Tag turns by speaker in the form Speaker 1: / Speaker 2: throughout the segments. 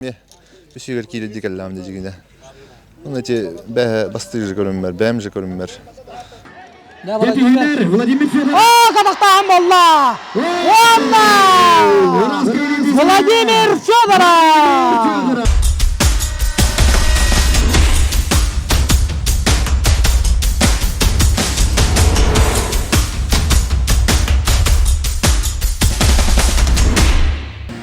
Speaker 1: Эмиэ үсүгэр киирэрдии кэллэҕим дии дьигинэ. Уонна ити бэһэ бастыыр же көрүммэр, бэйэм же көрүммэр.
Speaker 2: Владимир
Speaker 3: Владимир Федоров.
Speaker 2: О, Казахстан болла! Уонна! Владимир Федоров!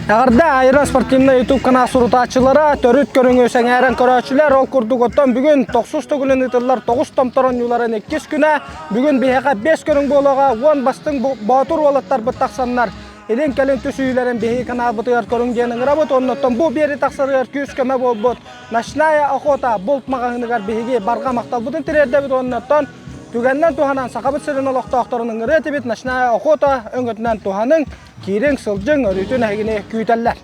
Speaker 2: Эҕэрдэ Айра спортивнай YouTube канал сурутааччылара, төрүт көрүҥү сэҥээрэн көрөөччүлэр, ол курдук оттон бүгүн тохсус төгүлүн ыытыллар тоҕус томтор оонньууларын иккис күнэ. Бүгүн биһиэхэ 5 көрүҥ буолуоҕа, 10 бастыҥ боотур уолаттарбыт тахсаннар илин-кэлин түсүһүүлэрин биһиги каналбытыгар көрүҥ диэн ыҥырабыт. Оннуттан бу биэри тахсарыгар күүс-көмө буолбут Ночная охота булт маҕаһыыныгар биһиги барҕа махталбытын тириэрдэбит. Оннуттан түгэннэн туһанан Сахабыт сирин олохтоохторун ыҥырыа этибит. Ночная охота өҥөтүнэн туһаныҥ. Киириҥ, сылдьыҥ, өрүүтүн эһигини күүтэллэр.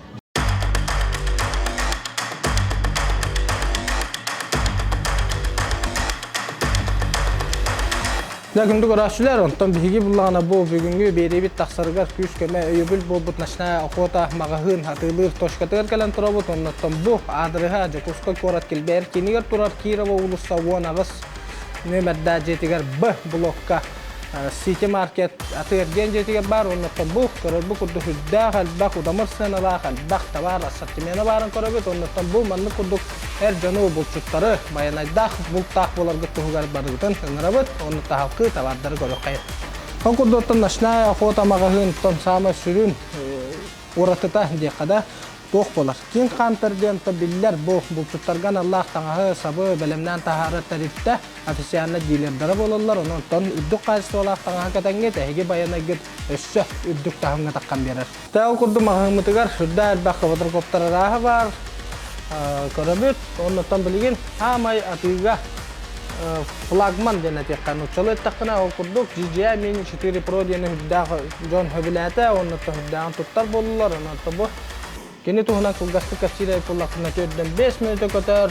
Speaker 2: Дьэ, күндү көрөөччүлэр, онтон биһиги буллаҕына бу бүгүҥҥү биэриибит тахсарыгар күүс-көмө өйөбүл буолбут Ночная охота маҕаһыын атыылыыр точкатыгар кэлэн турабыт. Оннуттан бу аадырыһа Дьокуускай куорат килбэйэр киинигэр турар Кирова уулусса 18 нүөмэрдээх дьиэтигэр Б блокка Сити Маркет атыы-эргиэн дьиэтигэр баар уонна бу көрөрбүт курдук үрдээх элбэх удамыр сыаналаах элбэх табаар ассортимена баарын көрөбүт уонна бу маннык курдук эр дьону булчуттары байанайдаах бултаах буоларгыт туһугар барыгытын ыҥырабыт уонна таһалкыы табаардары көрүөххэйин. Ол курдук ночная охота маҕаһыынтан саамай сүрүн уратыта диэххэ да туох буолар. King Hunter диэн биллэр бу булчуттарга аналлаах таҥаһы, сабы бэлэмнээн таһаарар тэрилтэ официально дилердара буолаллар. Онон үрдүк хаачыстыбалаах таҥаһы кэтэҥҥит, эһиги байанайгыт өссө үрдүк таһымҥа таххан биэрэр. Ол курдук маҕаһыыммытыгар сүрдээх элбэх квадрокоптер арааһа баар. Көрөбүт. Оннуттан билигин саамай атыыга флагман диэн этиэххэ нууччалыы эттэххинэ ол курдук DJI Mini 4 Pro диэн үрдээх дьон сөбүлээтэ уонна үрдээҕин туттар буоллулар. Онон бу кини туһунан кылгастык кэпсиир буоллахпына 4-5 мүнүүтэ көтөр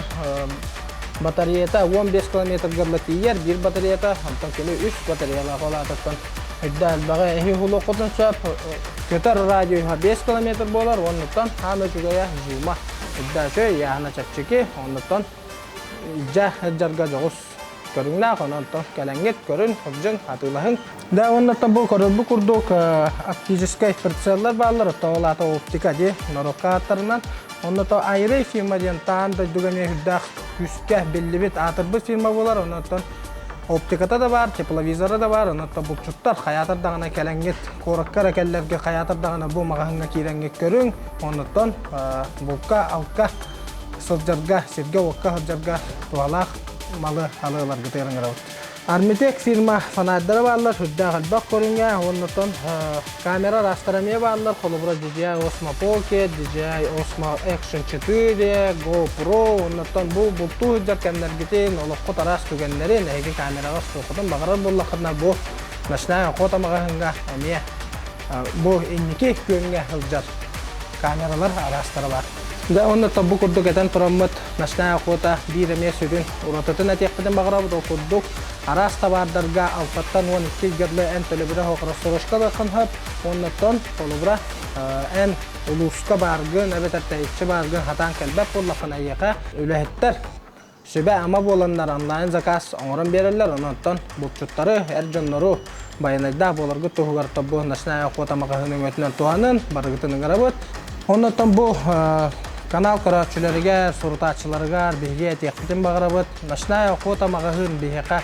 Speaker 2: батареята 15 километрга тиийэр биир батареята онтон кини үс батареялаах ол аатыттан үрдэ элбэҕи эһи уһулуоххутун сөп көтөр радиуһа 5 километр буолар оннуттан хаама үчүгэйэ зума үрдэ үчүгэй ыйааһына чэпчэки оннуттан дьэ сылдьарга дьоҕус көрүҥнээх, онон кэлэҥҥит көрүн, сылдьыҥ, атыылаһыҥ. Да уонна бу көрөрбүт курдук оптическай прицеллар бааллар, оттон ол аата оптика дии, норуокка ааттарынан. Онно то Айрей фирма диэн таан дойдуга эмиэ үрдээх күүскэ биллибит аатырбыт фирма буолар, онон оптиката да баар, тепловизора да баар, онон булчуттар хайаатар даҕаны кэлэҥҥит куоракка эрэ кэллэргэ хайаатар даҕаны бу маҕаһыҥҥа киирэҥҥит көрүҥ, оннуттан булка, алка сылдьарга, сиргэ-уокка сылдьарга туһалаах малы алы ыларгытыгар ыҥырабыт. Армитек фирма фонарьдара бааллар, сүрдээх элбэх көрүҥэ, уоннатон камера араастара эмиэ бааллар, холобура DJI Osmo Pocket, DJI Osmo Action 4, GoPro, оннуттан бу бултуу сылдьар кэмнэргитин, олоххут араас түгэннэрин эһиги камераҕа устуоххутун баҕарар буоллаххытына бу Ночная охота маҕаһыыҥҥа эмиэ бу инники күөҥҥэ сылдьар камералар араастара баар. Дьэ уонна бу курдук этэн тураммыт Ночная охота биир эмиэ сүрүн уратытын этиэхпитин баҕарабыт. Ол курдук араас табаардарга алтаттан 12 ыйга эн төлөбүрэ суох рассрочка ылыаххын сөп. Уоннаттан холобура эн улууска бааргын эбэтэр тэйиччи бааргын хатаан кэлбэт буоллаххына эйиэхэ үлэһиттэр сүбэ-ама буоланнар онлайн заказ оҥорон биэрэллэр. Онон булчуттары, эр дьоннору байанайдаах буоларгыт туһугар тобу Ночная охота маҕаһыын өҥөтүнэн туһанын, барыгытын ыҥырабыт. Оннуттан бу канал көрөөччүлэригэр, сурутааччыларыгар биһиги этиэхпитин баҕарабыт. Ночная охота маҕаһыын биһиэхэ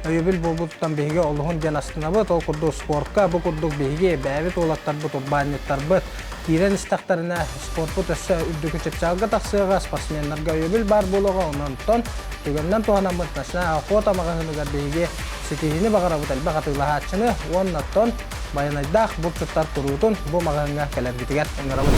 Speaker 2: өйөбүл буолбутуттан биһиги олуһун диэн астынабыт. Ол курдук спортка бу курдук биһиги бэйэбит уолаттарбыт, урбаанньыттарбыт киирэн истэхтэринэ спорпут өссө үрдүкү чыпчаалга тахсыаҕа, спортсменнарга өйөбүл баар буолуоҕа. Онон түгэнинэн туһанаммыт Ночная охота маҕаһыыныгар биһиги ситиһиини баҕарабыт элбэх атыылаһааччыны уонна оттон байанайдаах булчуттар куруутун бу маҕаһыыҥҥа кэлэргитигэр ыҥырабыт.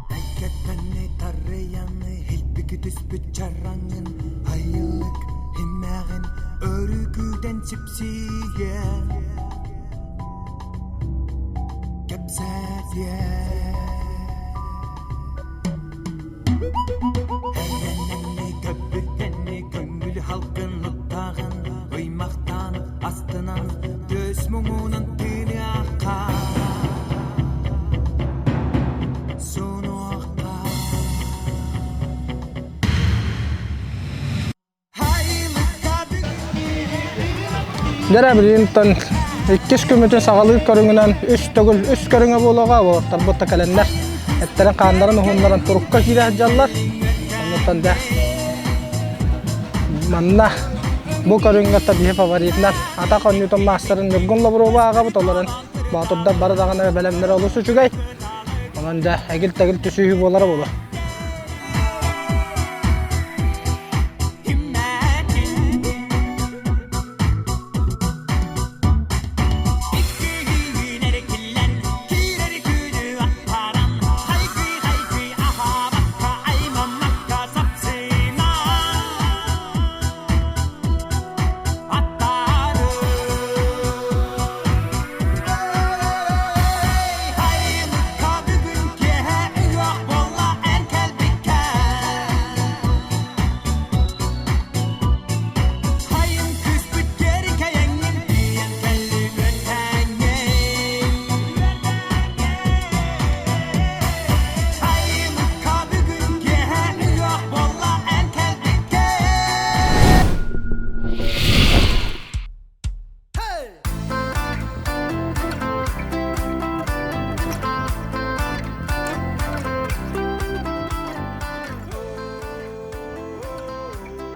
Speaker 4: Эйгэттэнни тарыйаны илбикити.
Speaker 3: күүтэн сипсийэ кэпсэтиэ Эрэнэнни көппүттэнни көҥүл халкын уттаҕын ыймахтаан астынан түөс муҥунан тыыныахха Сунуохха
Speaker 2: Дэрэ билигин иккис күммүтүн саҕалыыр көрүҥүнэн үс төгүл үс көрүҥэ буолуоҕа уолаттарбыт да кэлэннэр эттэрин хааннарын уһуннаран турукка киирэ сылдьаллар. Оннуттан дэ манна бу көрүҥҥэ биһи фаворитынан атах оонньуутун маастарын Ньургун Лаврова ааҕабыт олорон боотурдар бары даҕаны бэлэмнэрэ олус үчүгэй. Онон дьэ эгил-тэгил түсүһүү буолара буолуо.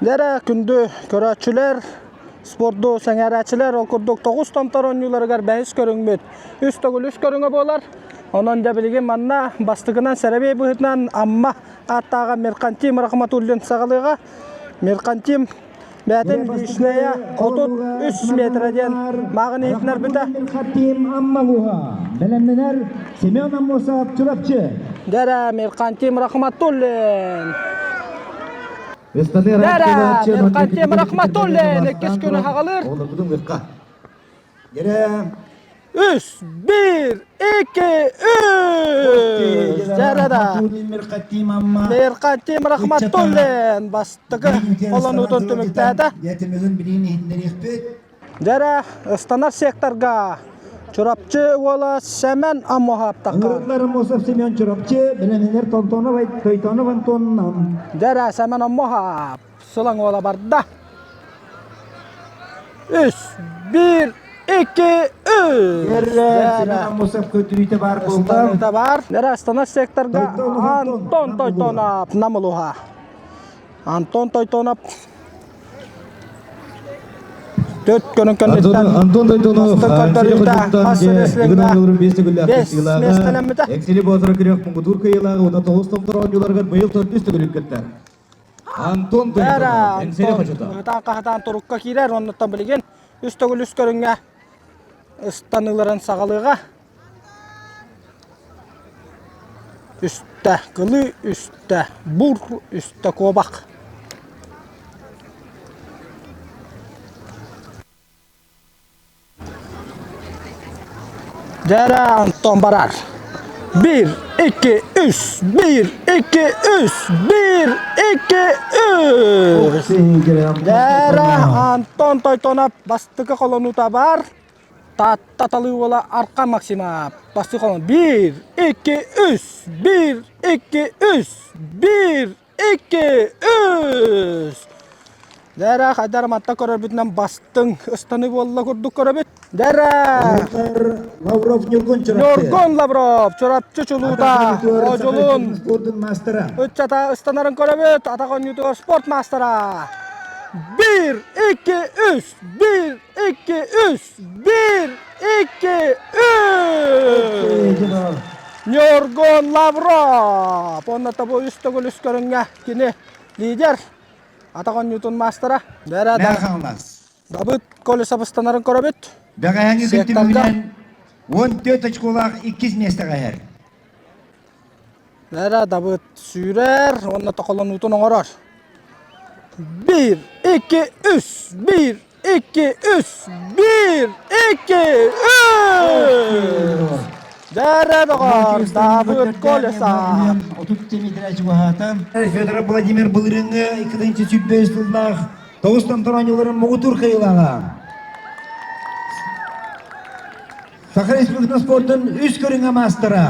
Speaker 2: Дэрэ күндү көрөөччүлэр, спорду сэҥээрээччилэр ол курдук тоҕус томтор оонньууларыгар бэһис көрүҥмүт үс төгүл үс көрүҥэ буолар. Онон дьэ билигин манна бастакынан сэрэбиэй быһыытынан Амма ааттааҕа Меркантим Рахматуллин саҕалыаҕа. Меркантим Бээтин личная 33 метра диэн мааҕын иһитинэрбитэ.
Speaker 4: Мирхантим Аммалуха. Бэлэмнэнэр Семен Аммосов Чурапчы.
Speaker 2: Дэрэ Мирхантим Рахматуллин. Дэрэ Мирхантим Рахматуллин иккис күнү хаҕалыыр. Үс, биир, икки, үс! Дьарада. Мирхатим Рахматуллин бастакы холонуутун түмүктээтэ. Дьэрэ, ыстанар секторга Чурапчы уола Сэмэн Аммоһаптакка.
Speaker 4: Аммосов Семен Чурапчы, бэлэмнэнэр Тонтонов Тойтонов Антон Нам.
Speaker 2: Дьэрэ, Сэмэн Аммоһап сылаҥ уола барда. Үс, биир, икки, үс.
Speaker 4: Аммосов көтүрүүтэ баар буолла.
Speaker 2: Баар. Астана секторга Антон Тойтонов Намылуха. Антон Тойтонов төрт көрүн көннүттэн
Speaker 4: Антон Тойтонов
Speaker 2: бес
Speaker 4: Эксили Боотура күрэх муҥутуур кыайыылааҕы уонна тоҕус томтор оонньууларыгар быйыл төрдүс төгүл кыттар. Антон
Speaker 2: Эра,
Speaker 4: Тойтонов, Эҥсиэли
Speaker 2: Антон
Speaker 4: хочото.
Speaker 2: ыһытаан-хаһытаан турукка киирэр, оннуттан билигин үс төгүл үс көрүҥҥэ ыстаныыларын саҕалыаҕа. Үстэ кылыы, үстэ бур, үстэ куобах. Дьэрэ Антон барар. Биир, икки, үс, биир, икки, үс, биир, икки, үс. Дьэрэ Антон Тойтонов бастакы холонуута бар. Таатта талыы уола Арка Максимов бастакы холонуу. Биир, икки, үс, биир, икки, үс, биир, икки, үс! Дэрэ, хайдар матта көрөрбүтүнэн бастыҥ ыстаныы буолла курдук көрөбүт. Дэрэ!
Speaker 4: Лавров Ньургун Чурапчы.
Speaker 2: Ньургун Лавров, Чурапчы чулуута, Одьулун
Speaker 4: спордун маастара.
Speaker 2: Ыччата ыстанарын көрөбүт, атах оонньуутугар спорт маастара. Биир, икки, үс, биир, икки, үс, биир, икки, үс! Ньургун Лавров! Онно тобу үс төгүл үс көрүҥҥэ кини лидер. Атах оонньуутун маастара. Бэрэ да Дабыт Колесов ыстанарын көрөбүт.
Speaker 4: Бэҕэһээҥҥи күн түмүгүнэн 14 очколаах иккис миэстэҕэ иһэр.
Speaker 2: Бэрэ Дабыт сүүрэр уонна токолонуутун оҥорор. Биир, икки, үс, биир, 2, 3, 1, 2, 3! Дәрэ доҕор, Давыд Колесов!
Speaker 4: Федоров Владимир былырыыҥҥы 2-сүүрбэ сыллаах тоҕус томтор оонньууларын муҥутуур кыайыылааҕа. Саха Республикатын спордун үс көрүҥэ маастара.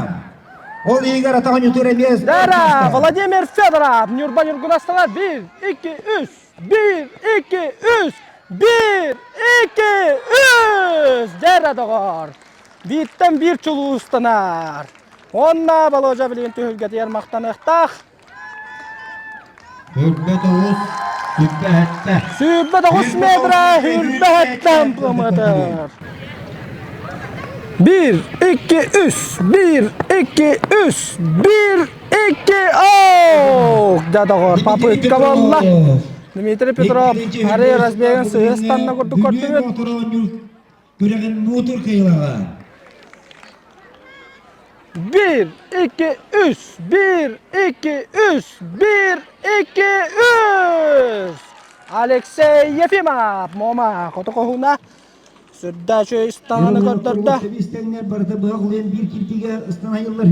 Speaker 4: Ол иһигэр атах оонньуутугар эмиэ
Speaker 2: Дара Владимир Федоров, Ньурба Ньургунастала 1, 2, 3, 1, 2, 3, 1, 2, 3! Дьэрэ доҕор! Бииртэн биир чулуустанар. Уонна Болуодьа билигин түһүлгэтигэр махтаныахтаах.
Speaker 4: Хүрбэ тоҕус, сүрбэ сэттэ.
Speaker 2: 29 метра, хүрбэ сэттэ метр. Bir, iki, үс, bir, iki, үс, bir, iki, ох! Дьэ доҕор, попытка буолла. Дмитрий Петров арый разбегын сыһыстанна курдук көрдүбүт.
Speaker 4: Күрэҕин муутур кыайылаҕа.
Speaker 2: Bir, iki, үс, bir, iki, үс, bir, iki, үс! Алексей Ефимов, Мома, хоту-хоһуна сүрдээх үчүгэй ыстаҥаны көрдөрдө.
Speaker 4: Истэҥнэр барыта быһах улуйан биир кирпигэ ыстанайыллар.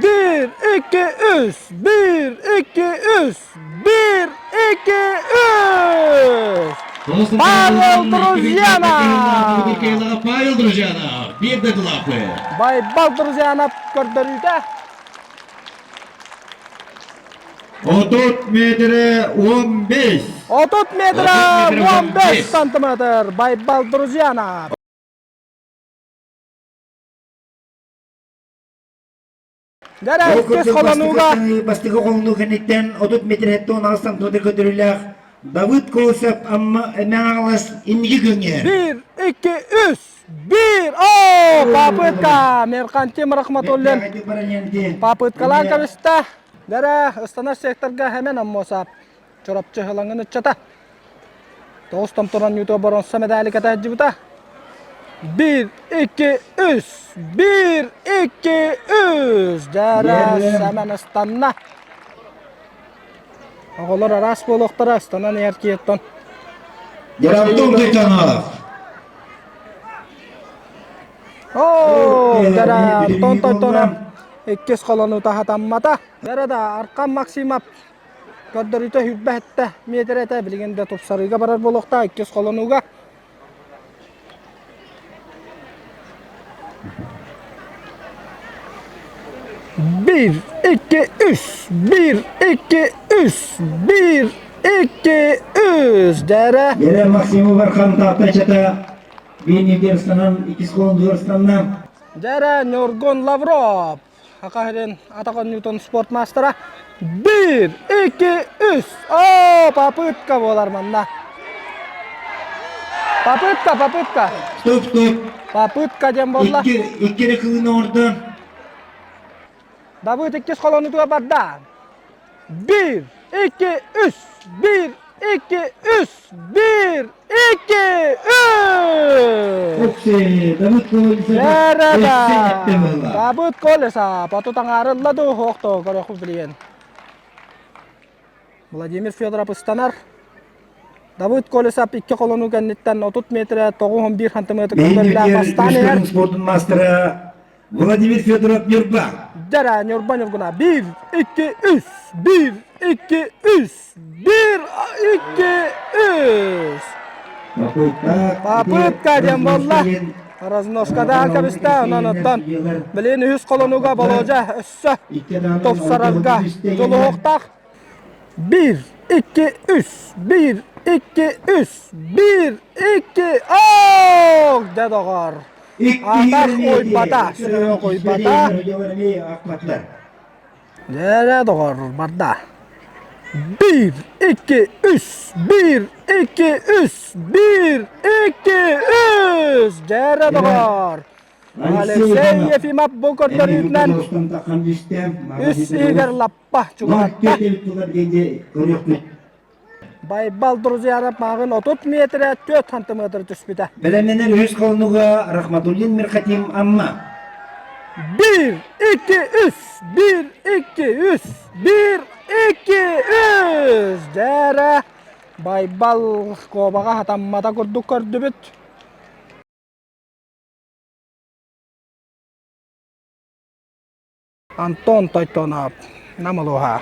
Speaker 2: Bir, iki, үс, bir, iki, үс, bir, iki, үс! Павел Друзьянов!
Speaker 5: Павел Друзьянов, биир дойдулаахпыт.
Speaker 2: Байбал Друзьянов көрдөрүүтэ.
Speaker 5: 30 метрэ 15.
Speaker 2: 30 метрэ 15 сантиметр Байбал Друзьянов. Дьэ
Speaker 4: Ол
Speaker 2: иккис
Speaker 4: курдук
Speaker 2: холонууга
Speaker 4: бастакы холонуу кэнниттэн 30 метр 16 сантиметр көтөрүүлээх Давыд Колосов Амма Мэҥэ инники күҥҥэ.
Speaker 2: Bir, iki, үс, bir. О, попытка! Меркантим Рахматуллин попыткалаан кэбистэ. Дэрэ, ыстанар секторга хэмэн Аммосап. Чурапчы ылаҥын ыччата. Тоҕус томторон ньуутуга боронса медали кэтэһдьибита. Биир, икки, үс! Биир, икки, үс! Дьэрэ, Сэмэн ыстанна. Оҕолор араас буолуохтара, ыстанан иһэр киһиттэн.
Speaker 4: Антон Тойтонов.
Speaker 2: Оо, дьэрэ, Антон Тойтонов иккис холонуута хатаммата. Дьэрэ да, Аркан Максимов Көрдөрүүтэ 27 миэтэрэ этэ, билигин да тупсарыыга барар буолуохтаах иккис холонууга. Биир, икки, үс, биир, икки, үс, биир, икки, үс. Дьэрэ.
Speaker 4: Дьэрэ Максимов Бархан Тааттачата биир иккис холонууга ыстанна.
Speaker 2: Дьэрэ Ньургун Лавров Саха сирин атах оонньуутун спорт маастара. Биир, икки, үс. О, попытка буолар манна. Попытка, попытка.
Speaker 4: Стоп, стоп.
Speaker 2: Попытка диэн буолла.
Speaker 4: Икки, икки эрэ кылын оҥордо.
Speaker 2: Давыд иккис холонуутугар барда. Биир, икки, үс. Биир, икки, үс. Биир, икки, үс! Давыд Колесов отут аҥаарылла дуу суох көрөхпүт билигин. Владимир Федоров ыстанар. Давыд Колесов икки холонуу кэнниттэн 30 метрэ 91 сантиметр көрдөрүүлээх бастаан иһэр.
Speaker 4: Спордун маастара Владимир Федоров Ньурба.
Speaker 2: Дьэрэ Ньурба Ньургуна. Биир, икки, үс. Биир, икки, үс. Биир, икки, үс. Попытка диэн буолла. Разножкадаан кэбистэ, онон оттон билигин үһүс холонууга Болуодьа өссө тупсарарга дьулуһуохтаах. Биир, икки, үс, биир, икки, үс, биир, икки, ох, дьэ доҕор. Атах уйбата, сүрүөх уйбата. Дьэ доҕор, барда. Биир, икки, үс, биир, икки, үс, биир, икки, үс. Дьэ доҕор. Алексей Ефимов бу көрдөрүүтүнэн үс иһигэр лаппа чугаһатта. Байбал Друзьяров мааҕын 30 метрэ 4 сантиметр түспүтэ.
Speaker 4: Бэлэмнэнэр үһүс холонуга Рахматуллин Мирхатим Амма.
Speaker 2: Биир, икки, үс, биир, икки, үс, биир, икки, үс. Дьэрэ. Байбал куобаҕа хатаммата курдук көрдүбүт. Антон Тойтонов, Намылуха.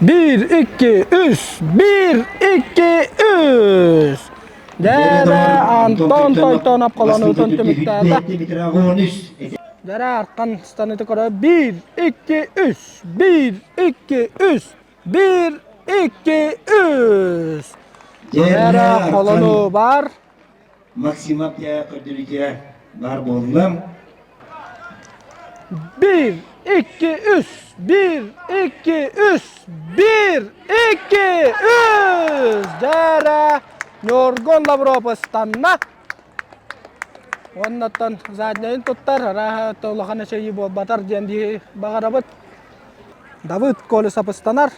Speaker 2: Биир, икки, үс, биир, икки, үс. Дээрэ Антон Тойтонов холонуутун түмүктээтэ. Дээрэ аркан станыты көрө биир, икки, үс, биир, икки, үс, биир, икки, үс. Дээрэ холонуу бар.
Speaker 4: Максимов дьэ көрдөрүүтэ баар буолла.
Speaker 2: Биир, икки, үс, биир, икки, үс, биир, икки, үс! Дьээрэ Ньургун Лавров ыстанна. Уоннаттан задняйын туттар, арааһа улахан эчэйии буолбатар диэн дии баҕарабыт. Давыд Колесов ыстанар.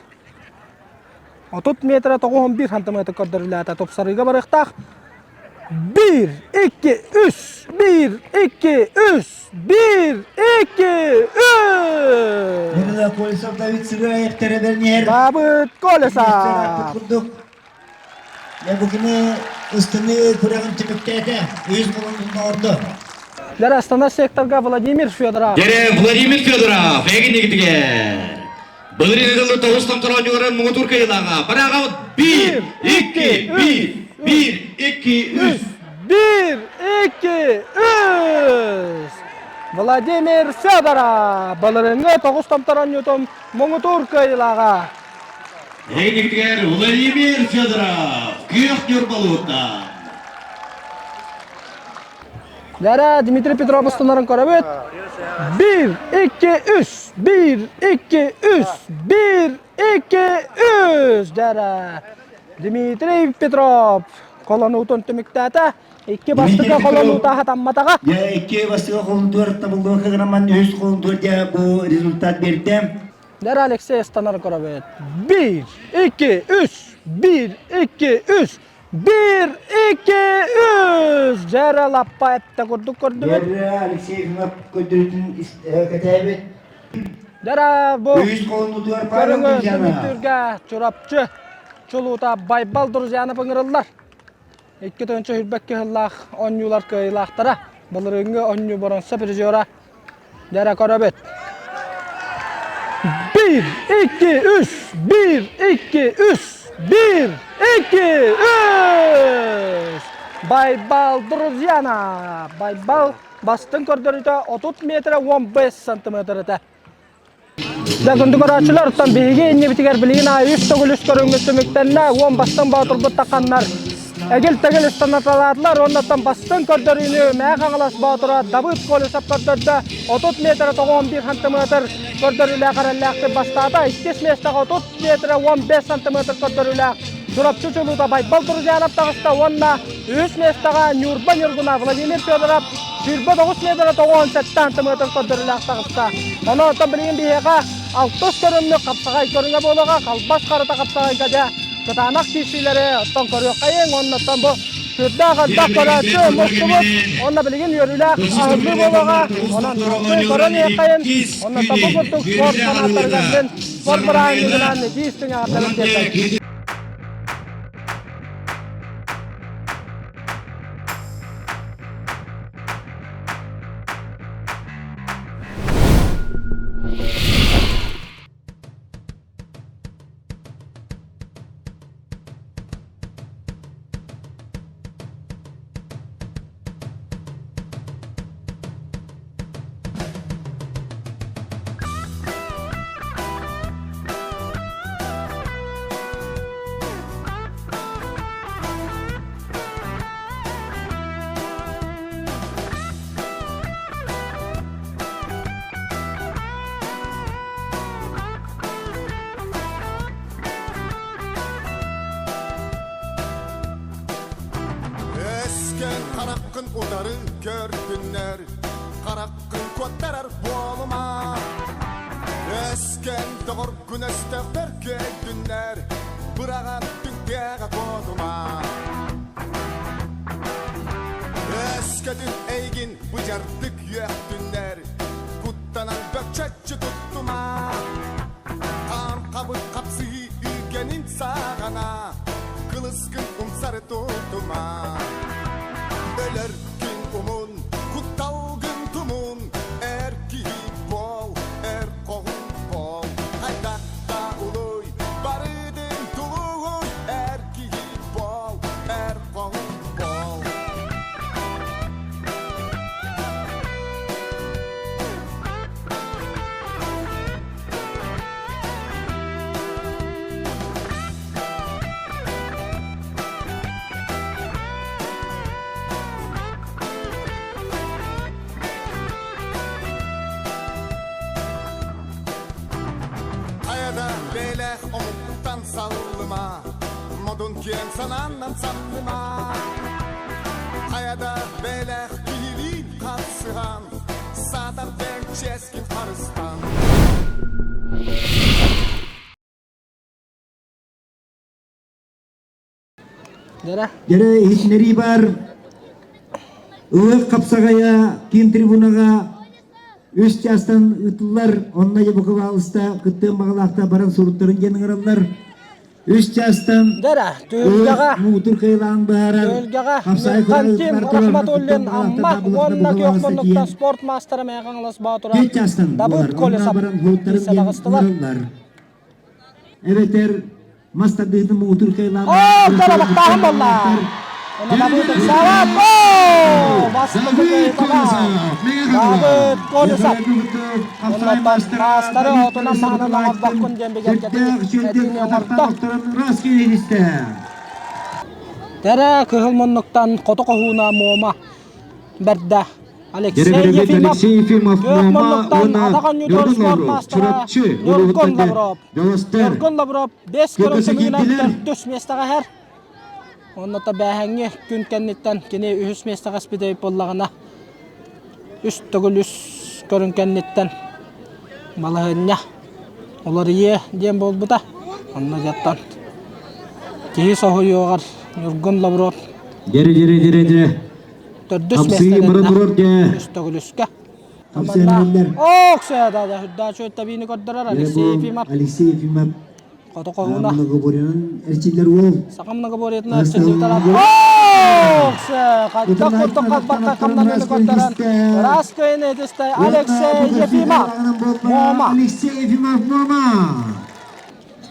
Speaker 2: 30 метрэ 91 сантиметр көрдөрүлээтэ тупсарыыга барыахтаах. 1, 2, 3, 1, 2, 3, 1, 2, 3!
Speaker 4: Нырыла Колесов Давид Сыгаев теребернер.
Speaker 2: Давыд Колесов!
Speaker 4: Курдук. Я бу күнү ыстыны күрәгін түмүктәтә. Үз булундун орду.
Speaker 2: Дәрі Астана секторга Владимир Федоров.
Speaker 5: Дәрі Владимир Федоров, эгин Былырыын ыытыллыбыт тоҕус томтороонньуларын муҥутуур кыайыылааҕа Бараҕабыт биир, икки, биир, биир, икки, үс.
Speaker 2: Биир, икки, үс! Владимир Федоров былырыыҥҥы тоҕус томтороонньутун муҥутуур кыайыылааҕа.
Speaker 5: Эйигитигэр Владимир Федоров, күөх ньурбалууттан.
Speaker 2: Дәрә Дмитрий Петров устунарын көрөбүт. Биир, икки, үс, биир, икки, үс, биир, икки, үс. Дәрә Дмитрий Петров холонуутун түмүктээтэ. Икки бастыка холонуута хатамматаҕа.
Speaker 4: Дьэ, икки бастыка холонутугар табыллыбакка гынан үс холонутугар дьэ бу результат биэрдэ.
Speaker 2: Дәрә Алексей ыстанар көрөбүт. Биир, икки, үс, биир, икки, үс, Биир, икки, үс! Дьэрэ лаппа эттэ курдук көрдүбүт.
Speaker 4: Дьэрэ Алексей Ефимов көрдөрүүтүн кэтээбит.
Speaker 2: Дьэрэ бу
Speaker 4: Үс холонуутугар Павел
Speaker 2: көрүҥү
Speaker 4: Друзьянов.
Speaker 2: түмүктүүргэ Чурапчы чулуута Байбал Друзьянов ыҥырыллар. Икки тыһыынча сүүрбэкки сыллаах оонньуулар кыайыылаахтара. Былырыыҥҥы оонньуу боронса призера Дьэрэ көрөбүт. Биир, икки, үс, биир, икки, үс, биир, икки, үс! Байбал Друзьяна! Байбал бастыҥ көрдөрүүтэ 30 метрэ 15 сантиметр этэ. Дьэ, күндү көрөөччүлэр, оттон биһиги иннибитигэр билигин аайы үс төгүл үс көрүҥҥүт түмүктэннэ, уон бастыҥ боотурбут тахханнар эгил-тэгил ыстанаталаатылар уоннаттан бастыҥ көрдөрүүнү Мэҥэ Хаҥалас боотура Давыд Колесов көрдөрдө. 30 метрэ 91 сантиметр көрдөрүүлээх эрэллээхтик бастаата. Иккис миэстэҕэ 30 метрэ 15 сантиметр көрдөрүүлээх Чурапчы чулуута Байбал Друзьянов таҕыста уонна үһүс миэстэҕэ Ньурба Ньургуна Владимир Федоров 29 метрэ 97 сантиметр көрдөрүүлээх таҕыста. Онон оттон билигин биһиэхэ алтыс көрүҥнүк хапсаҕай көрүҥэ буолуоҕа. Халбас харата хапсаҕайга дьэ кытаанах киирсиилэри оттон көрүөххэйиҥ. Уонна оттон бу сүрдээх элбэх көрөөччү мустубут. Уонна билигин үөрүүлээх аһыллыы буолуоҕа. Онон көрөн иһиэххэйин. Онно тобу курдук спорт фанаттарыгар мин спорт бырааһынньыгынан итии истиҥ эҕэрдэбин тиэрдэбин.
Speaker 6: Өскөн хараххын утары көрдүннэр, хараххын куоттарар буолума. Өскөн доҕоргун өстөөхтөр көйдүннэр, быраҕан түҥкэҕэ куотума. Өскөтүн эйигин быдьардык үөхтүннэр, куттанан бөкчөччү туттума. Кылыскын умсары тутума Өлөр күн умун, кутталгын тумун Эр киһи буол, эр хоһун буол Хайдах да улуй, барытын тулуй Эр киһи буол, эр хоһун буол Хайада бэлэх омуктан саллыма, модун киэҥ санааннан самныма. Хайада бэлэх киһилиин хапсыһан, саатар бэҥ чиэскин харыстан.
Speaker 2: Дьэрэ.
Speaker 4: Дьэрэ иһитиннэрии баар. Ыһыах хапсаҕайа киин трибунаҕа үс чаастан ыытыллар. Онно Ябукабаалыста кыттыан баҕалаахтар баран суруттарын диэн ыҥыраллар. Үс чаастан
Speaker 2: Дьэрэ, түһүлгэҕэ
Speaker 4: муҥутуур кыайылаан быһаарар
Speaker 2: Түһүлгэҕэ
Speaker 4: хапсаҕай
Speaker 2: Константин
Speaker 4: кураҕы турар
Speaker 2: Рахматуллин Амма уонна Күөх Муннуктан спорт маастара Мэҥэ Хаҥалас Боотура
Speaker 4: Түөрт чаастан
Speaker 2: Давыд
Speaker 4: буолар. Онно
Speaker 2: Колесов
Speaker 4: баран суруттарын
Speaker 2: киирсэ
Speaker 4: диэн
Speaker 2: таҕыстылар.
Speaker 4: ыҥыраллар. Эбэтэр мас тардыһыытын муҥутуур кыайылаан
Speaker 2: Оо, тарабахтааһын буолла! Уонна Давыд ыксаабат! Оо, бастакы кыайыыталаах! Давыд Колесов! Оннуттан маастары отунан маһынан оҥорбоккун диэн бигэргэтии этиини оҥордо. Тэрэ кыһыл муннуктан хоту хоһууна Муома бэрдэ Алексей Ефимов,
Speaker 7: Алексей Ефимов
Speaker 2: Күөх
Speaker 7: Муома
Speaker 2: муннуктан
Speaker 7: уонна
Speaker 2: атах оонньуутугар
Speaker 7: Ньургун
Speaker 2: спорт
Speaker 7: Лавров
Speaker 2: маастара
Speaker 7: Чурапчы
Speaker 2: Ньургун
Speaker 7: улууһуттан
Speaker 2: Лавров.
Speaker 7: Дьолостер
Speaker 2: Ньургун Лавров 5 көрүҥ
Speaker 7: Көкөсө
Speaker 2: түмүгүнэн
Speaker 7: киирдилэр.
Speaker 2: төрдүс миэстэҕэ иһэр. Онно бээһэҥҥи күн кэнниттэн кини үһүс миэстэҕэ испитэйбит буоллаҕына үс төгүл үс көрүҥ кэнниттэн балаһыанньа уларыйыа диэн буолбута. Онно дьаттан киһи соһуйуоҕар Ньургун Лавров
Speaker 7: Дьэрэ дьэрэ дьэрэ дьэрэ.
Speaker 2: Төрдүс
Speaker 7: Хамсыы
Speaker 2: миэстэлэннэ.
Speaker 7: бара турар дьэ.
Speaker 2: Үс төгүл үскэ.
Speaker 4: Хамсыаннар.
Speaker 2: Ок, да да үрдээчү табиини көрдөрөр Алексей Ефимов.
Speaker 4: Алексей Ефимов.
Speaker 2: Хоту хоһууна.
Speaker 4: Многоборьенан эрчиллэр уол.
Speaker 2: Саха многоборьетынан эрчиллибит Ок, хайдах курдук халбархай хамнаныыны көрдөрөн ыраас кыайыны этистэ Алексей Ефимов. Мома.
Speaker 4: Алексей Ефимов Мома.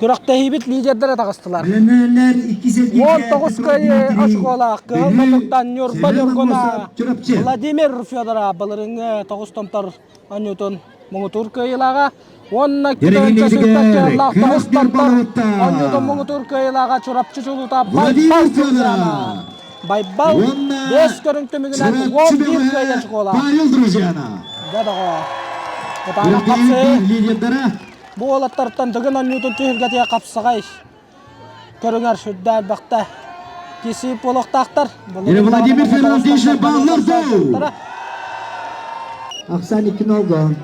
Speaker 2: Күрэхтэһиибит лидердэрэ таҕыстылар.
Speaker 4: Бэлэмнэнэллэр иккис эргииргэ
Speaker 2: 19 кыайыы очколаах Кыһыл Мутуктан Ньурба Ньургуна
Speaker 4: Чурапчы.
Speaker 2: Владимир Федоров былырыҥҥы тоҕус томтор оонньуутун муҥутуур кыайыылааҕа уонна
Speaker 7: Ерегин
Speaker 2: кыайыылаах
Speaker 7: Кыыс
Speaker 2: тоҕус томтор
Speaker 7: Ньурбаларыттан
Speaker 2: оонньуутун муҥутуур кыайыылааҕа Чурапчы чулуута
Speaker 7: Владимир
Speaker 2: Байбал
Speaker 7: Федоров
Speaker 2: Друзьяна. Байбал
Speaker 7: уонна
Speaker 2: 5 көрүҥ түмүгүнэн
Speaker 7: Чурапчы
Speaker 2: 11
Speaker 7: бөҕөһө
Speaker 2: кыайыы очколаах.
Speaker 7: Павел Друзьяна.
Speaker 2: Дьэ доҕоор. Кытаанах хапсыы.
Speaker 7: Лидердара
Speaker 2: Бу уолаттартан Дыгын оонньуутун түһүлгэтигэр хапсаҕай көрүҥэр сүрдээх элбэхтэ киирсии буолуохтаахтар.
Speaker 7: Владимир Федорович Баллардов.
Speaker 4: Ахсан икки нолго.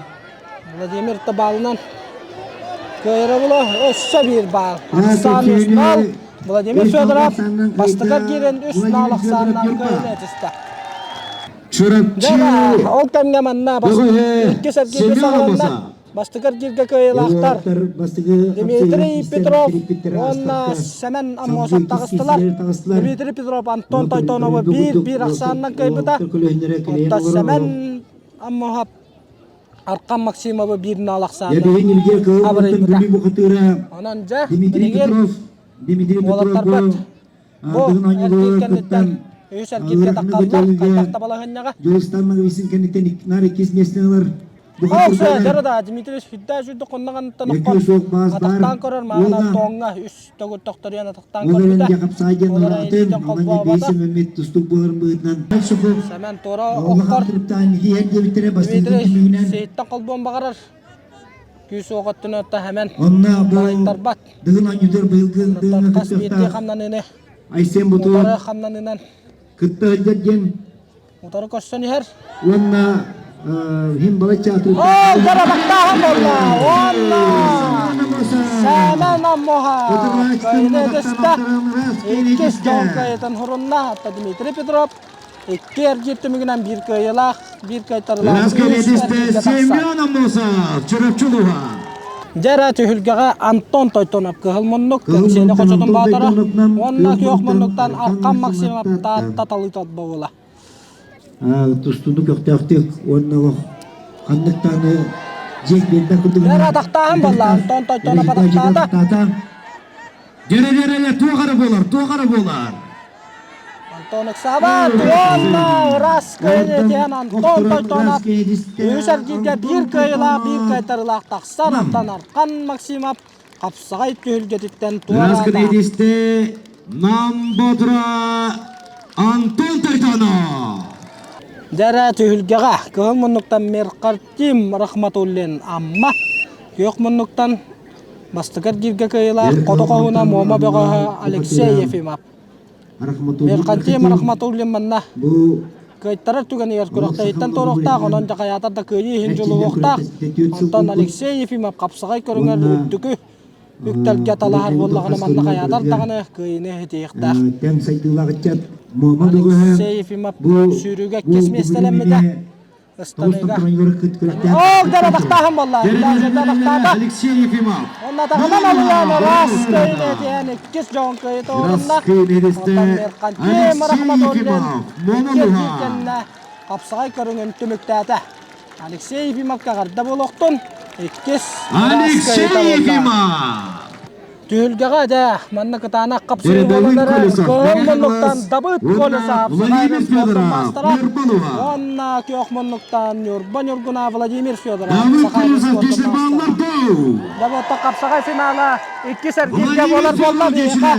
Speaker 2: Владимир Табалынан кыайара була өссө биир баал. Ахсан үс нол. Владимир Федоров бастакар киирэн үс нол ахсаанынан кыайан этистэ.
Speaker 7: Чурапчы.
Speaker 2: Ол кэмҥэ манна иккис эргииргэ саҕаланна. Бастакы эргииргэ кыайыылаахтар Дмитрий Петров уонна Сэмэн Аммосов таҕыстылар. Дмитрий Петров Антон Тойтонову биир-биир ахсаанынан кыайбыта. Оттон Сэмэн Аммосов Аркан Максимовы биир наал ахсаанынан абырыйбыта. Онон дьэ, билигин уолаттарбыт бу эргиир кэнниттэн үһүс эргииргэ таххаллар, хайдах да балаһыанньаҕа.
Speaker 4: Дьулустан Магависин кэнниттэн наар иккис миэстэни ылар.
Speaker 2: Ол да Дмитрий сүрдээх сүрдүк хонноҕуттан оххон атахтаан көрөр маана Антоҥҥа үс төгүл тохторуйан атахтаан көрбүтэ. Ол эрэн илиитин холбообото. Сэмэн туора оххор Дмитрий сиһиттэн холбуон баҕарар. Күүс уох өттүнэн отто Сэмэн балайтарбат.
Speaker 4: Дыгын оонньуутугар быйылгы дыгыҥҥа
Speaker 2: Хас биирдии
Speaker 4: кыттыахтаах
Speaker 2: хамнаныыны
Speaker 4: Айсен Бутур
Speaker 2: утары хамнанынан
Speaker 4: кытта сылдьар диэн
Speaker 2: утары көрсөн иһэр.
Speaker 4: Уонна иһин балачча
Speaker 2: Ол дарабахтааһын буолла. Уонна Сэмэн Аммоха кыайыны ытыста. Иккис дьон кыайытын хурунна. Атта Дмитрий Петров икки эргиир түмүгүнэн биир кыайыылаах, биир кыайтарыылаах
Speaker 7: Семен Аммосов, Чурапчы улууһа.
Speaker 2: Дьэ эрэ түһүлгэҕэ Антон Тойтонов кыһыл муннук,
Speaker 4: Кыһыл
Speaker 2: Кэнсиэни
Speaker 4: муннуктан
Speaker 2: хочотун
Speaker 4: Антон
Speaker 2: баатара
Speaker 4: Тойтоновнан,
Speaker 2: уонна
Speaker 4: күөх
Speaker 2: күөх
Speaker 4: муннуктан
Speaker 2: муннуктан
Speaker 4: Архан
Speaker 2: Архан
Speaker 4: Максимов
Speaker 2: Максимов
Speaker 4: Таатта.
Speaker 2: Таатта талыы буола.
Speaker 4: Тустууну көхтөөхтүк уонна олох ханнык даҕаны дьиэк биэрбэт
Speaker 2: Дьэ эрэ
Speaker 4: курдугунан
Speaker 2: атахтааһын буолла Антон Тойтонов атахтаата.
Speaker 7: Дьэрэ дьэрэ туох эрэ буолар, туох эрэ буолар.
Speaker 2: Антон ыксаабат уонна ыраас кыайыытыан Антон Тойтонов үһүс эргииргэ биир кыайыылаах, биир кыайтарыылаах тахсан Антон Архан Максимов хапсаҕай түһүлгэтиттэн
Speaker 7: Ыраас
Speaker 2: туораата.
Speaker 7: кыайыытысты Нам Ботура Антон Тойтонов.
Speaker 2: Дьэ түһүлгэҕэ кыһыл муннуктан Меркартим Рахматуллин Амма, күөх муннуктан Бастакы эргииргэ кыайыылаах Хоту хоһууна Муома бөҕөһө Алексей Ефимов. Меркантим Рахматуллин манна кыайтарар түгэнигэр күрэхтэһииттэн туоруохтаах, онон дьахайаатар да кыайыы иһин дьулуһуохтаах. Онтон Алексей Ефимов хапсаҕай көрүҥэр үрдүкү үктэлгэ талаһар буоллаҕына манна хайаатар даҕаны кыайыыны ситиһиэхтээх.
Speaker 4: Тэҥ сайдыылаах ыччат Муома бөҕөһө
Speaker 2: Алексей Ефимов
Speaker 4: бу
Speaker 2: сүүрүүгэ иккис миэстэлэммитэ. Ыстаныыга.
Speaker 4: Оо,
Speaker 2: дара буолла. Дара
Speaker 7: Алексей Ефимов.
Speaker 2: Онна таҕынан алыйан ыраас кыайын иккис дьон кыайы тоҕурунна. Онтон Меркантим Рахматуллин икки кэннэ хапсаҕай көрүҥүн түмүктээтэ. Алексей Ефимовка эҕэрдэ буолуохтун. Иккис
Speaker 7: Алексей Ефимов!
Speaker 2: Түһүлгэҕэ дьэ манна кытаанах хапсыы буолаллара Кыһыл муннуктан Дабыт Колесов
Speaker 7: Владимир Федоров
Speaker 2: уонна күөх муннуктан Ньурба Ньургуна Владимир Федоров
Speaker 7: Давыд Колесов десербаллар
Speaker 2: Дабытта хапсаҕай финала иккис эргииргэ буолар буолла биһиэхэ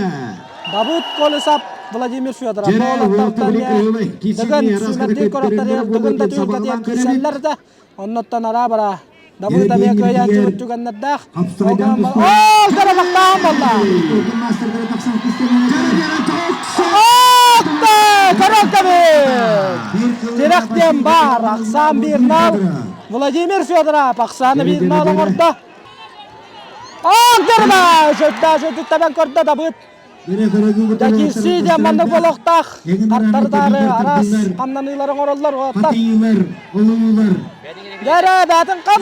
Speaker 2: Давыд Колесов Владимир Федоров уолаттартан Дыгын сүүмэрдиир көрөхтөрүгэр Дыгын да түһүлгэтигэр киирсэллэр да Оннуттан араа-бараа Дабыыт эмиэ кыайааччыбыт түгэннэрдээх. Ол дара-бахтаан буолла. Коробкабыт! Тирэх диэн баар. Ахсаан биир нал. Владимир Федоров Ахсааны биир нал оҥордо. Агдырма! Сөттаа сөттүттэн көрдө Дабыт. Дьэ диэн маннык буолуохтаах. Хаттардаары араас хамнаныылары оҥороллор уолаттар. Дьэрэ бээтин хам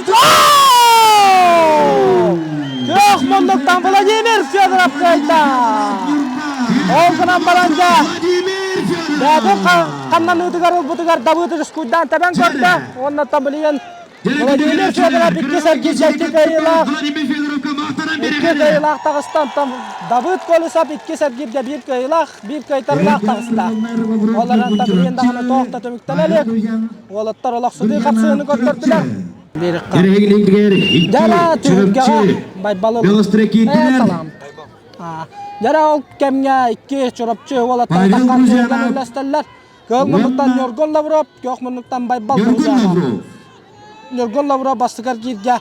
Speaker 2: Күөх муннуктан Владимир Федоров кыайда. Ол гынан баран дьэ бээтин хамнаныытыгар ылбытыгар Давыд Рыскуйдаан тэбэн көрдө. Уонна билигин Владимир Федоров иккис эргиччи кыайыылаах икки кыайыылаах таҕыста онтон Давыд Колесов иккис эргииргэ биир кыайыылаах биир кыайтарыылаах таҕыста. Ол эрэн билигин даҕаны туох да түмүктэнэ илик. Уолаттар олох сытыы хапсыыны көрдөрдүлэр. Дьара түһүлгэҕэ Байбалыл Дьара ол кэмҥэ икки Чурапчы уолаттара таххан түһүлгэни үллэстэллэр. Кыһыл муннуктан Ньургун Лавров, күөх муннуктан Байбал Друзьянов. Ньургун Лавров бастакы эргииргэ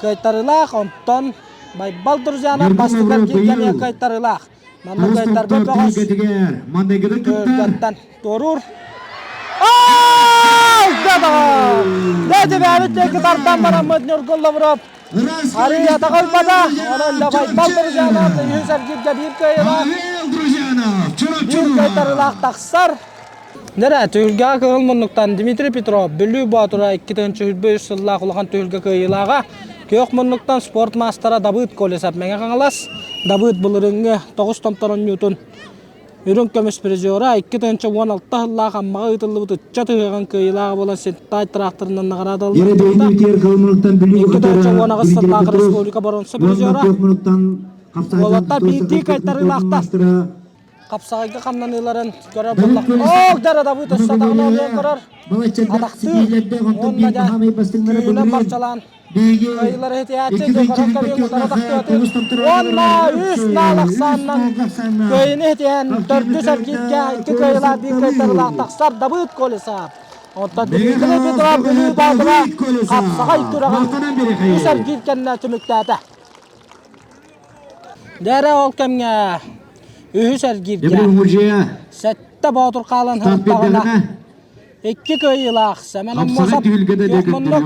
Speaker 2: кыайтарыылаах, онтон Байбал Друзьянов бастакы эргииргэ эмиэ кыайтарыылаах. Манна кыайтарбыт бөҕөс түһүлгэттэн туоруур. Дэтибээбит диэки тардан бараммыт Ньургун Лавров Арыйа таҕылбата, онон Байбал Друзьянов үһүс эргииргэ биир кыайыылаах, биир кыайтарыылаах тахсар. Нэрэ, түһүлгэҕэ кыһыл муннуктан Дмитрий Петров, Бүлүү Боотура 2023 сыллаах улахан түһүлгэ кыайыылааҕа, күөх муннуктан спорт маастара Дабыыт Колесов Мэҥэ Хаҥалас, Дабыыт былырыыҥҥы тоҕус томторонньуутун Үрүҥ көмүс призера 2016 сыллаах Аммаҕа ыытыллыбыт ыччат ыһыаҕын кыайыылааҕа буолан Синтай тракторынан наҕараадаланна. 2018 сыллаах республика боруонса призера уолаттар биирдии кайтарыылаахтар. Хапсаҕайга хамнаныыларын көрөр буоллах. Оок дара дабыт өссө атаҕын оонньоон көрөр. Атахтыыр уонна дьэ күүһүнэн барчалаан Кыайыылары итиээччи Дьокоровка утары тахтыатын уонна үс наал ахсаанынан кыайыыны итиэн төрдүс эргииргэ икки кыайыылаах биир кыайтарыылаах тахсар Давыд Колесов. Онтон Дмитрий Петров Бүлүү Боотура хапсаҕай күрэҕин үс эргиир кэннэ түмүктээтэ. Дээрэ ол кэмҥэ үһүс эргииргэ сэттэ боотур хаалан сырыттаҕына икки кыайыылаах Сэмэн Аммосов күөх муннук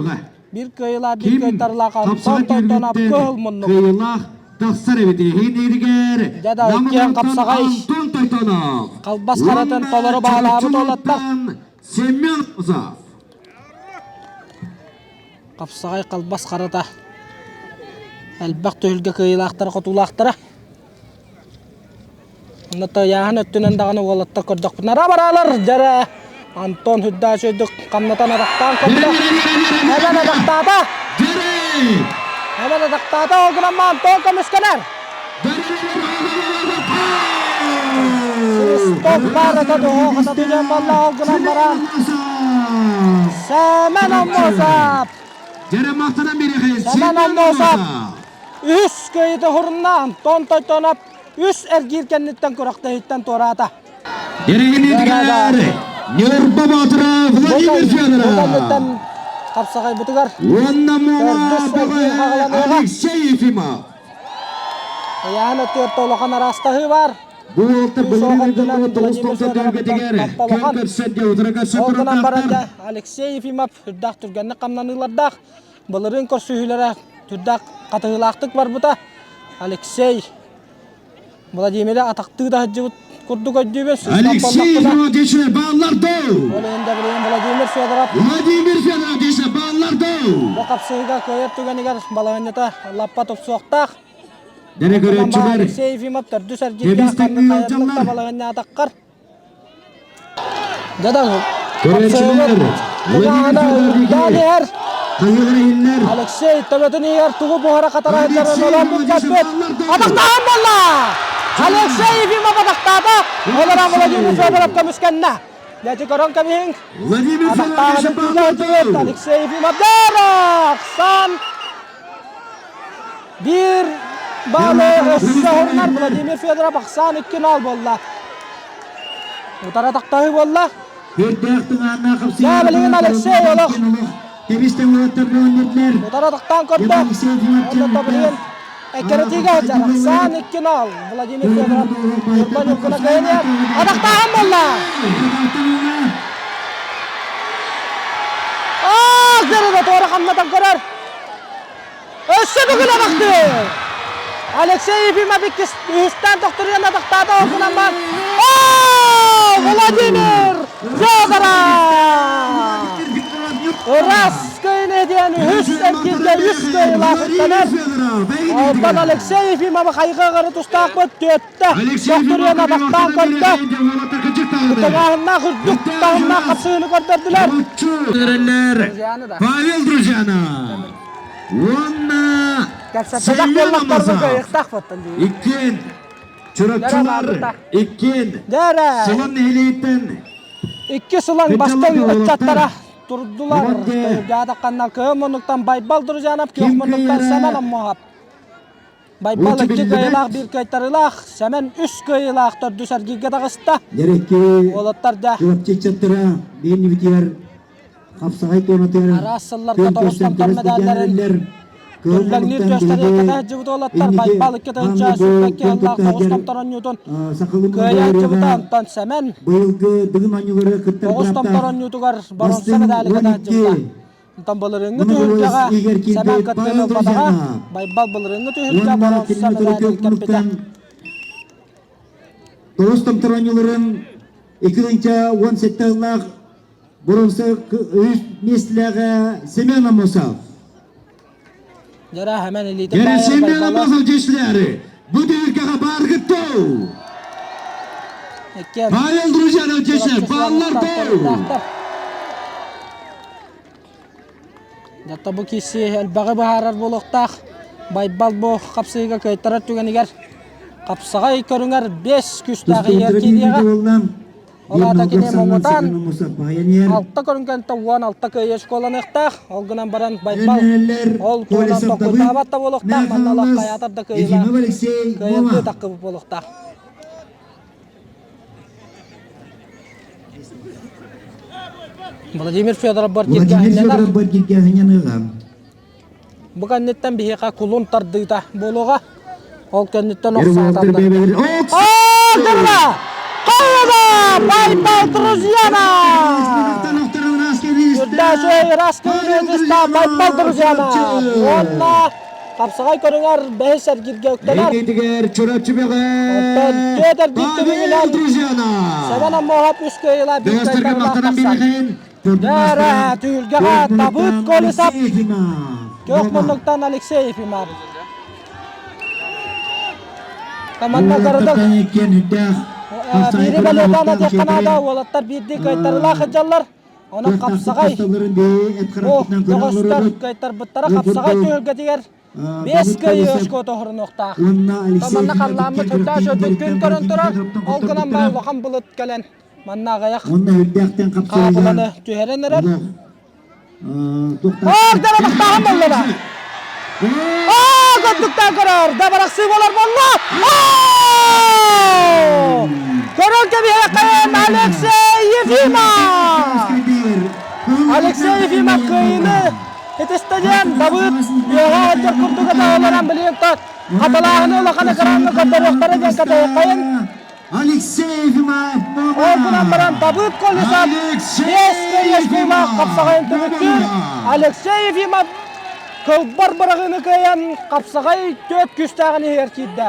Speaker 2: Биир кыайыылаах, биир
Speaker 7: Ким
Speaker 2: кыайтарылаах Антон
Speaker 7: хапсаҕай
Speaker 2: Тойтонов
Speaker 7: түһүлгүттэн
Speaker 2: кыһыл муннук.
Speaker 7: кыайыылаах тахсар эбит иһин
Speaker 2: Дьэ да иккиэн хапсаҕай
Speaker 7: Антон Тойтонов
Speaker 2: халбас харатын толору баалаабыт уолаттар.
Speaker 7: Семен Озов.
Speaker 2: Хапсаҕай халбас харата. Элбэх түһүлгэ кыайыылаахтара хотуулаахтара. Онно тыйааһын өттүнэн даҕаны уолаттар көрдөхпүнэ баралар дьэрэ Антон Хүддач өйдүк хамнатан атахтаан көрдө. Эбэн атахтаата. Эбэн атахтаата ол гынан Антон көмүскэнэр. Свисток баарата доһо хататы дьон балла ол гынан баран Сэмэн Аммосов Сэмэн Аммосов үһүс кыайыыта уһурунна Антон Тойтонов үс эргиир кэнниттэн күрэхтэһииттэн туораата.
Speaker 7: Дэрэгиниитигэр Ньурба Боотура Владимир Федоров
Speaker 2: хапсаҕайбытыгар
Speaker 7: уонна Муома
Speaker 2: төрдүс эргиир хаҕыланыаҕа.
Speaker 7: Алексей Ефимов.
Speaker 2: Ыйаан өттүгэр улахан араастаһыы баар.
Speaker 7: Бу уолтар
Speaker 2: Күүс
Speaker 7: былырыын
Speaker 2: оҕонньонон
Speaker 7: ыытыллыбыт тоҕус
Speaker 2: Владимир
Speaker 7: томтор
Speaker 2: Федоров
Speaker 7: түһүлгэтигэр күөн
Speaker 2: улахан.
Speaker 7: көрсөргө утары көрсө
Speaker 2: Ол гынан баран
Speaker 7: туруктаахтар.
Speaker 2: да Алексей Ефимов үрдээх түргэнник хамнаныылардаах. Былырыын көрсүһүүлэрэ түрдээх хатыһыылаахтык барбыта. Алексей Владимиры атахтыы да сылдьыбыт курдук өйдүүбүн.
Speaker 7: Алексей Ефимов бааллар доо!
Speaker 2: Ол иһин да билигин Владимир Федоров
Speaker 7: Владимир Федоров десе бааллар доо!
Speaker 2: Бу хапсыһыыга кыайар түгэнигэр балаһыанньата лаппа тупсуохтаах.
Speaker 7: Дэрэ көрөөччүлэр
Speaker 2: Алексей Ефимов төрдүс эргииргэ
Speaker 7: Тэбис
Speaker 2: ханнык
Speaker 7: ыалдьаллар.
Speaker 2: балаһыанньа атаххар. Дьадаҥ
Speaker 7: Көрөөччүлэр Владимир Федоров
Speaker 2: иһэр.
Speaker 7: Хайыгар иһиллэр.
Speaker 2: Алексей төбөтүн иһигэр тугу буһара хатара сылдьарын
Speaker 7: Алексей
Speaker 2: олоон
Speaker 7: Ефимов
Speaker 2: билбэппит. Атахтаан буолла! Алексей Ефимов атахтаата. Ол эрэн Владимир Федоров көмүскэннэ. Дьэ көрөн кэбиһиҥ.
Speaker 7: Владимир
Speaker 2: Атахтааҕын
Speaker 7: Федоров
Speaker 2: Алексей Ефимов Сан биир баалы өссө уһуннар Владимир Федоров ахсаан 2-0 буолла. Утара тахтаһыы буолла.
Speaker 4: Өрдөөх тыҥааннаах
Speaker 2: Даа билигин Алексей олох
Speaker 4: Тэбистэн уолаттар бөҕөннөрдүлэр.
Speaker 2: Утара тахтаан көрдө. Онно билигин эккирэтиигэ сылдьар. Ахсаан 2-0. Владимир Федоров Ньурба Ньургуна кыайан Атахтааһын буолла. Аа, Кырыга туора хамнатан көрөр. Өссө бүгүн атахтыыр. Алексей Ефимов иккис үһүстээн тохторуйан атахтаата ол гынан бар. Оо, Владимир Федоров! Ырас кыйыны диэн үһүс эргииргэ үс кыайыылаах үктэнэр. Онтон Алексей Ефимовы хайҕыгары тустаахпыт түөттэ. Тохторуйан атахтаан көрдө. Тыҥааһыннаах үрдүк таһымнаах хапсыһыыны көрдөрдүлэр.
Speaker 7: Павел Друзьяна уонна
Speaker 2: Кэпсэппэтэх
Speaker 7: Семен
Speaker 2: буоллахтарына
Speaker 7: Аммосов
Speaker 2: кыайыахтаах буоттан дии.
Speaker 7: иккиэн Чурапчылар иккиэн
Speaker 2: Дьэрэ
Speaker 7: Сылан нэһилиэгиттэн
Speaker 2: икки сылан
Speaker 7: Кырдьаллар
Speaker 2: бастыҥ
Speaker 7: уолаттар.
Speaker 2: ыччаттара турдулар.
Speaker 7: Уонна
Speaker 2: Дьаатахханнар кыһын муннуктан Байбал Друзьянов, күөх
Speaker 7: Ким
Speaker 2: муннуктан
Speaker 7: кыайара
Speaker 2: Сэмэн Аммоһап. Байбал
Speaker 7: Лучше
Speaker 2: икки
Speaker 7: биллибэт.
Speaker 2: кыайыылаах, биир кыайтарыылаах, Сэмэн үс кыайыылаах төрдүс эргииргэ таҕыста.
Speaker 4: Дьэрэкки
Speaker 2: Уолаттар да
Speaker 4: Чурапчы ыччаттара биир хапсаҕай туонатыгар
Speaker 2: араас сылларга
Speaker 4: күөн
Speaker 2: тоҕус
Speaker 4: көрсөн
Speaker 2: томтор
Speaker 4: күрэс былдьаан
Speaker 2: мэдээллэрин
Speaker 4: эрэллэр. Кыһыл
Speaker 2: Түллэҥниир
Speaker 4: муннуктан
Speaker 2: түөстэрин
Speaker 4: биһиги
Speaker 2: кэтэһэ сылдьыбыт уолаттар
Speaker 4: инники
Speaker 2: Байбал икки тыһыынча
Speaker 4: аан
Speaker 2: сүүрбэ
Speaker 4: дойду
Speaker 2: икки
Speaker 4: күөн
Speaker 2: сыллаах
Speaker 4: тутта
Speaker 2: тоҕус
Speaker 4: сылдьар
Speaker 2: томтор оонньуутун
Speaker 4: сахалыы
Speaker 2: кыайа сылдьыбыта
Speaker 4: Монголияҕа
Speaker 2: онтон Сэмэн
Speaker 4: быйылгы Дыгын оонньууларыгар кыттар
Speaker 2: тоҕус томтор
Speaker 4: бырааптаах
Speaker 2: оонньуутугар боруонса
Speaker 4: бастыҥ
Speaker 2: мэдээли
Speaker 4: 12
Speaker 2: кэтэһэ сылдьыбыта. Онтон былырыыҥҥы
Speaker 4: Монголия
Speaker 2: түһүлгэҕэ
Speaker 4: иһигэр
Speaker 2: Сэмэн
Speaker 4: киирбит
Speaker 2: кыттыыны
Speaker 4: Павел
Speaker 2: ылбатаҕа.
Speaker 4: Друзьяна
Speaker 2: Байбал былырыыҥҥы түһүлгэ
Speaker 4: уонна
Speaker 2: боруонса
Speaker 4: километры
Speaker 2: мэдээлин
Speaker 4: көк
Speaker 2: кэппитэ.
Speaker 4: муннуктан тоҕус томтор оонньууларын 2017 сыллаах боруонса үһүс миэстэлээҕэ Семен Аммосов.
Speaker 2: Дьара Сэмэн илиитин
Speaker 7: Дьэрэ
Speaker 2: баайар
Speaker 7: Семен
Speaker 2: Байбалы
Speaker 7: Аммосов дьиэшлээри бу түһүлгэҕэ бааргыттау.
Speaker 2: иккиэн
Speaker 7: Павел Друзьянов дьиэшэ бааллар
Speaker 2: Чурапчы
Speaker 7: доо.
Speaker 2: Дьэ бу киси элбэҕи быһаарар буолуохтаах. Байбал бу хапсыһыыга кыайтарар түгэнигэр хапсаҕай көрүҥэр биэс күүстээх иһэр киириэҕэ. Ол аата кини муҥутаан алта көрүҥкэнтэ 16 кыайыы школаныахтаах. Ол гынан баран Байбал ол туһунан толкуйдаабат да буолуохтаах. Манна олох хайаатар да кыайыылаах кыайырдыы таххыбыт буолуохтаах. Владимир Федоров
Speaker 4: Владимир Федоров Баргиргэ
Speaker 2: Бу кэнниттэн биһиэхэ кулун тардыыта буолуоҕа. Ол кэнниттэн ох сааталлар. Хайда! Байбал друзьяна! Үрдээшэй ырас кыыс Байбал друзьяна! Уонна Хапсаҕай көрүҥэр бэһис эргииргэ үктэнэр.
Speaker 7: Эйгэтигэр Чурапчы бөҕө
Speaker 2: Оттон түөрт эргиир
Speaker 7: Павел
Speaker 2: түмүгүнэн
Speaker 7: Друзьяна!
Speaker 2: Сэмэн Аммоһов үс кыайыылаах биир
Speaker 7: Бөҕөстөргө
Speaker 2: кыайтарыылаах
Speaker 7: махтанан
Speaker 2: тахсар.
Speaker 7: биэриэхин
Speaker 2: Дээрэ түһүлгэҕэ Давыд Колесов, Көөх муннуктан Алексей Ефимов. Манна городок биири бэлиэтээн этиэххэ наада, уолаттар биирдии кыайтарыылаах сылдьаллар. Онон хапсаҕай бу бөҕөстөр кыайтарбыттара хапсаҕай түһүлгэтигэр 5 кыайыы очко тоһорунуохтаах. Манна халлааммыт үрдээх үрдүк күн көрөн турар, ол гынан баран улахан былыт кэлэн манна аҕыйах хаапыланы түһэрэн эрэр. Оор, дарабахтааһын буолла Оо, көрдүктэн көрөр, дабарахсыы болар болла. Көрөн кэбиһэххайын Алексей Ефимов! Алексей Ефимов кыайыыны итистэ диэн Давыд үөһээ сылдьар курдук этэ олорон билигин хатылааһыны улахан экраҥҥа көрдөрүөхтэрэ диэн кэтэһиэххэйин.
Speaker 4: Алексей Ефимов
Speaker 2: Ол гынан баран Давыд Колесов биэс кыайыылаах хапсаҕайын түмүктүүр. Алексей Ефимов кылбар быраҕыыны кыайан хапсаҕай түөрт күүстээҕин иһигэр киирдэ.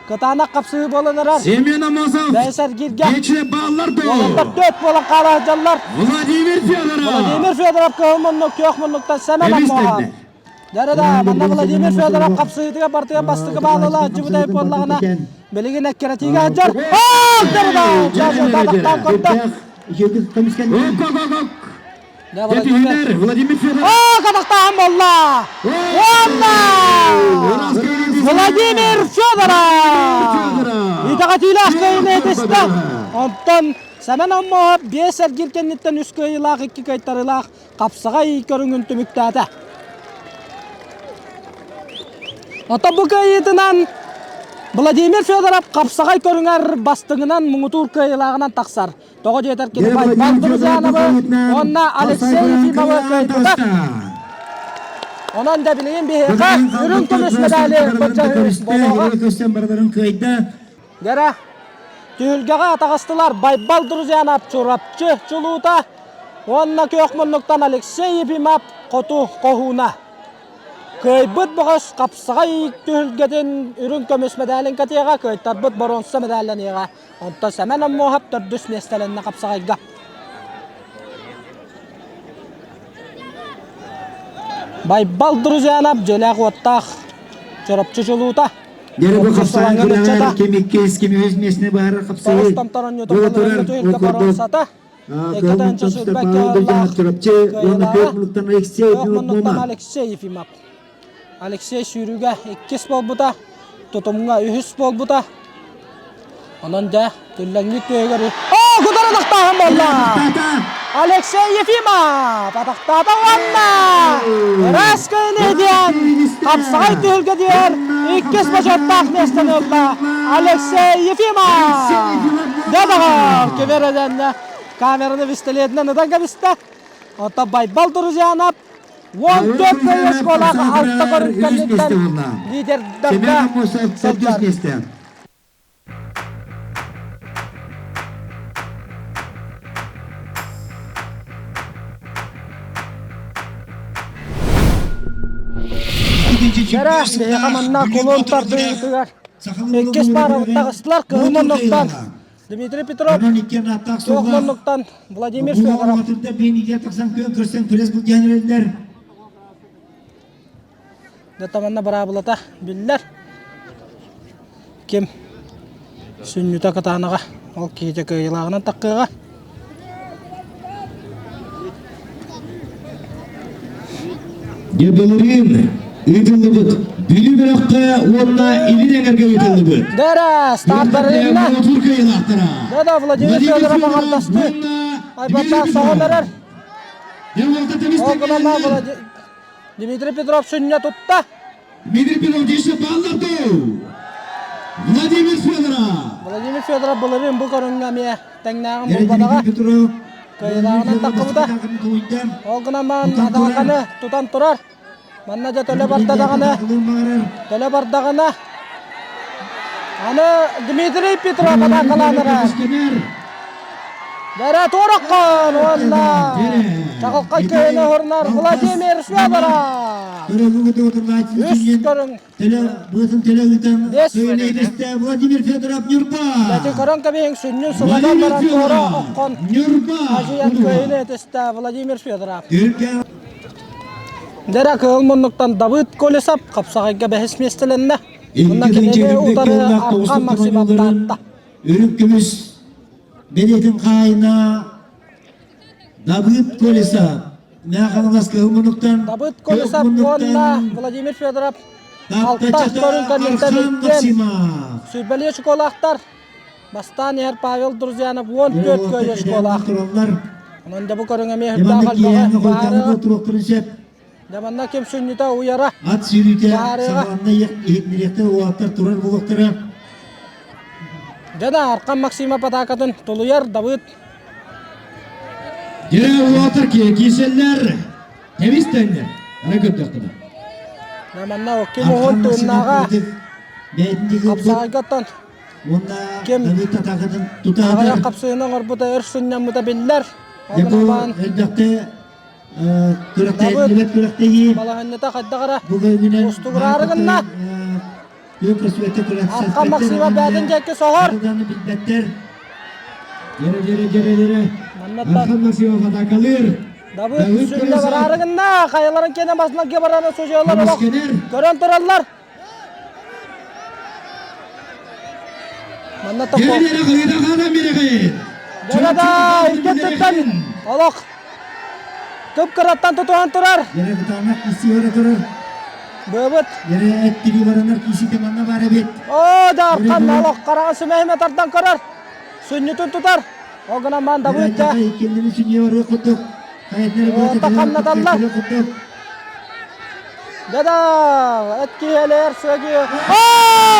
Speaker 2: Кытаанах хапсыһыы буолан эрэр.
Speaker 7: Семен Амосов
Speaker 2: Бэйсэргииргэ
Speaker 7: Кече баллар
Speaker 2: уолаттар төрт буолан хаала сылдьаллар.
Speaker 7: Владимир Федоров
Speaker 2: Владимир Федоров кыһыл муннук, күөх муннуктан Семен Аммосов. Дьэ манна Владимир Федоров хапсыһыытыгар бартыгар бастакы баалыла дьыбытай буоллаҕына билигин эккирэтиигэ сылдьар.
Speaker 7: Владимир Федоров.
Speaker 2: Оо, катахтааһын буолла! Уонна Владимир Федоров! Итэҕэтиилээх кыайыыны этистэ. Онтон Сэмэн Оммоһоп биэс эргиир кэнниттэн үс кыайыылаах, икки кыайтарыылаах хапсаҕай көрүҥүн түмүктээтэ. Оттон бу кыайыытынан Владимир Федоров хапсаҕай көрүҥэр бастыҥынан муҥутуур кыайыылааҕынан тахсар. Тоҕо диэтэр кини Байбал Друзьяновы уонна Алексей Ефимовы кыайбыта. Онон да билигин биһиэхэ үрүҥ көмүс медали былдьаһыы буолуоҕа. Дьэрэ, түһүлгэҕэ атаҕастылар Байбал Друзьянов Чурапчы чулуута уонна күөх муннуктан Алексей Ефимов хоту хоһууна. Кыайбыт бөҕөс хапсаҕай түһүлгэтин үрүҥ көмүс мэдээлин кэтиэҕэ, кыайтарбыт боруонса мэдээллэниэҕэ. Онтон Сэмэн Оммуоһап төрдүс миэстэлэннэ хапсаҕайга. Байбал Друзьянов дьиэлээх-уоттаах Чурапчы чулуута.
Speaker 4: Дьэ бу хапсаҕай күрэҕэр ким иккис, ким үһүс миэстэни быһаарар хапсаҕай буола турар. Ол курдук Чурапчы уонна Күөх Муннуктан Алексей Ефимов
Speaker 2: Алексей Ефимов. Алексей сүүрүүгэ иккис буолбута, тутумҥа үһүс буолбута. Онон дьэ, түллэҥҥит түөһүгэр Оо, кутар атахтааһын буолла! Алексей Ефимов атахтаата уонна ыраас кыайыыны диэн хапсаҕай түһүлгэ диэр иккис бочуоттаах миэстэни ылла Алексей Ефимов! Дьэ доҕор, ким эрэ дэннэ камераны пистолетинэн ытан кэбистэ. Оттон Байбал Друзьянов 14 кыайыы оскуолаах алта көрүҥ кэнниттэн лидердарга сылдьар. Кэрэ, биһиэхэ манна кулун тардыытыгар иккис паара таҕыстылар кыһыл муннуктан Дмитрий Петров, суох муннуктан Владимир Федоров. Дьэ, быраабылата биллэр. Ким сүнньүтэ кытаанаҕа, ол киһитэ кыайыылааҕынан таххыаҕа.
Speaker 7: Дьэ былырыын ыытыллыбыт Бүлүү бөлөххө уонна Илин эҥэргэ ыытыллыбыт.
Speaker 2: Дэрэ, стартарына. Да-да, Владимир Федоров аҥардасты. Айбаттаах соҕон эрэр. Ол гынан Дмитрий Петров сүнньэ тутта.
Speaker 7: Дмитрий Петров дьиэшэ бааллар дуу? Владимир Федоров.
Speaker 2: Владимир Федоров былырыын бу көрүҥҥэ эмиэ тэҥнээҕин булбатаҕа. Кыайыылааҕынан таххыбыта. Ол гынан баран атааканы тутан турар. Манна дьэ төлө барда даҕаны, төлө бардаҕына аны Дмитрий Петров атаакалаан эрэр. Дэрэ туораххан уонна чаҕылхай кыһыны уһурунар Владимир Федоров. Үс көрүҥ Бес
Speaker 4: Владимир Федоров Ньурба.
Speaker 2: Ити көрөн кэбиһиҥ сүнньүн сылатан баран туора оххон ажыйан кыайыны этистэ Владимир Федоров. Дьэрэ кыһыл муннуктан Давыд Колесов хапсаҕайга бэһис миэстэлэннэ. Онно кинини утары Архан Максимов таатта.
Speaker 4: Үрүҥ көмүс бэлиэтин хаайына Давыд Колесов Мэхаҥалас кыһыл муннуктан
Speaker 2: Давыд Колесов уонна Владимир Федоров алта көрүҥ кэнниттэн иккиэн сүүрбэлии очукуолаахтар. Бастаан иһэр Павел Друзьянов 14 көйө школаах. Онон дьэ бу көрүҥ эмиэ үрдээх элбэҕи баһаарыаҕа. Дьэ манна ким сүнньүтэ уйара
Speaker 4: Ат сүүрүүтэ саҕаланна иһитиннэриэхтэр уолаттар турар буолуохтара.
Speaker 2: Дьэ да Архан Максимов атаакатын тулуйар Давыд.
Speaker 7: Дьэ уолаттар киирсэллэр. Тэбис тэҥнэр. Ара көрдөхтөрө.
Speaker 2: Дьэ манна ким уһун тыыннааҕа хапсаҕайгаттан
Speaker 4: Уонна
Speaker 2: Ким
Speaker 4: Давид атаакатын тута
Speaker 2: аҕыйах хапсыһыны оҥорбута өр сынньаммыта биллэр.
Speaker 4: Дьэ бу
Speaker 2: Ол
Speaker 4: элбэхтэ күрэхтэһиллибэт күрэхтэһии.
Speaker 2: Балаһынньата хайдах эрэ
Speaker 4: Бу көрүҥүнэн
Speaker 2: устугураары гынна.
Speaker 4: Күөх просвета
Speaker 2: Архан Максимов бээтин дьэкки соһор.
Speaker 4: билбэттэр.
Speaker 7: Дьэрэ дьэрэ дьэрэ дьэрэ. Архан Максимов атаакалыыр.
Speaker 2: Давыд сүнньэ бараары гынна. Хайаларын киэнэ басынан бараны судьуйалар олох көрөн тураллар. Манна топпо. Дьарада икки олох кып-кыраттан тутуһан турар.
Speaker 4: Yere кытаанах киси бара турар.
Speaker 2: Быабыт.
Speaker 4: Yere эттиги баранар кисите манна бар эбит.
Speaker 2: Оо, да архан олох хараҕын сүмэһиме тардан көрөр. Сүнньүтүн тутар. Ол гынан ман Давыд да.
Speaker 4: Иккиннини сүнньү барыа курдук.
Speaker 2: Таханнаталлар. Да-да, эткиэлэр сөги. О,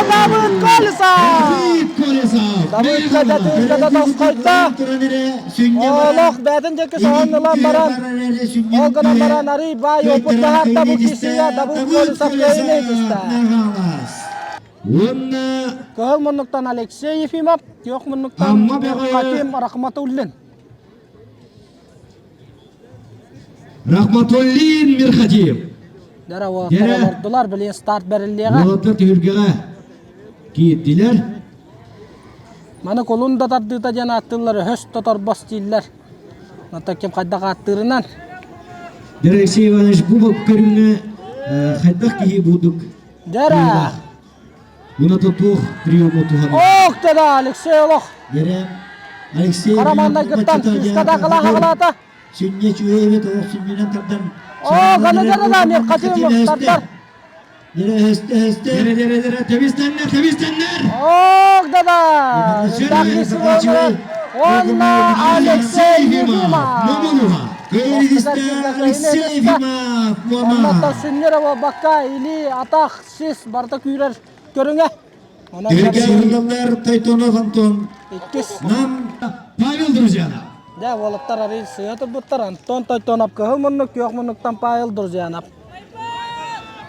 Speaker 2: Давыд Колесов!
Speaker 7: Давид Колесов!
Speaker 2: Давыд кадатын тосхойда. Олох бәтин жеке соһон ылан баран. Ол гынан баран арый бай опыт таһарта бу кисия Давыд Колесов кыайыны итиста.
Speaker 7: Уонна
Speaker 2: Кыһыл муннуктан Алексей Ефимов, күөх муннуктан Хаким Рахматуллин.
Speaker 7: Рахматуллин Мирхатиев.
Speaker 2: Дара уолаттар олордулар, билин старт бэриллиэҕэ.
Speaker 7: Уолаттар түһүлгэҕэ киирдилэр.
Speaker 2: Маны кулун да тардыыта диэн ааттыыллар, өһөс тоторбос дииллэр. Онтон ким хайдах ааттыырынан.
Speaker 7: Алексей Иванович бу көрүҥҥэ хайдах киһи буудук?
Speaker 2: Дара!
Speaker 7: Уна туох приему туһанар?
Speaker 2: Ох, да, Алексей олох.
Speaker 4: Дара, Алексей
Speaker 2: Хараманнайгыттан күүскэ такалаах
Speaker 4: Сүнньэ үчүгэй олох сүнньүнэн тардан.
Speaker 2: О, гана гана Мирхатимов тардар.
Speaker 4: Дere өстө өстө.
Speaker 7: Дere дere дere тебистеннер тебистеннер.
Speaker 2: Ох, да да. Онна Алексей Ефимов.
Speaker 7: Момолуга.
Speaker 4: Алексей Ефимов.
Speaker 2: Оннаттан сүнньүрэ буолбакка или атах сис барыта күүрэр көрүҥэ.
Speaker 4: Төргө Тойтонов Антон.
Speaker 2: Иккис.
Speaker 4: Нам
Speaker 7: Павел Друзьянов.
Speaker 2: Дьэ, уолаттар арый сыыһа турбуттар. Антон Тойтонов кыһыл муннук, күөх муннуктан Павел Друзьянов.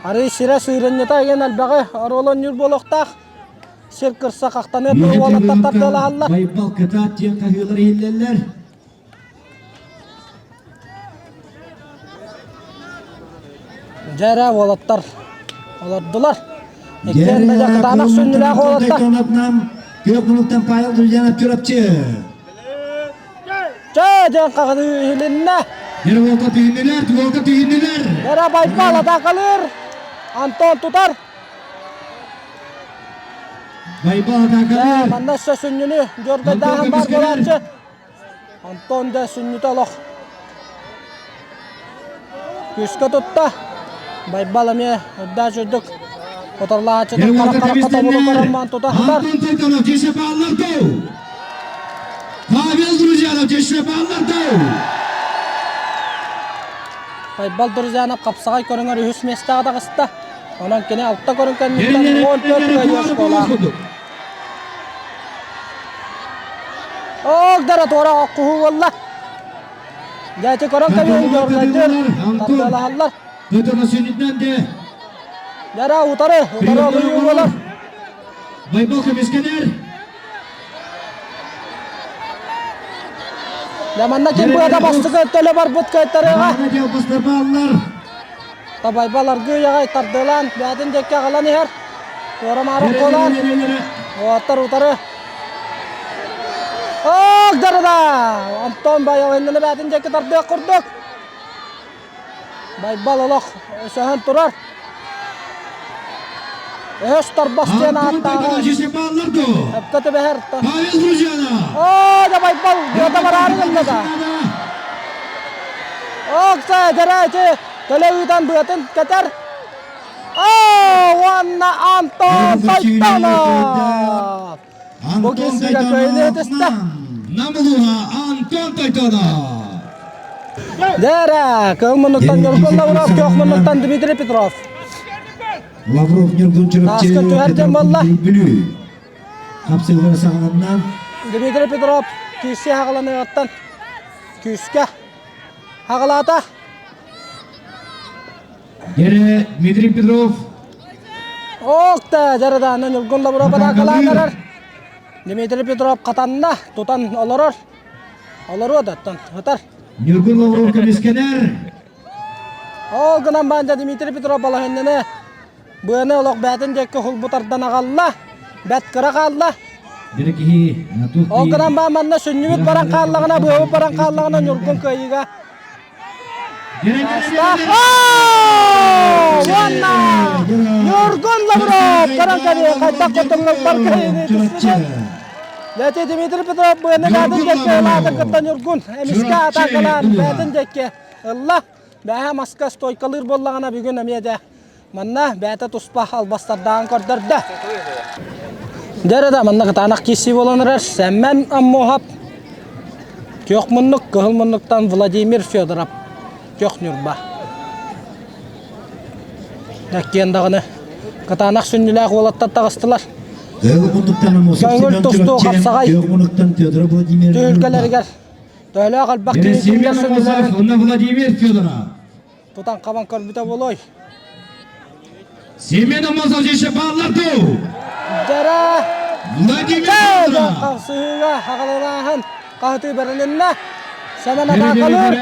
Speaker 2: Арый сирэ сыырынньыта игин элбэҕи оруолун ньуур буолуохтаах. Сир кырса хахтаныа тур уолаттар тардыалаһаллар.
Speaker 7: Байбал кытаат диэн хаһыылар иһиллэллэр.
Speaker 2: Дьэ эрэ уолаттар олордулар. Иккиэн да кытаанах сүнньүлээх уолаттар.
Speaker 4: Күөх мунуктан Павел Друзьянов Чурапчы.
Speaker 2: Чэ диэн хаҕыны иһилиннэ.
Speaker 7: Дьэ уолга түһүннүлэр, уолга түһүннүлэр.
Speaker 2: Дьэ Байбал атаакалыыр. Антон тутар.
Speaker 7: Байбал атаакалыыр.
Speaker 2: Манна өссө сүнньүнү дьордойдааһын бар буолааччы. Антон да сүнньүтэ олох күүскэ тутта. Байбал эмиэ үрдээх үрдүк оторлааччытын харах-харахха тобулу көрөн маан тута сытар.
Speaker 7: Антон Тайтанов тише баллар Павел Друзьянов тише баллар
Speaker 2: Байбал Друзьянов хапсаҕай көрүҥэр үһүс миэстэҕэ таҕыста. Онон кини алта көрүҥ кэнниттэн 14 кыайыы оскуолаах. Оогдара туора оккуһуу буолла. Дьэ ити көрөн кэбиһин дьорнойдур, тардыалаһаллар. Дьара утары, утары олуйуу буолар.
Speaker 7: Байбал көмүскэнэр.
Speaker 2: Дьэ манна ким быата бастакы төлө барбыт кыайтарыаҕа. Табайбал аргыый аҕай тардыалаан, бээтин диэки аҕалан иһэр. Туора-маары уккуолаан, уолаттар утары. Ок, дарада! Антон Байалыннаны бээтин диэки тардыах курдук. Байбал олох өсөһөн турар. Өһөс торбос диэн ааттааҕа. Өпкө түбэһэр.
Speaker 7: Павел Друзьяна!
Speaker 2: Оо, да Байбал, быата бараары гынна да. Окса, дэрэ төлө ыытан быатын кэтэр. Оо, уонна Антон Тойтонов! Бу
Speaker 7: Антон
Speaker 2: киһисигэ кыайыны
Speaker 7: Тойтонов
Speaker 2: этистэ.
Speaker 7: Намылуна Антон Тойтонов!
Speaker 2: Дэрэ, кыл муннуктан Ньургун Лавров, көх муннуктан Дмитрий Петров.
Speaker 4: Лавров Ньургун Чурапчы
Speaker 2: Тааска түһэр диэн буолла.
Speaker 4: Бүлүү. Хапсыылара саҕаланна.
Speaker 2: Дмитрий Петров күүскэ хаҕаланыаҕыттан күүскэ хаҕалаата.
Speaker 7: Дэрэ Дмитрий Петров.
Speaker 2: Ок да дьарыдааны Ньургун Лавров атаакалаан эрэр. Дмитрий Петров хатанна, тутан олорор. Олоруо да оттон ытар.
Speaker 7: Ньургун Лавров көмүскэнэр.
Speaker 2: Ол гынан баанда Дмитрий Петров балаһынньаны быаны олох бээтин диэки хулбутардан аҕалла. Бэт кыра хаалла. Ол гынан баа манна сүнньүбүт баран хааллаҕына, быабыт баран хааллаҕына Ньургун кыайыыга Уонна Ньургун Лавров баран кэлиэ хайдах хотоҥҥолбор кыайыыны түспүтүн. Лети Дмитрий Петров быаны бээтин диэки ылаатын кытта Ньургун эмискэ атаакалаан бээтин диэки ылла. Бээһэ маска стойкалыыр буоллаҕына бүгүн эмиэ дэ манна бээтэ туспа албастардаан көрдөрдө. Дьэ да манна кытаанах киирсии буолан эрэр Сэмэн Аммуоһап Күөх муннук, кыһыл муннуктан Владимир Федоров Күөх Ньурба. Дьэккиэн даҕаны кытаанах сүнньүлээх уолаттар таҕыстылар.
Speaker 4: Кыһыл муннуктан Аммосов
Speaker 2: Көҥүл
Speaker 4: Семен
Speaker 2: тустуу
Speaker 4: Чурапчы,
Speaker 2: хапсаҕай
Speaker 4: Күөх муннуктан Федоров Владимир
Speaker 2: түһүлгэлэригэр төһөлөөх элбэх киһи
Speaker 7: Семен Аммосов уонна Владимир Федоров.
Speaker 2: тутан хабан көрбүтэ буолуой.
Speaker 7: Семен Аммосов дьише бааллар дуу?
Speaker 2: Дьара
Speaker 7: Владимир Федоров.
Speaker 2: Хапсыһыыга хаҕалалааһын хаһытыы бэрилиннэ. Сэмэн атаакалыыр.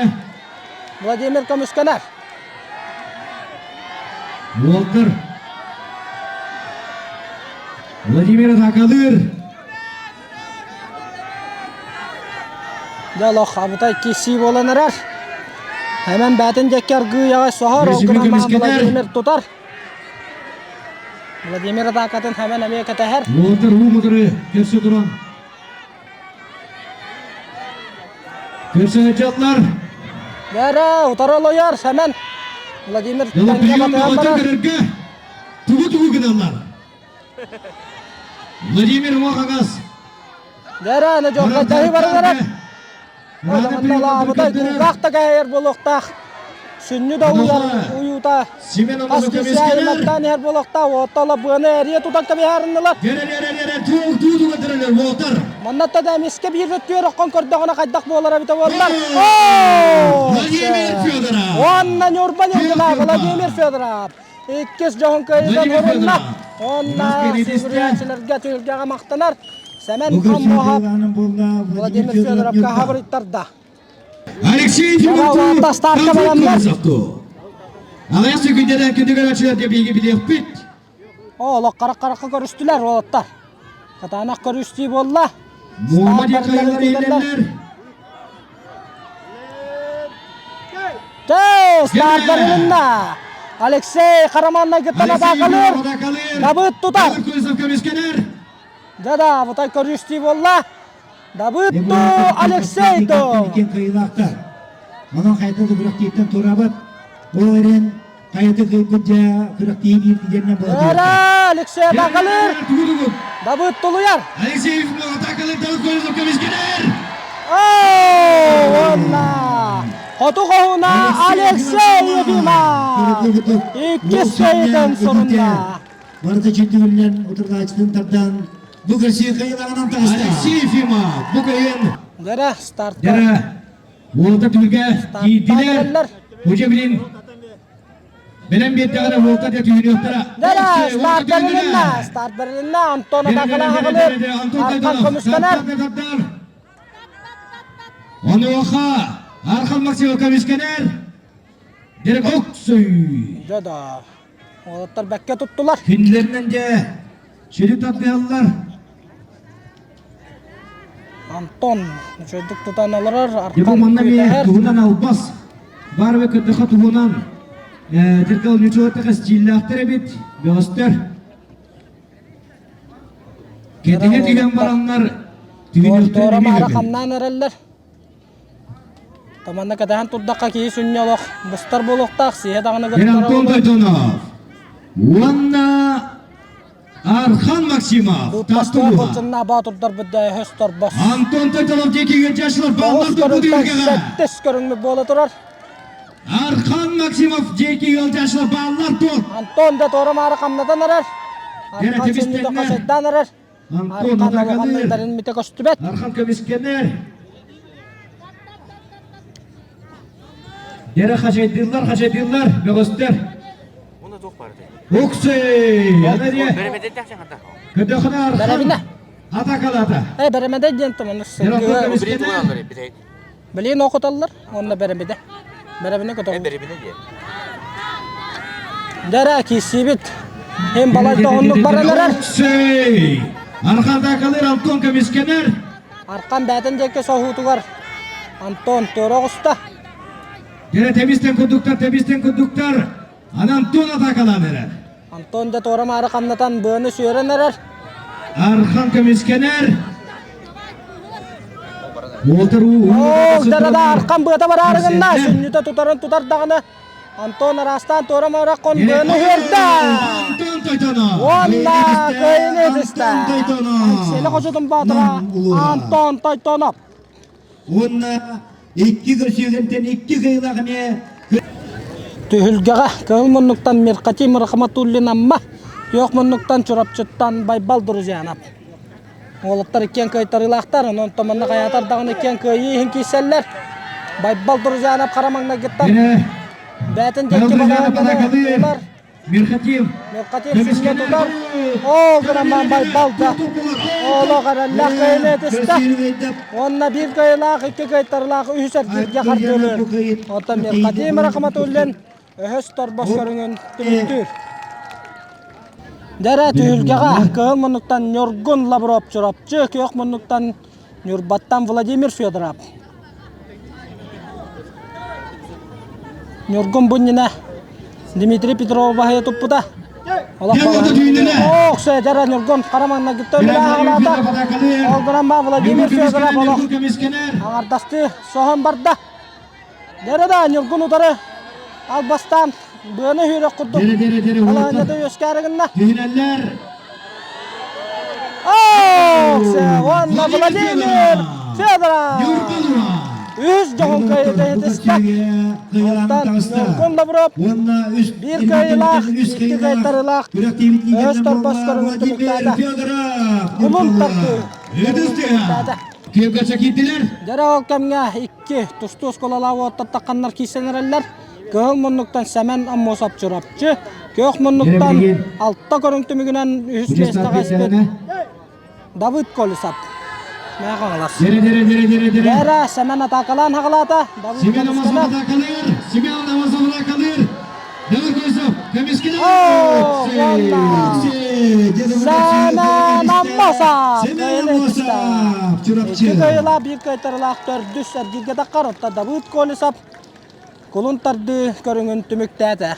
Speaker 2: Владимир көмүскэнэр.
Speaker 7: Уолтар. Владимир атаакалыыр.
Speaker 2: Дьэ олох абытай киирсии буолан эрэр. Эмэн бээтин диэки аргыыйаҕа соһор, ол гынан баран Владимир тутар. Владимир атаакатын Хэмэн эмиэ кэтэһэр.
Speaker 7: Уолаттар уу мутары көрсө туран. Көрсө сылдьаллар.
Speaker 2: Бэрэ, утары олойор Сэмэн. Владимир тэҥҥэ батыһан барар.
Speaker 7: Тугу-тугу гыналлар? Владимир Мохагас.
Speaker 2: Дэрэ, аны дьоҕурдаһыы барылара. Лаабытай кулгаах да кэһэйэр буолуохтаах. Сүнньү да уйар уйуута хас киһи айматтаан иһэр буолуохтаах. Оттола быаны эрийэ тутан кэбиһэриннилэр. Манна да эмискэ биир өттүгэр оххон көрдөҕүнэ хайдах буолара эбитэ буоллар.
Speaker 7: Владимир Федоров!
Speaker 2: Уонна Ньурба Ньургуна Владимир Федоров! Иккис дьоһун кыайыытын урунна. Уонна сүгүрүйээччилэргэ түһүлгэҕэ махтанар. Сэмэн Аммоһов Владимир Федоровка хабырыйтарда.
Speaker 7: Алексей
Speaker 2: Федоров старка баланнар.
Speaker 7: Аҕыйах сөкүндэнэн күндү биһиги билиэхпит.
Speaker 2: Олох харах-харахха көрүстүлэр уолаттар. Кытаанах көрүстүү буолла.
Speaker 7: Муома диэн кыайыылар иһиллэллэр.
Speaker 2: Стартарылынна. Алексей Хараманна кыттан атаакалыыр. Дабыт тутар. Да-да, бутай көрүстүү буолла. Дабыт ту Алексей ту.
Speaker 4: Онон хайда да күрэхтииттэн тураабат. Ол эрэн хайата кыайбыт дьэ күрэхтии биир диэннэн
Speaker 2: була Алексей атаакалыыр. Дабыт тулуйар.
Speaker 7: Алексей атаакалыыр Давыд Колесов көмүскэнэр.
Speaker 2: Уонна хоту хоһуна Алексей Ефимов иккис кыайыытын сурунна.
Speaker 4: Барыта чүнтүгүллэн утурдааччытын тардан бу көрсүү кыайыылааҕынан таҕыста.
Speaker 7: Алексей Ефимов бу кыайын.
Speaker 2: Дэрэ старт.
Speaker 7: Дэрэ Уолта түһүлгэ киирдилэр. Уже билин бэлэм биэрдэҕинэ уолта дэ түһүнүөхтэрэ.
Speaker 2: Дэрэ старт бэрилиннэ. Старт бэрилиннэ. Антон атакалаах аҕалыр. Архан көмүскэнэр.
Speaker 7: Онуоха Архан Максимов көмүскэнэр. Дерек Оксуй.
Speaker 2: Дьэ да. Уолаттар бэккэ туттулар.
Speaker 7: Кинилэринэн дьэ сүрү тардыаллар.
Speaker 2: Антон үчүгэйдик тутан олорор.
Speaker 7: Дьэ бу манна эмиэ туһунан албас. Баар эбэ кырдыха туһунан. Тиркал ньучуоттаха стиллээхтэр эбит, бөҕөстөр. Кэтиһэ түһэн бараннар түһүнүөхтэрин эмиэ
Speaker 2: Туора-маара хамнаан эрэллэр. Таманна кэтэһэн турдахха киһи сүнньэ олох быстар буолуохтаах, сиһэ даҕаны
Speaker 7: гыттара Антон Тойтонов уонна Архан Максимов Тастулуха. Антон Тойтонов диэки ыалдьааччылар бааллар турбут
Speaker 2: Сэттис көрүҥмүт буола турар.
Speaker 7: Архан Максимов диэки ыалдьааччылар бааллар тур.
Speaker 2: Антон да туора-маары хамнатан эрэр. Архан сүнньүтэ хасайдаан эрэр.
Speaker 7: Антон
Speaker 2: атакалыыр. Мите көстүбэт.
Speaker 7: Архан көмүскэнэр. Дere хачайдыыллар, хачайдыыллар, бөҕөстөр. Уксей! Көтөхүнэ Архан атакалата.
Speaker 2: Э, бэрэмэдэ диэн туманы сылгы. Билин окуталлар, онно бэрэмэдэ. Бэрэмэдэ көтөх.
Speaker 8: Бэрэмэдэ диэн.
Speaker 2: Дара киссибит. Hem балайда оннук баран эрэр.
Speaker 7: Уксей! Архан атакалыр, Антон көмүскэнэр.
Speaker 2: Архан бээтин диэки соһуутугар Антон туора оҕуста.
Speaker 7: Дьэ, тэбистэн курдуктар, тэбистэн курдуктар. Аны Антон атаакалаан эрэр.
Speaker 2: Антон да туора-маары хамнатан быаны сүөрэн эрэр.
Speaker 7: Архан көмүскэнэр. Уолтар уу
Speaker 2: Оо, дарада Архан быата бараары гынна. Сүнньүтэ тутарын тутар даҕаны. Антон араастаан туора-маары хон быаны сүөрдэ.
Speaker 7: Антон Тойтонов.
Speaker 2: Уонна кыайыыны ытыста.
Speaker 4: Антон Тойтонов.
Speaker 2: Сели хочотун боотура Антон Тойтонов.
Speaker 4: Уонна икки көрсүөлэртэн икки кыайыылаах эмиэ
Speaker 2: Түһүлгэҕэ кыһыл муннуктан Мирхатим Рахматуллин Амма, күөх муннуктан Чурапчыттан Байбал Друзьянов. Уолаттар иккиэн кыайтарыылаахтар, онон манна хайаатар даҕаны иккиэн кыайыы иһин киирсэллэр. Байбал Друзьянов хара маҥнайгыттан бээтин диэки балаһыанньаны
Speaker 7: Мирхатим.
Speaker 2: Мирхатим синньэ тутар. Ол гынан Байбал да олох эрэллээх кыайыыны этистэ. Уонна биир кыайыылаах, икки кыайтарыылаах үһүс эргииргэ хардыылыыр. Оттон Мирхатим Рахматуллин өһөс торбос көрүҥүн түмүктүүр. Дэрэ түһүлгэҕэ кыһыл муннуктан Ньургун Лавров Чурапчы, күөх муннуктан Ньурбаттан Владимир Федоров. Ньургун бу иннинэ Дмитрий Петров баһыйа туппута. Ох, сөдөрө Ньургун хара маҥнайгыттан үлэлээн Ол гынан ба Владимир Федоров олох аҥардастыы соһон барда. Дэрэ да Ньургун утары албастаан быаны сүүрэх курдук балаһыанньата үөскээри гынна. Ох, уонна Владимир Федоров үс дьоһун кыайыыта иһитистэ. Онтон Ньургун Лавров биир кыайыылаах, икки кыайтарыылаах өс торбос көрүҥүн түмүктээтэ. Кулун тардыы түмүктээтэ.
Speaker 7: Күөккэ киирдилэр.
Speaker 2: Дьэрэ ол кэмҥэ икки тустуу оскуолалаах уоттар тахханнар киирсэн эрэллэр. Кыһыл муннуктан Сэмэн Аммосов Чурапчы, күөх муннуктан алта көрүҥ түмүгүнэн үһүс миэстэҕэ испит Давыд Колесов. Мэҥэ Хаҥалас. Дэрэ Сэмэн атаакалаан хаҕалаата. Давыд
Speaker 7: Семен Аммосов атаакалыыр. Семен Аммосов атаакалыыр. Давыд Колесов көмүскэлэр.
Speaker 2: Семен Аммосов!
Speaker 4: Семен Аммосов! Чурапчы.
Speaker 2: Икки кыайыылаах, биир кыайтарыылаах төрдүс эргииргэ таххар. Оттон Давыд Колесов Кулун тардыы көрүҥүн түмүктээтэ.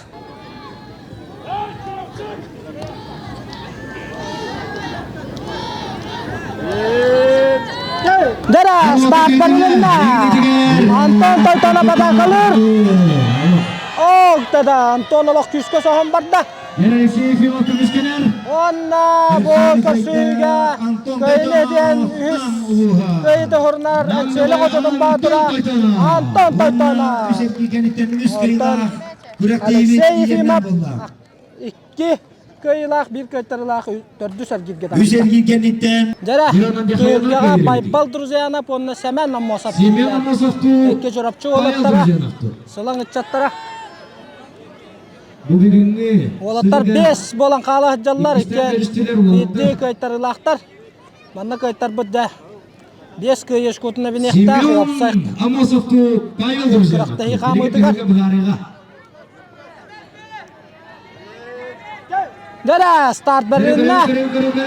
Speaker 2: Дара старт барылынна. Антон Тойтоно батакалыр. Ок да Антон олох күүскэ соһон барда. Уонна бу көрсүүгэ кыайыны диэн үһүс кыайыыта хурунар Эҥсиэли хочотун баатыра Антон Тойтоно. Онтон Алексей Ефимов икки кыайыылаах, биир кыайтарыылаах төрдүс эргииргэ
Speaker 4: Үс эргиир кэнниттэн
Speaker 2: Дьэрэ, Түһүлгэҕэ Байбал Друзьянов уонна Сэмэн Аммосов
Speaker 7: Семен Аммосовтуу
Speaker 2: икки Чурапчы уолаттара, Сылаҥ ыччаттара
Speaker 7: Бу бүгүҥҥү
Speaker 2: Уолаттар бэс буолан хаала сылдьаллар, иккиэн биирдии кыайтарыылаахтар. Манна кыайтарбыт да биэс кыайыы шкутуна биниэхтээх уопсай
Speaker 7: Аммосовтуу Павел Друзьянов
Speaker 2: күрэхтэһии хаамыытыгар. Дьэрэ, старт бэрилиннэ.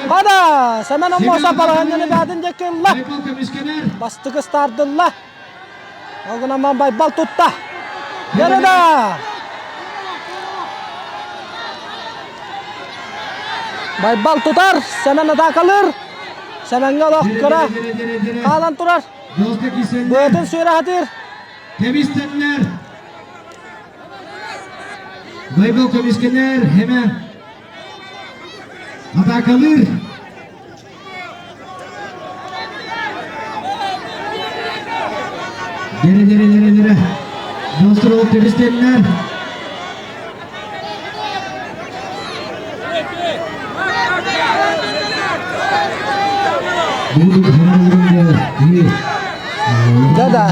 Speaker 2: Хада, Семен Аммосов балаһанньаны бээтин диэки ылла. Бастакы стардылла. Ол гынан Байбал тутта. Дьэрэ да! Байбал тутар, Сэмэн атаакалыыр. Сэмэҥҥэ олох кыра хаалан турар. Быатын сүөрэ сатыыр.
Speaker 7: Кэбистэннэр. Байбал көмүскэнэр, хэмэ атаакалыыр. Дere dere dere dere. Dostlar olup кэбистэннэр.
Speaker 2: Да-да,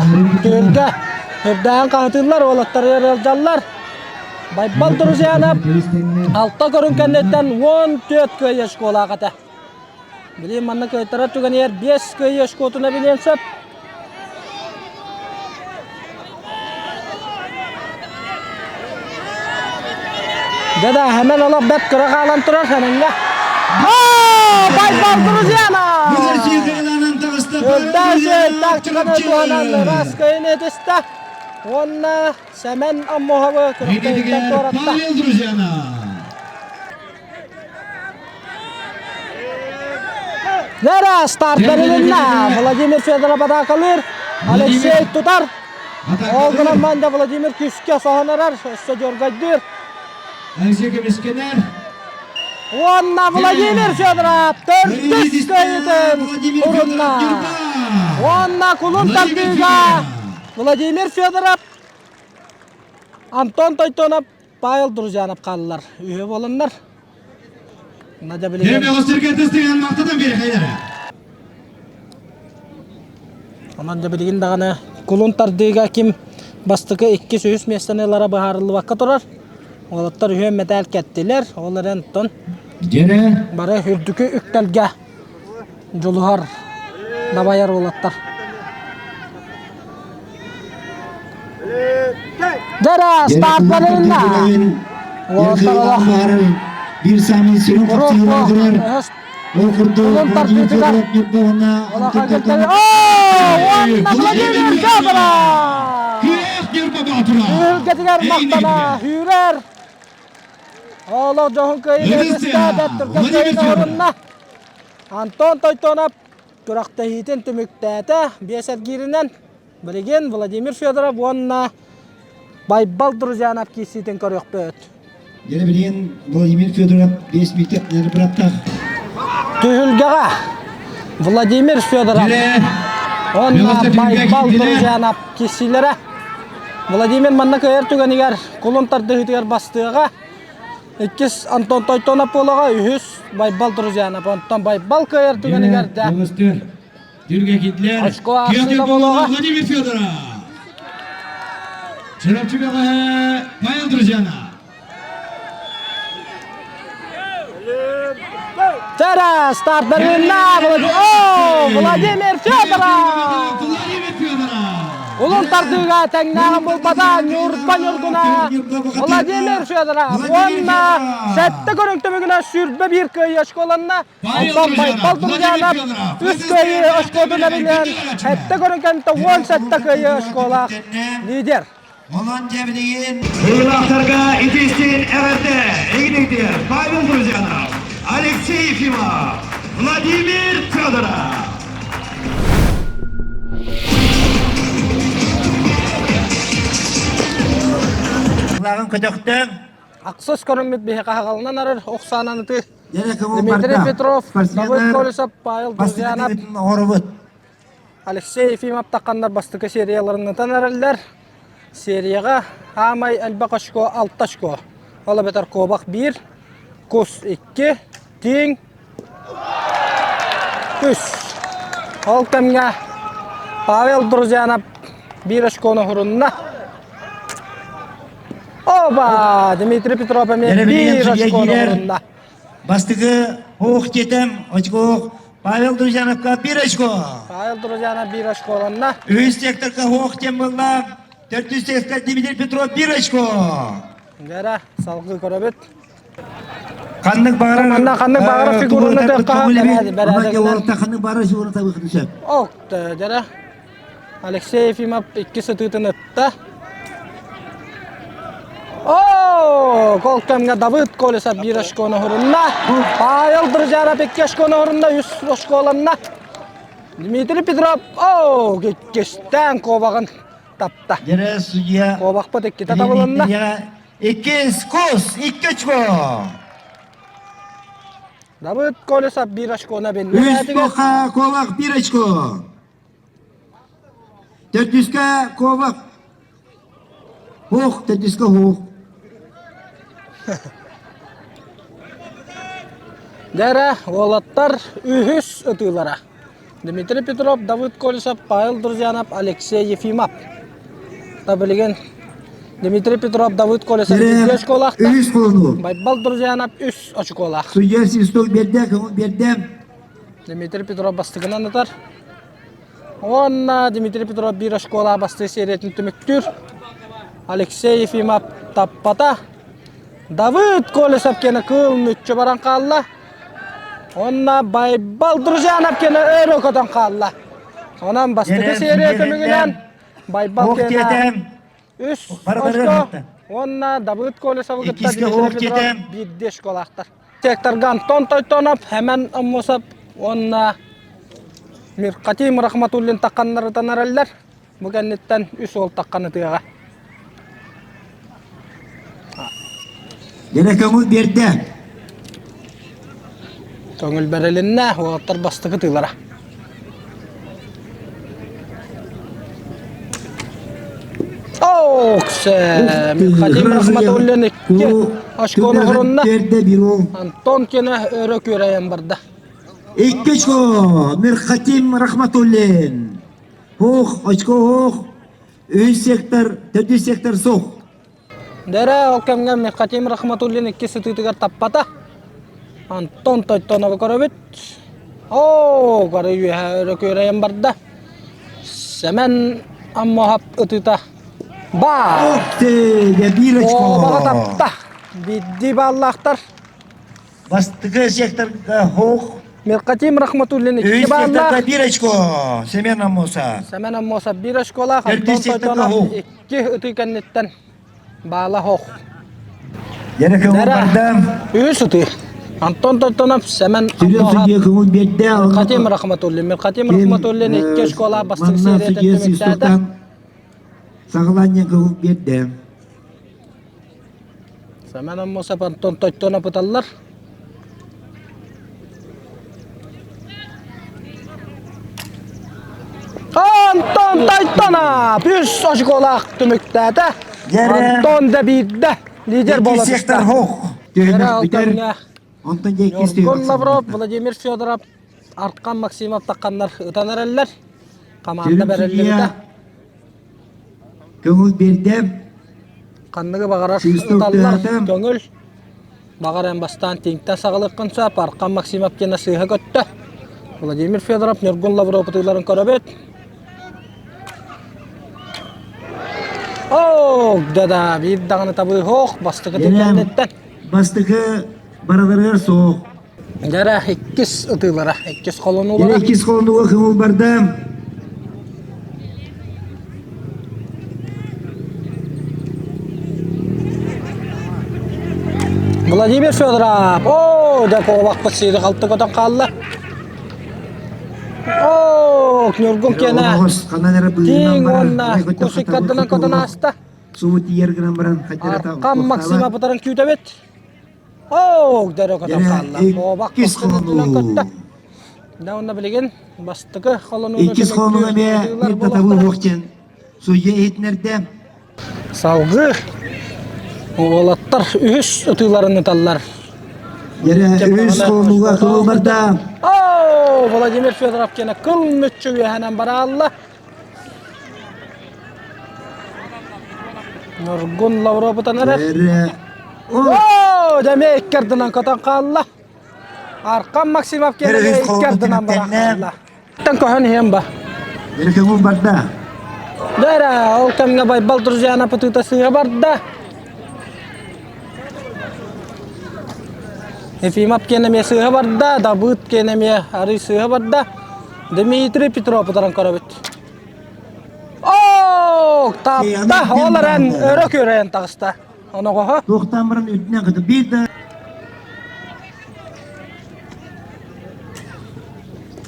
Speaker 2: түһүлгэ үрдээн хаһытыыллар, уолаттар ыалдьаллар. Байбал Друзьянов алта көрүҥ кэнниттэн 14 кыайыы школаах этэ. Билигин манна кыайтарар түгэнигэр 5 кыайыы шкотуна билиэн сөп. Дьэ да, Хэмэл олох бэрт кыра хаалан турар Хэмэҥҥэ. Байбал Друзьянов! Үрдээн тактиканы туһанан ыраас кыайыыны этистэ. Уонна Сэмэн Аммоһовы күрэхтэһииттэн туоратта.
Speaker 7: Павел Друзьянов!
Speaker 2: Лера старт бэрилиннэ. Владимир Федоров атаакалыыр. Алексей тутар. Ол гынан манда Владимир күүскэ соһон эрэр. Өссө дьоргойдуур.
Speaker 7: Алексей көмүскэнэр.
Speaker 2: Уонна Владимир Федоров төрдүс кыайыытын урунна. Уонна кулун тардыыга Владимир Федоров, Антон Тойтонов Павел Друзьянов хааллар. Үһүө буоланнар. Надя билигин... Онон да билигин даҕаны кулун тардыыга ким бастакы иккис үһүс миэстэни ылара быһаарыллыбакка турар. Уолаттар үһүөн мэтээл кэттилэр. Ол эрэн оттон бары үрдүкү үктэлгэ дьулуһар дабайар уолаттар. Дьэ старт барылынна. Уолаттар олох
Speaker 4: Биир саамай сүрүн хапсыһыылары турар. Ол курдук Владимир Федоров Ньурба уонна Антон Тартанов.
Speaker 2: Уонна Владимир Федоров!
Speaker 7: Күөх Ньурба Боотура!
Speaker 2: Түһүлгэтигэр махтана сүүрэр. Олох дьоһун кыайыыны ыстаабат түргэн кыайыыны орунна. Антон Тойтонов күрэхтэһиитин түмүктээтэ. Биэс эргииринэн билигин Владимир Федоров уонна Байбал Друзьянов киирсиитин көрүөхпүт.
Speaker 4: Дьэ билигин Владимир Федоров биэс биитэ быраттах.
Speaker 2: Түһүлгэҕэ Владимир Федоров уонна Байбал Друзьянов киирсиилэрэ. Владимир манна кыайар түгэнигэр кулун тардыһыытыгар бастыаҕа. Иккис Антон Тойтонов буолаҕа, үһүс Байбал Друзьянов. Онтон Байбал кыайар түгэнигэр да
Speaker 7: Түргекитлер
Speaker 2: очко аахсыыта буолуоҕа.
Speaker 7: Владимир Федоров. Чурапчы бөҕөһө Павел Друзьянов.
Speaker 2: Тара старт берилинна. О, Владимир Федоров!
Speaker 7: Владимир Федоров!
Speaker 2: Улун тардыыга тэҥнээҕин булбата Ньурба Ньургуна Владимир Федоров уонна сэттэ көрүҥ түмүгүнэн 21 кыайыы очколанна. Онтон Байбал Турганов үс кыайыы очкотун эбинэн сэттэ көрүҥ кэнниттэн 17 кыайыы очколаах лидер.
Speaker 4: Онон дьэ билигин
Speaker 7: Кыайыылаахтарга итиистин эҕэрдэ игиниктэр Павел Друзьянов, Алексей Ефимов, Владимир Федоров.
Speaker 4: Лааҕын көтөхтөм.
Speaker 2: Ахсыс көрүммүт биһиэхэ хаҕалынан арар ох саанан ытыы. Дмитрий Петров, Давыд Колесов, Павел Друзьянов, Алексей Ефимов тахханнар бастакы серияларынытан эрэллэр. Серияҕа аамай элбэх очко алта очко. Ол эбэтэр куобах биир, кус икки, тииҥ үс. Ол кэмҥэ Павел Друзьянов биир очкону уһурунна. Оба! Дмитрий Петров эмиэ биир очкону уһурунна.
Speaker 4: Бастакы ох диэтем, очко Павел Друзьяновка биир очко.
Speaker 2: Павел Друзьянов биир очколанна.
Speaker 4: Үһүс секторга ох диэн буолла. Төрдүс секторга Дмитрий Петров биир очко.
Speaker 2: Дьэрэ, салгыы көрөбүт.
Speaker 4: Ханнык баҕарар
Speaker 2: Манна ханнык баҕарар фигураны тыахха бэрээдэгинэн.
Speaker 4: Ханнык баҕарар фигураны табыахха сөп.
Speaker 2: Ок, дьэрэ. Алексей Ефимов икки сытыытын ытта. Оо, гол кэмҥэ Давыд Колесов биир очкону оһорунна. Павел Друзьянов икки очкону оһорунна, үс очколанна. Дмитрий Петров, оо, иккистээн куобаҕын тапта.
Speaker 4: Дьэрэ судья
Speaker 2: Куобахпыт иккитэ табылынна.
Speaker 4: Иккис кус, икки очко.
Speaker 2: Давыд Колесов биир очкону биллэ.
Speaker 4: Үс коха куобах биир очко. Төрдүскэ куобах Хуох, төрдүскэ хуох.
Speaker 2: Дьэ уолаттар үһүс ытыылара. Дмитрий Петров, Давыд Колесов, Павел Друзьянов, Алексей Ефимов. Та билигин Дмитрий Петров, Давыд Колесов бииргэ очколаахтар.
Speaker 4: Үһүс холонуу.
Speaker 2: Байбал Друзьянов үс очколаах.
Speaker 4: Судья свисток биэрдэ, көҥүл биэрдэ.
Speaker 2: Дмитрий Петров бастакынан ытар. Уонна Дмитрий Петров биир оскуола бастыы сериятын түмүктүүр. Алексей Ефимов таппата. Давыд Колесов киэнэ кыыл мүччү баран хаалла. Уонна Байбал Друзьянов киэнэ өрө көтөн хаалла. Онон бастакы серия түмүгүнэн Байбал киэнэ үс очко уонна Давыд Колесовы кытта Дмитрий Петров биирдии очколаахтар. Секторга Антон Тойтонов, Хэмэн Аммосов уонна Мирхатим Рахматуллин тахханнарытан эрэллэр. Бу кэнниттэн үс уол таххан ытыаҕа.
Speaker 4: Дьэрэ көҥүл биэрдэ.
Speaker 2: Көҥүл бэрилиннэ, уолаттар бастакы тыылара. Михаил Рахматуллин икки очкону оһорунна. Антон Кена өрө күөрэйэн барда.
Speaker 4: Икки очко Мирхатим Рахматуллин. Хух, очко хух. Үс сектор, төрдүс сектор сух.
Speaker 2: Дэрэ ол кэмҥэ Михатим Рахматуллин икки сытыытыгар таппата. Антон Тойтоновы көрөбүт. Оо, бары үөһэ өрө күөрэйэн барда. Сэмэн Аммоһап ытыта баар.
Speaker 4: Ух ты, биир очко.
Speaker 2: Ообаҕа тапта. Биирдии бааллаахтар.
Speaker 4: Бастакы секторга хух.
Speaker 2: Миркатим Рахматуллин икки
Speaker 4: Үс секторга
Speaker 2: бааллаах.
Speaker 4: биир очко. Семен Аммосов.
Speaker 2: Семен Аммосов биир очколаах. Антон
Speaker 4: Төрдүс секторга
Speaker 2: Тойтонов
Speaker 4: хух.
Speaker 2: икки ытыы кэнниттэн Баала ох.
Speaker 4: Дьэрэ көҥүл бардам.
Speaker 2: Үһүс ытыы. Антон Тойтонов, Сэмэн
Speaker 4: Сүрүн судья көҥүл биэрдэ.
Speaker 2: Мирхатим Рахматуллин. Мирхатим Рахматуллин икки школа бастыҥ сериятын түмүктээтэ.
Speaker 4: Саҕалаанньа көҥүл биэрдэ.
Speaker 2: Сэмэн Аммосов Антон Тойтонов ыталлар. Антон Тайтонов үс очколаах түмүктээтэ. Антон да биирдэ лидер буола түстэ. Ньургун Лавров, Владимир Федоров, Аркан Максимов тахханнар ытан эрэллэр. Команда бэриллибитэ.
Speaker 4: Көҥүл биэрдэ.
Speaker 2: Ханныгы баҕарар ыталлар көҥүл. Баҕар эн бастаан тииҥтэн саҕалыаххын сөп, Архан Максимов диэн сыыһа көттө. Владимир Федоров Ньургун Лавров ытыыларын көрөбүт. Оо, да-да, биир даҕаны табыы суох, бастакы кэнниттэн.
Speaker 4: Бастакы барыларыгар суох.
Speaker 2: Дьэрэ, иккис ытыылара, иккис холонуулара.
Speaker 4: Дьэрэ, иккис холонууга көҥүл барда.
Speaker 2: Владимир Федоров! Оо, дьэ куобахпыт сири халты көтөн хаалла. Оо, Ньургун киэнэ тииҥ уонна кусиккардынан көтөн ааста.
Speaker 4: Субу тиийэр гынан баран хадьарата
Speaker 2: Аркан Максима бутарын күүтэбит. Оо, дөрө көтөн хаалла. Куобах
Speaker 4: Иккис
Speaker 2: көстөн
Speaker 4: холонуу.
Speaker 2: көттө. Да уонна билигин бастакы холонууну
Speaker 4: Иккис холонууга эмиэ
Speaker 2: түмүктүүр
Speaker 4: биир татабы уох диэн судья иһитинэрдэ.
Speaker 2: Салгыы уолаттар үһүс ытыыларын ыталлар.
Speaker 4: Дьэрэ үһүс холонууга кылыл барда.
Speaker 2: Оо, Владимир Федоров киэнэ кыл мүччү үөһэнэн бараалла. Нургун Лавров ытан эрэр. Оо, дьэ икки ардынан көтөн хаалла. Аркан Максимов киэнэ икки ардынан баран хаалла. Тан көһөн иһэн ба.
Speaker 4: Дьэрэ барда.
Speaker 2: Дэрэ, ол кэмҥэ Байбал друзьяна пытыыта сыыһа барда. Ефимов киэн эмиэ сыыһа барда, Дабыт киэн эмиэ арый сыыһа барда. Дмитрий Петров ытаран көрөбүт. Оо, тапта, ол эрэн өрө күөрэйэн таҕыста. Оноҕоһо.
Speaker 4: Туохтаан баран үрдүнэн кытта биир да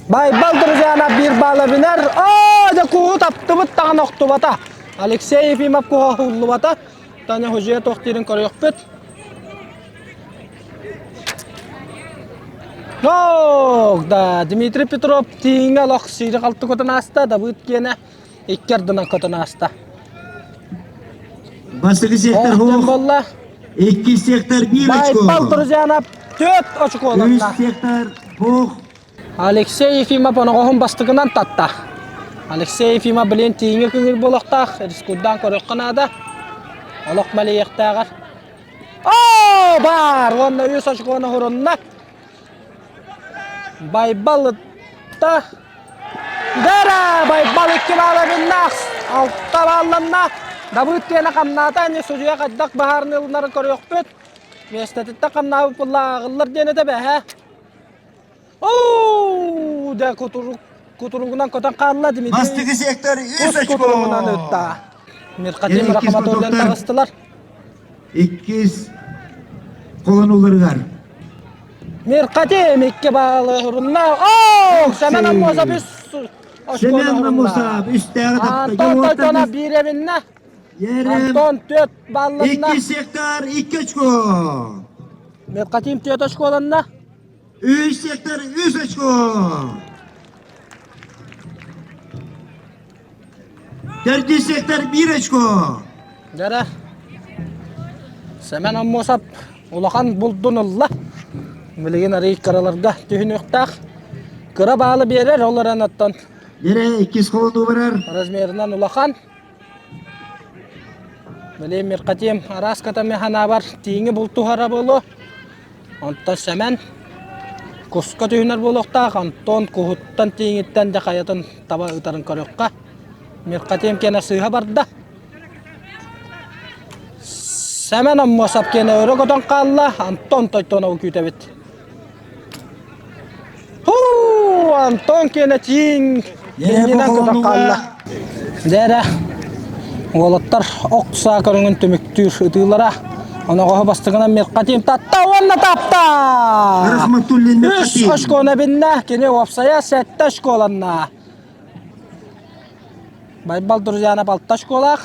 Speaker 2: Байбал Друзьяна биир баала бинэр. Оо, дьэ куһу таптыбыт даҕаны охтубата. Алексей Ефимов куһа уһуллубата. Таня Хужия туох диирин көрүөхпүт. Ох, да, Дмитрий Петров тииҥҥэ олох сиири халты көтөн ааста, Давыд киэнэ икки ардынан көтөн ааста.
Speaker 4: Бастакы сектор
Speaker 2: Ох,
Speaker 4: хоох,
Speaker 2: буолла.
Speaker 4: иккис сектор биир очко.
Speaker 2: Байбал Друзьянов төрт
Speaker 4: Үс
Speaker 2: очколанна.
Speaker 4: сектор хоох,
Speaker 2: Алексей Ефимов оноҕоһун бастакынан татта. Алексей Ефимов билин тииҥҥэ кыҥыр буолуохтаах, рискуйдаан көрүөххэ наада. Олох мэлийиэхтээҕэр. Оо, баар! Уонна үс очкону хурунна. Байбал ытта. Дара! Байбал икки баала биннах. Алта баалланна. Дабыт киэнэ хамнаата, ини судьуйа хайдах баһаарны ылынарын көрүөхпүт. Миэстэтиттэн хамнаабыт буллааҕыллар диэн этэ бэһэ. Оо, дэ кутурук кутуругунан көтөн хаалла Дмитрий.
Speaker 4: Бастакы сектор үс
Speaker 2: Кус
Speaker 4: очко.
Speaker 2: кутуругунан ытта. Мирхатим
Speaker 4: Иккис
Speaker 2: Рахматуллин
Speaker 4: потоктар.
Speaker 2: таҕыстылар.
Speaker 4: Иккис холонуларыгар.
Speaker 2: Мирхатим икки баалы урунна. Оо, Семен Аммосов үс очкону
Speaker 4: Семен
Speaker 2: урунна.
Speaker 4: Аммосов үстээҕи тапта.
Speaker 2: Антон Тойтонов биир эбиннэ.
Speaker 4: Ерем.
Speaker 2: Антон түөрт балланна.
Speaker 4: Иккис сектор икки очко.
Speaker 2: Мирхатим түөрт очколанна.
Speaker 4: Үс сектор үс очко. Төрдүс сектор биир очко.
Speaker 2: Дьэрэ. Сэмэн Аммосов улахан булдун ылла. Билигин арый кыраларга түһүнүөхтээх. Кыра баалы биэрэр, ол эрэн оттон
Speaker 4: Дьэрэ иккис холонуу барар.
Speaker 2: размерынан улахан. Билигин Мирхатим араас катами ханаабар тииҥи бултуһара буолуо. Онтон Сэмэн куска түһүнэр буолуохтаах, Антон куһуттан тииҥиттэн дьэ хайатын таба ытарын көрүөххэ. Мирхатим киэнэ сыыһа барда. Сэмэн Аммосов киэнэ өрө көтөн хаалла, Антон Тойтонову күүтэбит. Һуу, Антон киэнэ тииҥ иннинэн көтөн хаалла. Дьэ эрэ, уолаттар ох саа көрүҥүн түмүктүүр ытыылара. Оноҕоһу бастакынан Мирхатим татта уонна тапта!
Speaker 4: Рахматуллин
Speaker 2: Үс
Speaker 4: Мирхатим.
Speaker 2: очкону эбиннэ, кини уопсайа сэттэ очколанна. Байбал Друзьянов алта очколаах.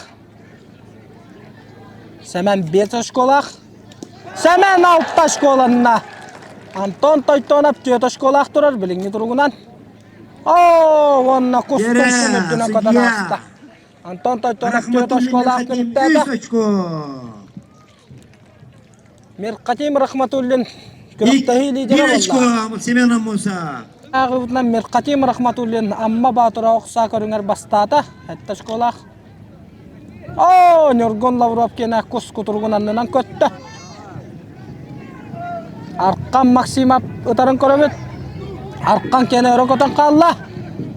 Speaker 2: Сэмэн биэс очколаах. Сэмэн алта очколанна. Антон Тойтонов түөрт очколаах турар билиҥҥи туругунан. Оо, уонна кус
Speaker 4: Дьэрэ,
Speaker 2: тойсун үрдүнэн көтөн
Speaker 4: судья.
Speaker 2: ааста. Антон Тойтонов түөрт
Speaker 4: Рахматуллин
Speaker 2: очколаах
Speaker 4: Мирхатим
Speaker 2: түмүктээтэ.
Speaker 4: үс очко.
Speaker 2: Мирхатим Рахматуллин күрэхтэһии лидерэ
Speaker 4: Биир
Speaker 2: буолла.
Speaker 4: очко Семен Аммосов.
Speaker 2: Ааҕыбытынан Мирхатим Рахматуллин Амма Баатыра ох саа көрүҥэр бастаата. Сэттэ очколаах. Оо, Ньургун Лавров киэнэ кус кутуругун аннынан көттө. Аркан Максимов ытарын көрөбүт. Аркан киэнэ өрө көтөн хаалла.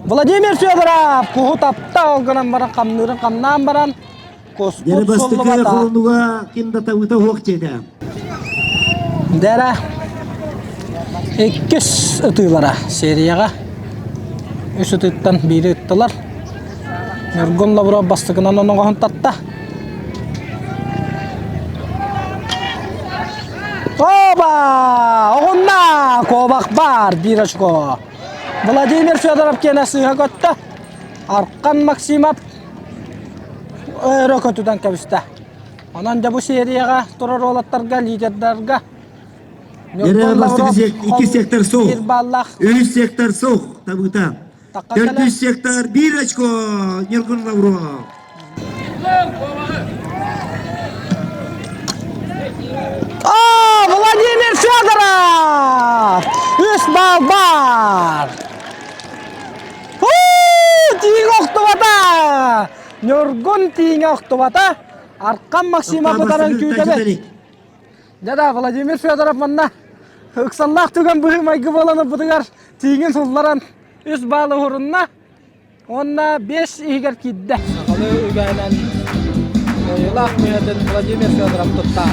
Speaker 2: Владимир Федоров куһу тапта ол гынан баран хамныырын хамнаан баран куспут
Speaker 4: Дьэрэ бастакы
Speaker 2: суллубата.
Speaker 4: холонуга ким да табыта суох диэтэ.
Speaker 2: Дэрэ иккис ытыылара серияҕа үс ытыыттан биири ыттылар. Ньургун Лавров бастакынан оноҕоһун татта. Оба! Оҕунна! Куобах баар биир очко. Владимир Федоров киэнэ сыыһа көттө. Аркан Максимов өрө көтүтэн кэбистэ. Онон дьэ бу серияҕа турар уолаттарга, лидердарга
Speaker 4: Дьэрэ бастакы икки сектор суох.
Speaker 2: биир баллаах
Speaker 4: Үс сектор суох табыта.
Speaker 2: тахха кэлэр.
Speaker 4: Төрдүс сектор биир очко Ньургун Лавров.
Speaker 2: О, Владимир Федоров! Үс балл бар! Тииҥ охтубата! Ньургун тииҥэ охтубата! Аркан Максимов ытарын күүтэбит. Дьэ Владимир Федоров манна ыксаллаах түгэн быһыы-майгы буолан ылбытыгар тииҥин сулларан үс баалы уһурунна уонна биэс иһигэр киирдэ. Сахалыы үгэһинэн кыайыылаах мүһэтин Владимир Федоров тутта.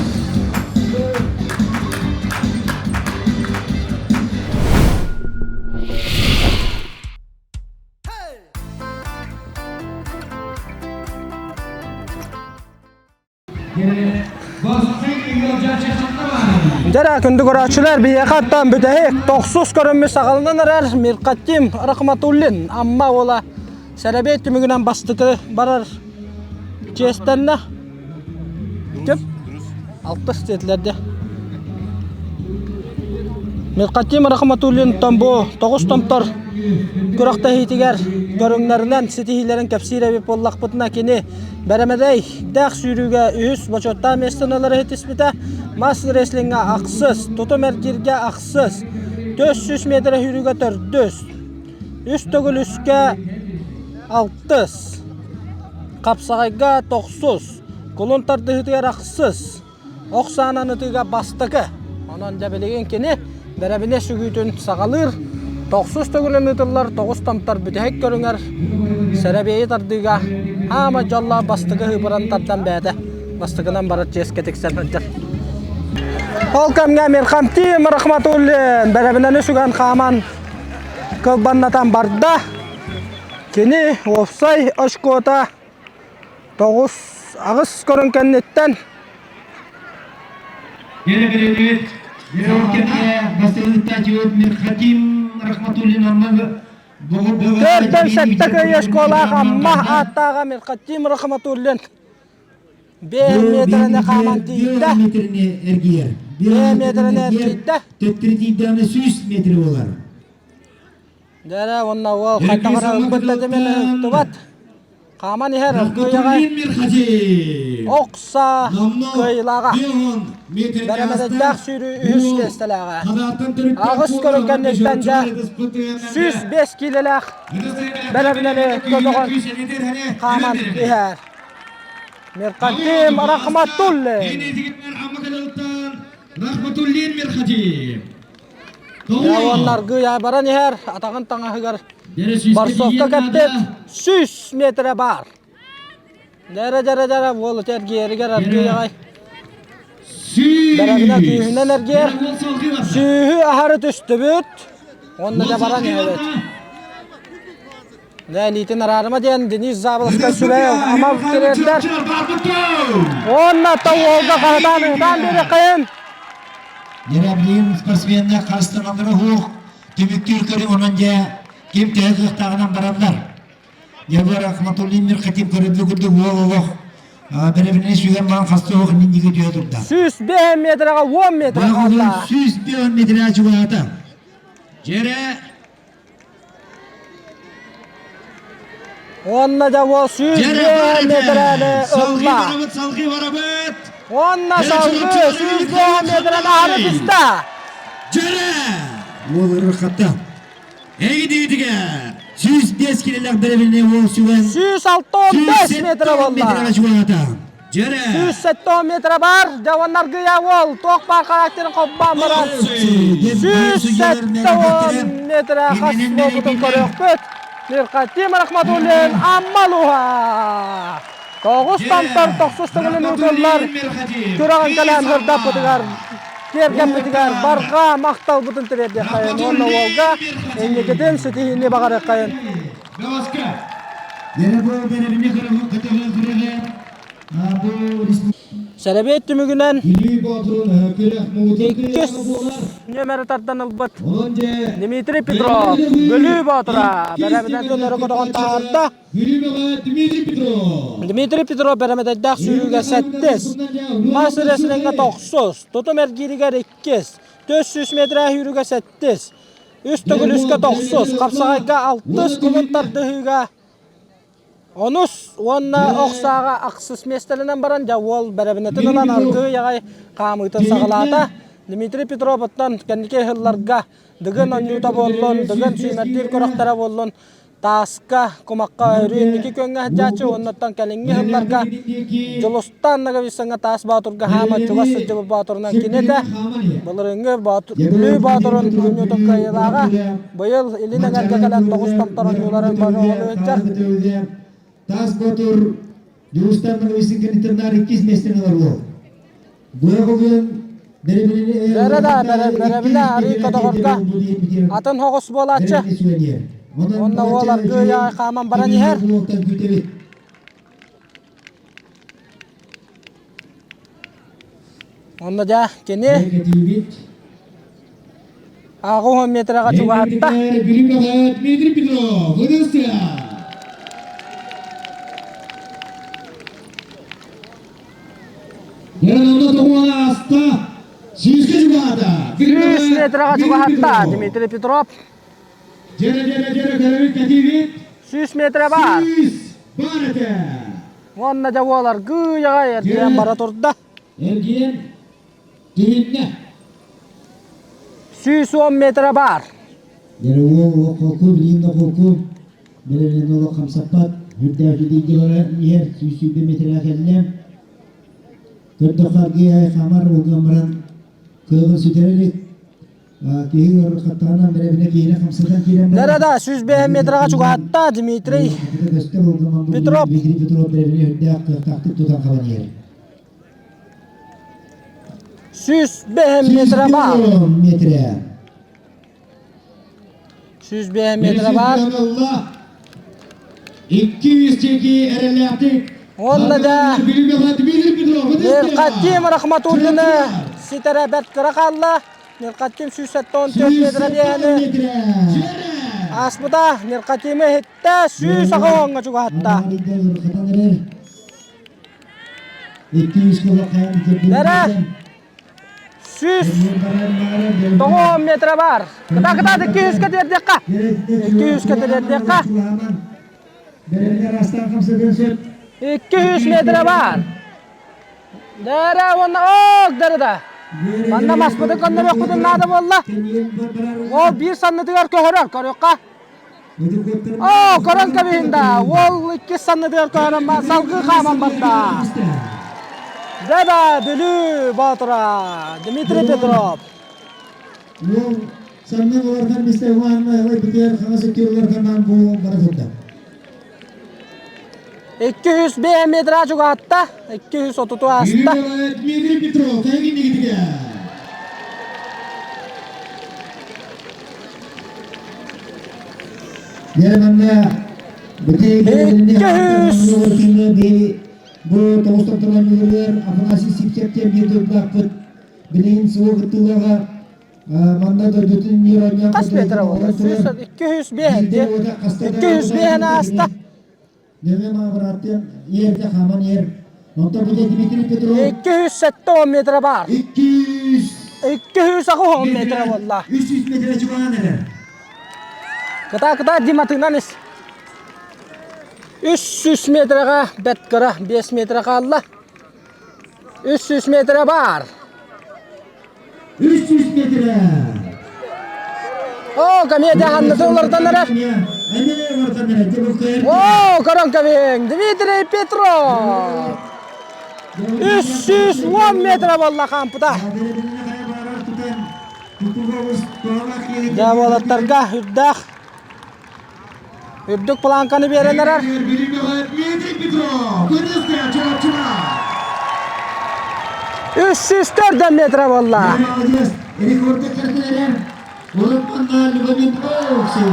Speaker 2: Дьэрэ, күндү көрөөччүлэр, биһиэхэ оттон бүтэһик тохсус көрүммүт саҕаланан эрэр Миркатим Рахматуллин Амма уола сэрэбиэй түмүгүнэн бастакы барар чиэстэннэ. Ким? Алтыс диэтилэр дии. Миркатим Рахматуллин бу тоҕус томтор күрэхтэһиитигэр көрүҥнэринэн ситиһиилэрин кэпсиир эбит буоллахпытына кини Бэрэмэдэйдээх сүүрүүгэ үһүс бочуоттаах миэстэни ылары ситиспитэ. Мас рестлиҥҥэ ахсыс, тутум эргииргэ ахсыс, 400 метрэ сүүрүүгэ төрдүс, үс төгүл үскэ алтыс, хапсаҕайга тохсус, кулун тардыһыытыгар ахсыс, Ох саанан ытыыга бастакы. Онон дьэ билигин кини бэрэбинэ сүгүүтүн саҕалыыр. Тохсус төгүлүн ыытыллар тоҕус томтор бүтэһик көрүҥэр сэрэбиэйи тардыыга хаама дьоллоох бастакы ыһыыбыран тардан бэйэтэ бастакынан барар чиэскэ тиксэн сылдьар. Ол кэмҥэ Мирхамтим Рахматуллин бэрэбинэни сүгэн хааман кылбаннатан барда. Кини уопсай очкота Тоҕус, аҕыс көрүҥ кэнниттэн
Speaker 7: Кэлэ
Speaker 2: Төртөн сэттэ кыайыы оскуолаах Амма ааттааҕа Мирхатим Рахматуллин биэс миэтэрэни хааман тиийдэ. Биэс миэтэрэни эргийдэ.
Speaker 4: Төттөрү тиийдэҕинэ 100 метр буолар.
Speaker 2: Дьэ уонна уол хайдах эрэ ылбыт да дэмэн ыһыктыбат. Хааман иһэр Аргыйаҕа Окса кыайыылааҕа. Бэрэмэдэйдээх сүүрүү үһүс миэстэлээҕэ. Аҕыс көрүҥ кэнниттэн дьэ 105 киилэлээх бэрэбинэни көтөҕөн хааман иһэр. Мирхатим Рахматуллин.
Speaker 7: Рахматуллин Мирхатим.
Speaker 2: Уонна аргыый баран иһэр, атаҕын таҥаһыгар борсовка кэппит 100 метрэ баар. Дэрэ-дэрэ-дэрэ уол эргиэригэр аргыый аҕай. Бэрэбинэ күүһүнэн эргиэр. Сүүһү аһары түстүбүт. Уонна да баран иһэбит. Дьэ, илиитин араарыма диэн Денис Заболоцкай сүбэ ама тириэрдэр. Уонна уолга хаһытаан ыһытаан биэриэххэйин.
Speaker 4: Дьэрэбилиин спортсменнар харыстаналлара уһуох түмүктүүр көрүҥ онон дьэ ким төһө кыахтааҕынан бараллар. Дьабар Ахматуллин Мирхатим көрүллү курдук уол олох бэрэбинэ сүгэн баран хаста уох инники түһэ турда.
Speaker 2: 105 метрэҕэ 10 метр хаалла.
Speaker 4: 105 метрэ чугаһаата.
Speaker 7: Дьэрэ
Speaker 2: Уонна дьэ уол 105 метрэни ылла.
Speaker 7: Салгыы барабыт.
Speaker 2: Уонна салгыы 105 метрэни аһары түстэ.
Speaker 7: Дьэрэ!
Speaker 4: Уол ырыхата.
Speaker 7: Эйдиитигэр!
Speaker 4: 105 килэлээх бэрэбинэ уол сүгэн
Speaker 2: 165 метр буолла.
Speaker 4: чугаһата.
Speaker 7: Дьэрэ!
Speaker 2: 170 метр бар. Дьэ уонна аргыйа уол туох баар характерын холбоон баран 170 метр хас буолбутун көрүөхпүт. Мирхатим Рахматуллин Аммалуха! Тоҕус томтор тохсус төгүлүн ыытыллар күрэҕин кэлэн сырдаппытыгар киэргэппитигэр барҕа махталбытын тириэрдиэххэйин уонна уолга инникитин ситиһиини баҕарыаххайын. Сэрэбиэт түмүгүнэн иккис нүөмэри тардан ылбыт Дмитрий Петров Бүлүү Боотура бэрэбинэтин өрө көтөҕөн таһаарда. Дмитрий Петров бэрэмэдэйдээх сүүрүүгэ сэттис, мас рестлиҥҥэ тохсус, тутум эргииригэр иккис, 400 метрэ сүүрүүгэ сэттис, үс төгүл үскэ тохсус, хапсаҕайга алтыс, кулун тардыһыыга Онус уонна ох сааҕа ахсыс миэстэлэнэн баран дьэ уол бэрэбинэтин ылан аргыый аҕай хаамыытын саҕалаата. Дмитрий Петров оттон кэнники ыһылларга Дыгын оонньуута буоллун, Дыгын сүүмэрдиир күрэхтэрэ буоллун тааска, кумахха өрүү инники күөҥҥэ сылдьааччы уоннаттан кэлиҥҥи сылларга Дьулустаан Ноговицыҥҥа Таас Боотурга хааман чугас сылдьыбыт боотурунан кини этэ. Былырыыҥҥы Бүлүү Боотурун оонньуутун кыайыылааҕа быйыл илин эҥэргэ кэлэн тоҕус томтор оонньууларын боруобалыы сылдьар.
Speaker 4: Таас Боотур Дьулустаан Ноговицын кэнниттэн наар иккис миэстэни ылар уол.
Speaker 2: Бэрэ да бэрэбинэ арыы көтөҕөргө атын соҕус буолааччы. Уонна уол аргыый хааман баран иһэр. Онно дьэ кини 80 метраҕа чугаһатта.
Speaker 7: Дмитрий Петров, Владимир.
Speaker 2: Сүүс метраҕа чугаһатта Дмитрий Петров. 100 метрэ баар. Уонна дьэ уолар гыйаҕа эргийэн бара турда.
Speaker 7: Эргийэн түһүннэ.
Speaker 2: 110 метрэ баар.
Speaker 4: Дьэ уол холку билигин да холку бэлэмнэн олох хамсаппат үрдээх дьүдүйдэ баран иһэр 120 метрэ кэллэ. Көрдөххө аргыйай хамар уган баран кыаҕын сүтэрэ илик. Киһи ыарырҕаттаҕынан бэрэбинэ киһини хамсатан киирэн баран
Speaker 2: Да-да-да, 105 метраҕа чугаһатта Дмитрий Петров.
Speaker 4: Дмитрий Петров бэрэбинэ үрдээх кыахтаахтык тутан хабан иһэр.
Speaker 2: 105 метра баар.
Speaker 4: Метрэ.
Speaker 2: 105 метра баар.
Speaker 7: 200 чеки эрэлээхтик.
Speaker 2: Уонна да Миркатим Рахматуллины ситэрэ бэрт кыра хаалла. Миркатим 174 метра диэни ааспыта. Миркатимы иһиттэ 100 оҥҥа чугаһатта. Дэрэ 190 метра бар. Кыта кыта 200-ка тиэрдиэххэ. 200-ка тиэрдиэххэ. 200 метра бар. Дэрэ уонна ок дэрэ да. Манна маспытын коннөрүөхпүтүн наада буолла. Ол биир саннытыгар көһөрөр, көрүөххэ. Оо, көрөн кэбиһин да, уол иккис саннытыгар көһөрөн салгыы хааман барда. Дьэ Бүлүү Боотура Дмитрий Петров.
Speaker 4: Уол саннын улархан мисте уанна ылай битер хаҥас өттүгэр уларханнаан бу бара турда.
Speaker 2: 205 метра чугаһатта, 230 ааста.
Speaker 7: Дмитрий Петров, кайгин
Speaker 4: Дьэ манна бити бу тоҕус томторонньугар Афанасий Сивцев диэн биир дойдулаахпыт билигин суол кыттыылааҕа манна дойдутун мир
Speaker 2: Хас метр буолла? 205 диэн. 205 ааста. 270 метр баар. 280 метр буолла.
Speaker 4: 300 метр чугаһаан эрэр.
Speaker 2: Кыта кыта Диматынан ис. 300 метрга бэт кыра 5 метр хаалла. 300 метр баар.
Speaker 4: 300 метр.
Speaker 2: О, комедия ханнысы улардан эрэр. О, көрөн кэбиһиҥ, Дмитрий Петров! 310 метр буолла хаампыта. Дьэ, уолаттарга үрдээх үрдүк планканы биэрэн эрэр.
Speaker 7: Дмитрий Петров!
Speaker 2: 304 метр буолла.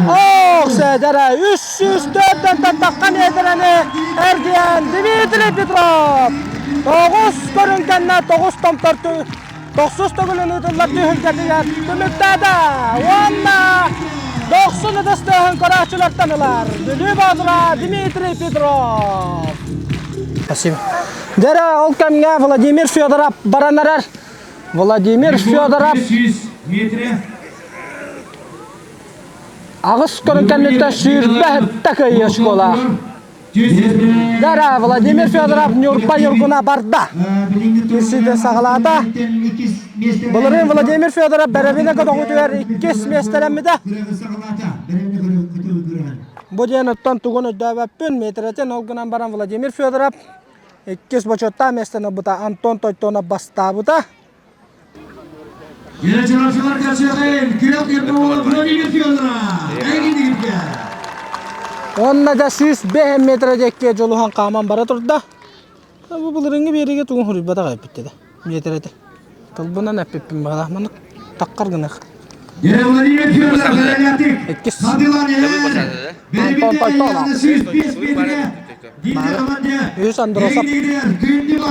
Speaker 2: Ох, Сэдэрэ 304 тахха метрэни эргийэн Дмитрий Петров тоҕус көрүҥкэннэ тоҕус томтор тохсус төгүлүн ыытыллар түһүлгэтигэр түмүктээтэ уонна дохсун ытыс тыаһын көрөөччүлэртэн ылар Бүлүү Боотура Дмитрий Петров. Спасибо. Дьэрэ ол кэмҥэ Владимир Федоров баран эрэр. Владимир Федоров аҕыс көрүҥ кэнниттэн 27 кыайыы школа. Дара Владимир Федоров Ньурба Ньургуна барда. Киирсиитин саҕалаата. Былырыын Владимир Федоров бэрэбинэ көтөҕүүтүгэр иккис миэстэлэммитэ. Бу диэн оттон тугун өйдөөбөппүн, метрэтин ол гынан баран Владимир Федоров иккис бочуоттаах миэстэни ылбыта, Антон Тойтонов бастаабыта. Уонна да 105 метр диэки дьулуһан хааман бара турда. Бу былырыҥҥы биэриигэ тугун суруйбатах эппиттэ да. Метр этэ. Тылбынан эппиппин баҕалаах маннык таххар гынах. Иккис. Антон Тойтонов. Үс Андросов.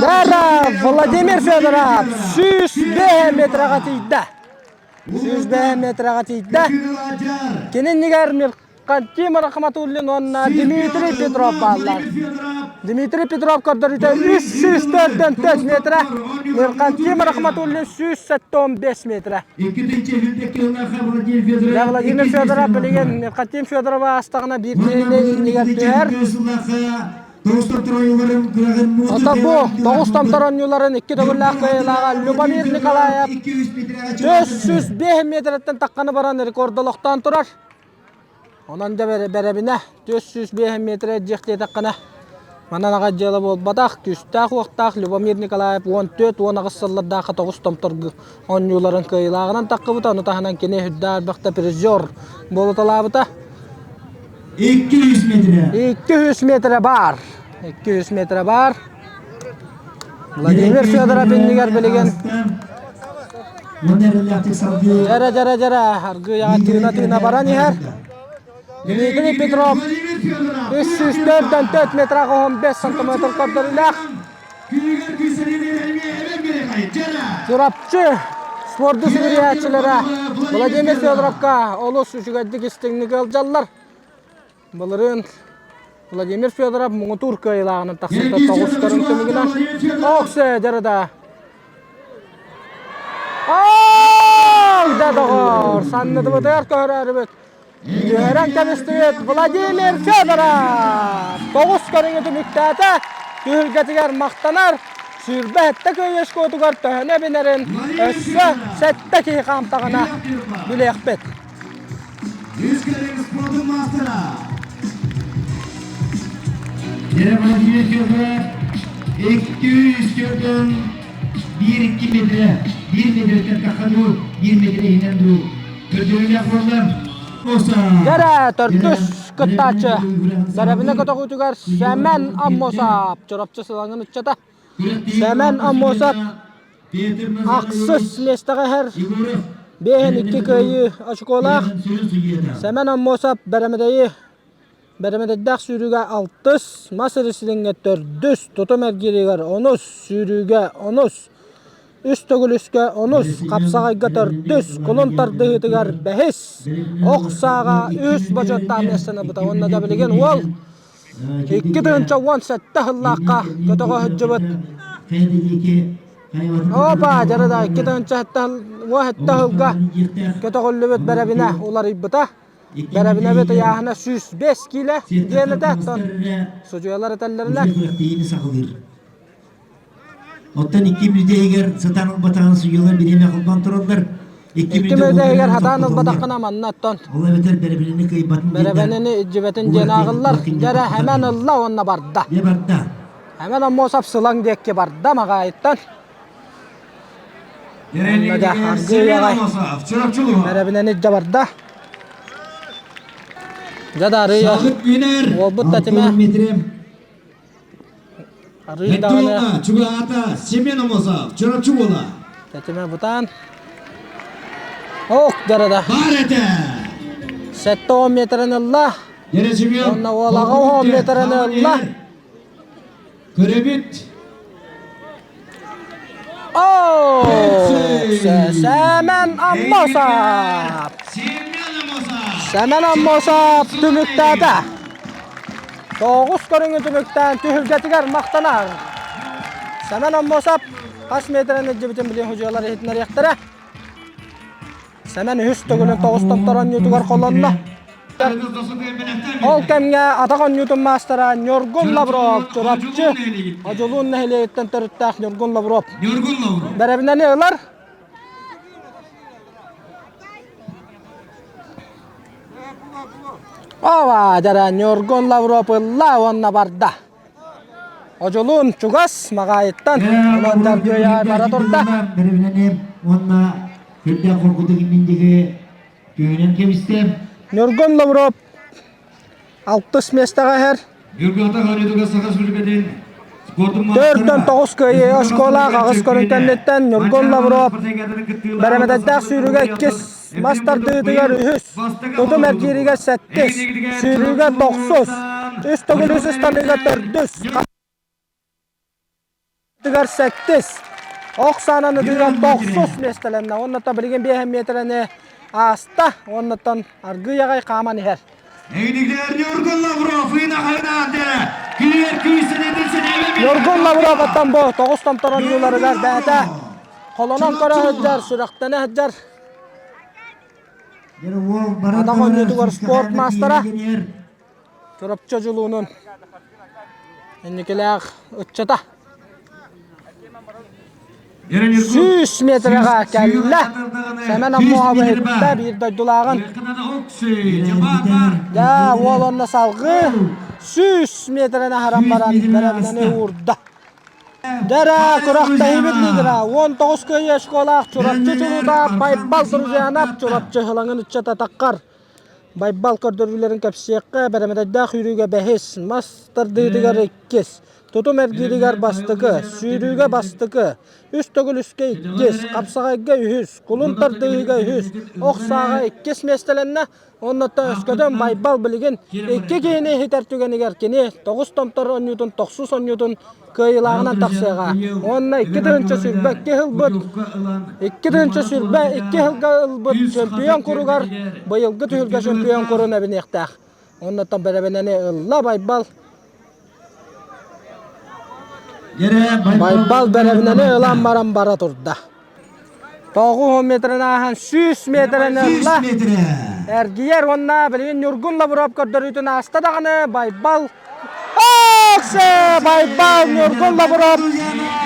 Speaker 2: Дара Владимир Федоров 105 метраҕа тиийдэ. 105 метраҕа тиийдэ. Кини иннигэр Миркантим Рахматуллин уонна Дмитрий Петров бааллар. Дмитрий Петров көрдөрүүтэ 304 метра, Миркантим Рахматуллин 175 метра. Владимир Федоров билигин Миркантим Федорова аастаҕына биир киһини иннигэр түһэр. Ото бу тоҕус томтор оонньууларын икки төгүллээх кыайыылааҕа Любомир Николаев 405 метрэттэн тахханы баран рекордолохтоон турар. Онон да бэрэбинэ 405 метрэ дьиэх диэтэххинэ манан аҕай дьыала буолбатах, күүстээх-уохтаах Любомир Николаев 14-18 сыллардаахха тоҕус томторго оонньууларын кыайыылааҕынан таххыбыта, ону таһынан кини үрдээх элбэхтэ призер буолуталаабыта.
Speaker 4: 200 метрэ.
Speaker 2: 200 метрэ баар. 200 метрэ баар. Владимир Федоров иннигэр билигин Дьэрэ дьэрэ дьэрэ аргыйаҕа тыына-тыына баран иһэр. Дмитрий Петров 304 метра 15 сантиметр көрдөрүүлээх. Чурапчы спорду сүгүрүйээччилэрэ Владимир Федоровка олус үчүгэйдик истиҥник ыалдьаллар. Былырыын Владимир Федоров муҥутуур кыайыылааҕынан тахсыбыта тоҕус көрүҥ түмүгүнэн. Оксе дьарыда. Ой, да доҕор, саннытыбытыгар көһөрөөрүбүт. Түһэрэн кэбистибит Владимир Федоров тоҕус көрүҥү түмүктээтэ. Түһүлгэтигэр махтанар. Сүүрбэ сэттэ кыайыы скотугар төһөнү эбинэрин өссө сэттэ киһи хаамтаҕына билиэхпит.
Speaker 7: Үс көрүҥ спордун маастара. Владимир Федоров 200 көрдөн 1-2 метре, 1 метреттен тахха дуу, 1 метре иһинэн дуу көрдөрүүлээх буолла.
Speaker 2: Дьэрэ төрдүс кыттааччы Бэрэбинэ көтөҕүүтүгэр Сэмэн Аммосов Чурапчы сылаҥын ыччата Сэмэн Аммосов ахсыс миэстэҕэ иһэр биэһин икки кыайыы очукуолаах Сэмэн Аммосов бэрэмэдэйи бэрэмэдэйдээх сүүрүүгэ алтыс мас рестлиҥҥэ төрдүс тутум эргииригэр онус сүүрүүгэ онус үс төгүл үскэ онус хапсаҕайга төрдүс кулун тардыһыытыгар бэһис ох сааҕа үс бочуоттаах миэстэни ылбыта уонна да билигин уол 2017 сыллаахха көтөҕө сылдьыбыт Опа, дьарыда 2017 сылга көтөҕүллүбүт бэрэбинэ уларыйбыта. Бэрэбинэбит ыйааһына 105 киилэ диэн этэ. Судьуйалар этэллэринэн.
Speaker 4: Оттон икки мүнүүтэ сатаан ылбатаҕын судьуйалар бириэмэ холбоон тураллар.
Speaker 2: Икки мүнүүтэ сатаан ылбатаххына манна оттон.
Speaker 4: Ол эбэтэр бэрэбинэни кыайбатын
Speaker 2: Бэрэбинэни илдьибэтин диэн ааҕыллар. Дьэрэ хэмэн ылла уонна барда.
Speaker 4: Дьэ барда.
Speaker 2: Хэмэн Аммосов сылаҥ диэки барда маҕаайыттан. Онно да аргыый аҕай бэрэбинэни илдьэ барда. Дьэ да арыый уолбут татима Арыый даҕаны
Speaker 7: Чугаата Семен Амосов, Чурапчы уола.
Speaker 2: Тэтимэ бутаан. Ох, дьарада.
Speaker 7: Бар этэ.
Speaker 2: 70 метрын ылла. Уонна уолаҕа 10 метрын ылла.
Speaker 7: Көрөбүт.
Speaker 2: О, Сэмэн Аммосов. Сэмэн Аммосов түмүктээтэ. Тоҕус көрүҥү түмүктээн түһүлгэтигэр махтанар. Сэмэн Аммосов хас метрэн илдьибитин билин судьуйалар иһитиннэриэхтэрэ. Сэмэн үһүс төгүлүн тоҕус томтор оонньуутугар холонно. Ол кэмҥэ атах оонньуутун маастара Ньургун Лавров Чурапчы Одьулуун нэһилиэгиттэн төрүттээх Ньургун Лавров бэрэбинэни ылар. Ова, дьара Ньургун Лавров ылла уонна барда. Одьулуун чугас Маҕаайыттан онон Даргыйа бара турда.
Speaker 4: Бэрэбинэни уонна үрдээх хоргутук иннин Түүнэн кэбистэ.
Speaker 2: Ньургун Лавров алтыс миэстэҕэ иһэр.
Speaker 7: Ньургуата Хариутуга Саха Республикатын
Speaker 2: Төртөн тоҕус кыайыы оскуолаах аҕыс көрүҥ кэнниттэн Ньургун Лавров бэрэмэдэйдээх сүүрүүгэ иккис, мас тардыытыгар үһүс, тутум эргииригэр сэттис, сүүрүүгэ тохсус. Үс төгүл үс ыстаныыга төрдүс. Тыгар сэттис. Ох саанан ытыыга тохсус миэстэлэннэ. Оннуттан билигин биэһэн миэтэрэни ааста. Оннуттан аргыый аҕай хааман иһэр. Ньургун Лавров оттон бу тоҕус томторон ньууларыгар бэйэтэ холонон көрө сылдьар, сүрэхтэнэ сылдьар. Атах оонньуутугар спорт маастара Чурапчы Дьулуунун инникилээх ыччата. 100 метрэҕэ кэллэ. Сэмэн Аммоһабы иһиттэ биир дойдулааҕын. Дьэ, уол онно салгыы 100 метрэн аһаран баран бэрэбинэни уурда. Дэрэ, күрэхтэһиибит лидера 19 кыайыы очколаах Чурапчы чулуута Байбал Друзьянов Чурапчы Ыһылаҥын ыччата таххар. Байбал көрдөрүүлэрин кэпсиэххэ, бэрэмэдэйдээх сүүрүүгэ бэһис, мас тардыытыгар иккис, тутум эргииригэр бастакы, сүүрүүгэ бастакы, үс төгүл үскэ иккис, хапсаҕайга үһүс, кулун тардыһыыга үһүс, ох сааҕа иккис миэстэлэннэ. Оннуттан өскөтүн Байбал билигин икки киһини иһитэр түгэнигэр кини тоҕус томтор оонньуутун тохсус оонньуутун кыайыылааҕынан тахсыаҕа. Уонна 2022 ылбыт 2022 сылга ылбыт чөмпүйүөн куругар быйылгы түһүлгэ чөмпүйүөн курун эбиниэхтээх. Оннуттан бэрэбинэни ылла Байбал. Байбал бэрэбинэни ылан баран бара турда. 90 метрин ааһан 100 метрин ылла. Эргийэр уонна билигин Ньургун Лавров көрдөрүүтүн ааста даҕаны Байбал Оксе! Байбал Ньургун Лавров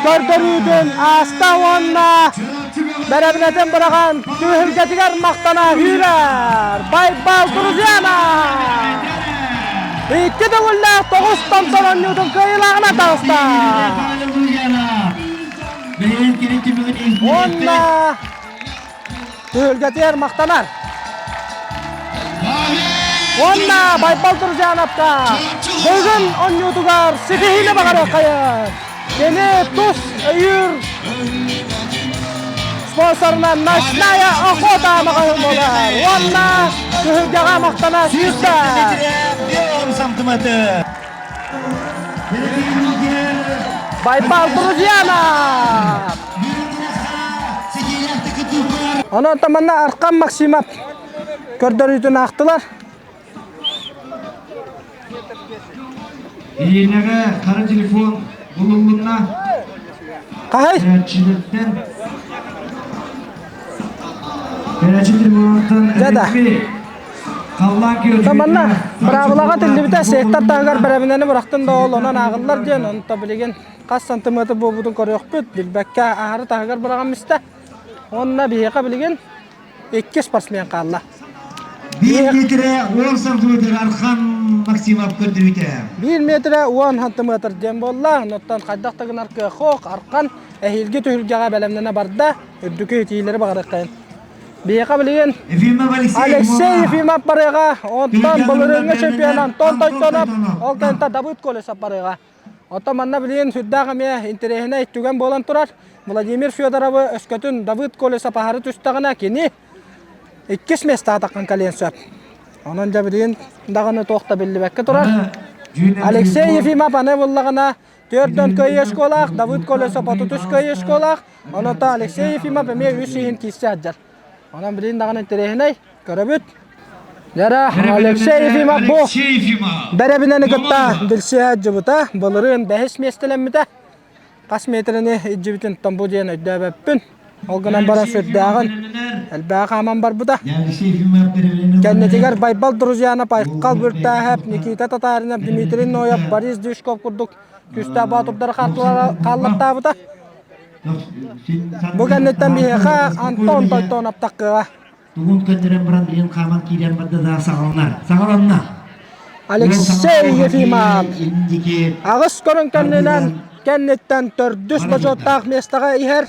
Speaker 2: көрдөрүүтүн ааста уонна бэрэбинэтин быраҕан түһүлгэтигэр махтана үүрэр. Байбал Друзьяна! Икки төгүллээх тоҕус томтон оонньуутун кыайыылааҕынан таҕыста. Уонна түһүлгэтигэр махтанар. Уонна Байбал Туржановка бүгүн оонньуутугар ситиһиини баҕарыаххайын. Кини тус өйүүр спонсорынан Ночная охота маҕаһыын буолар. Уонна түһүлгэҕэ махтана сүүстэ. Байбал Друзьянов! Онон манна Аркан Максимов көрдөрүүтүн аахтылар.
Speaker 7: Ириэнэҕэ хара телефон булуллунна.
Speaker 2: Хаһай?
Speaker 7: Көрөөччүлэртэн Көрөөччү телефонуттан
Speaker 2: Дьэ Манна быраабылаҕа тиллибитэ сектор таһыгар бэрэбинэни бырахтын да ол онон ааҕыллар диэн онто билигин хас сантиметр буолбутун көрүөхпүт билбэккэ аһары таһыгар быраҕан истэ. Уонна биһиэхэ билигин икки спортсмен хаалла.
Speaker 4: Биир метрэ 10 сантиметр Архан Максимов көрдөрүүтэ.
Speaker 2: Биир метрэ 10 сантиметр диэн буолла. Онуттан хайдах да гынар кыах Архан эһиилги түһүлгэҕэ бэлэмнэнэ барда. Үрдүкү итиилэри баҕарыаххайын. Биһиэхэ билигин Алексей Ефимов барыаҕа, онтон былырыыҥҥы чемпион Антон Тойтонов, ол кэнтэ Давыд Колесов барыаҕа. Оттон манна билигин сүрдээх эмиэ интэриэһинэй түгэн буолан турар. Владимир Федоровы өскөтүн Давыд Колесов аһары түстэҕинэ, кини иккис миэстэҕэ таххан кэлиэн сөп. Онон дьэ билигин даҕаны туох да биллибэккэ турар. Алексей Ефимов аны буллаҕына Төрдөн кыайыы школаах, Давыд Колесов 33 кыайыы школаах, оното Алексей Ефимов эмиэ үс иһин киирсэ сылдьар. Онон билигин даҕаны интэриэһинэй, көрөбүт. Дьара Алексей Ефимов бу бэрэбинэни кытта билсиһэ сылдьыбыта, былырыын бэһис миэстэлэммитэ. Хас метрини илдьибитин бу диэн өйдөөбөппүн. Ол гынан баран сүрдээҕин элбэҕи хааман барбыта. Кэннитигэр Байбал Друзьянов, Айхал Бүртээһэп, Никита Татаринов, Дмитрий Ноев, Борис Дюшков курдук күүстээх боотурдары хааллартаабыта. Бу кэнниттэн биһиэхэ Антон Тойтонов таххыаҕа.
Speaker 4: Тугун көннөрөн баран билин хааман киирэн барда да саҕаланар. Саҕаланна.
Speaker 2: Алексей Ефимов аҕыс көрүҥ кэннинэн кэнниттэн төрдүс бочуоттаах миэстэҕэ иһэр.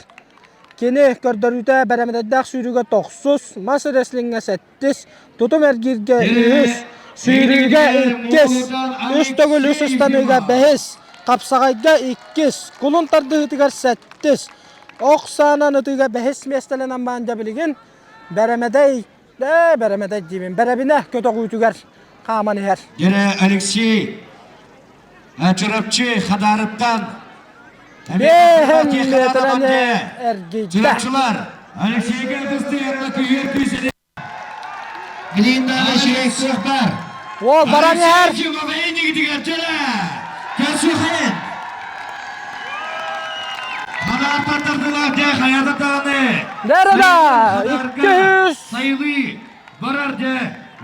Speaker 2: Кини көрдөрүүтэ бэрэмэдэйдээх сүүрүүгэ тохсус, мас рестлиҥҥэ сэттис, тутум эргииргэ үһүс, сүүрүүгэ иккис, үс төгүл үс ыстаныыга бэһис, хапсаҕайга иккис, кулун тардыһыытыгар сэттис, ох саанан ытыыга бэһис миэстэлэнэн баан дьэ билигин бэрэмэдэй ээ бэрэмэдэй диибин бэрэбинэ көтөҕүүтүгэр хааман иһэр.
Speaker 7: Дьэрэ Алексей. Чурапчы Хадаарыттан
Speaker 2: Бэһэн метраны эргийдэ.
Speaker 7: Чурапчылар Алексейга ытыстыйарга күйүөр күүс
Speaker 4: Билин даҕаны үчүгэй кыах баар.
Speaker 2: Уол баран иһэр. Дэрэ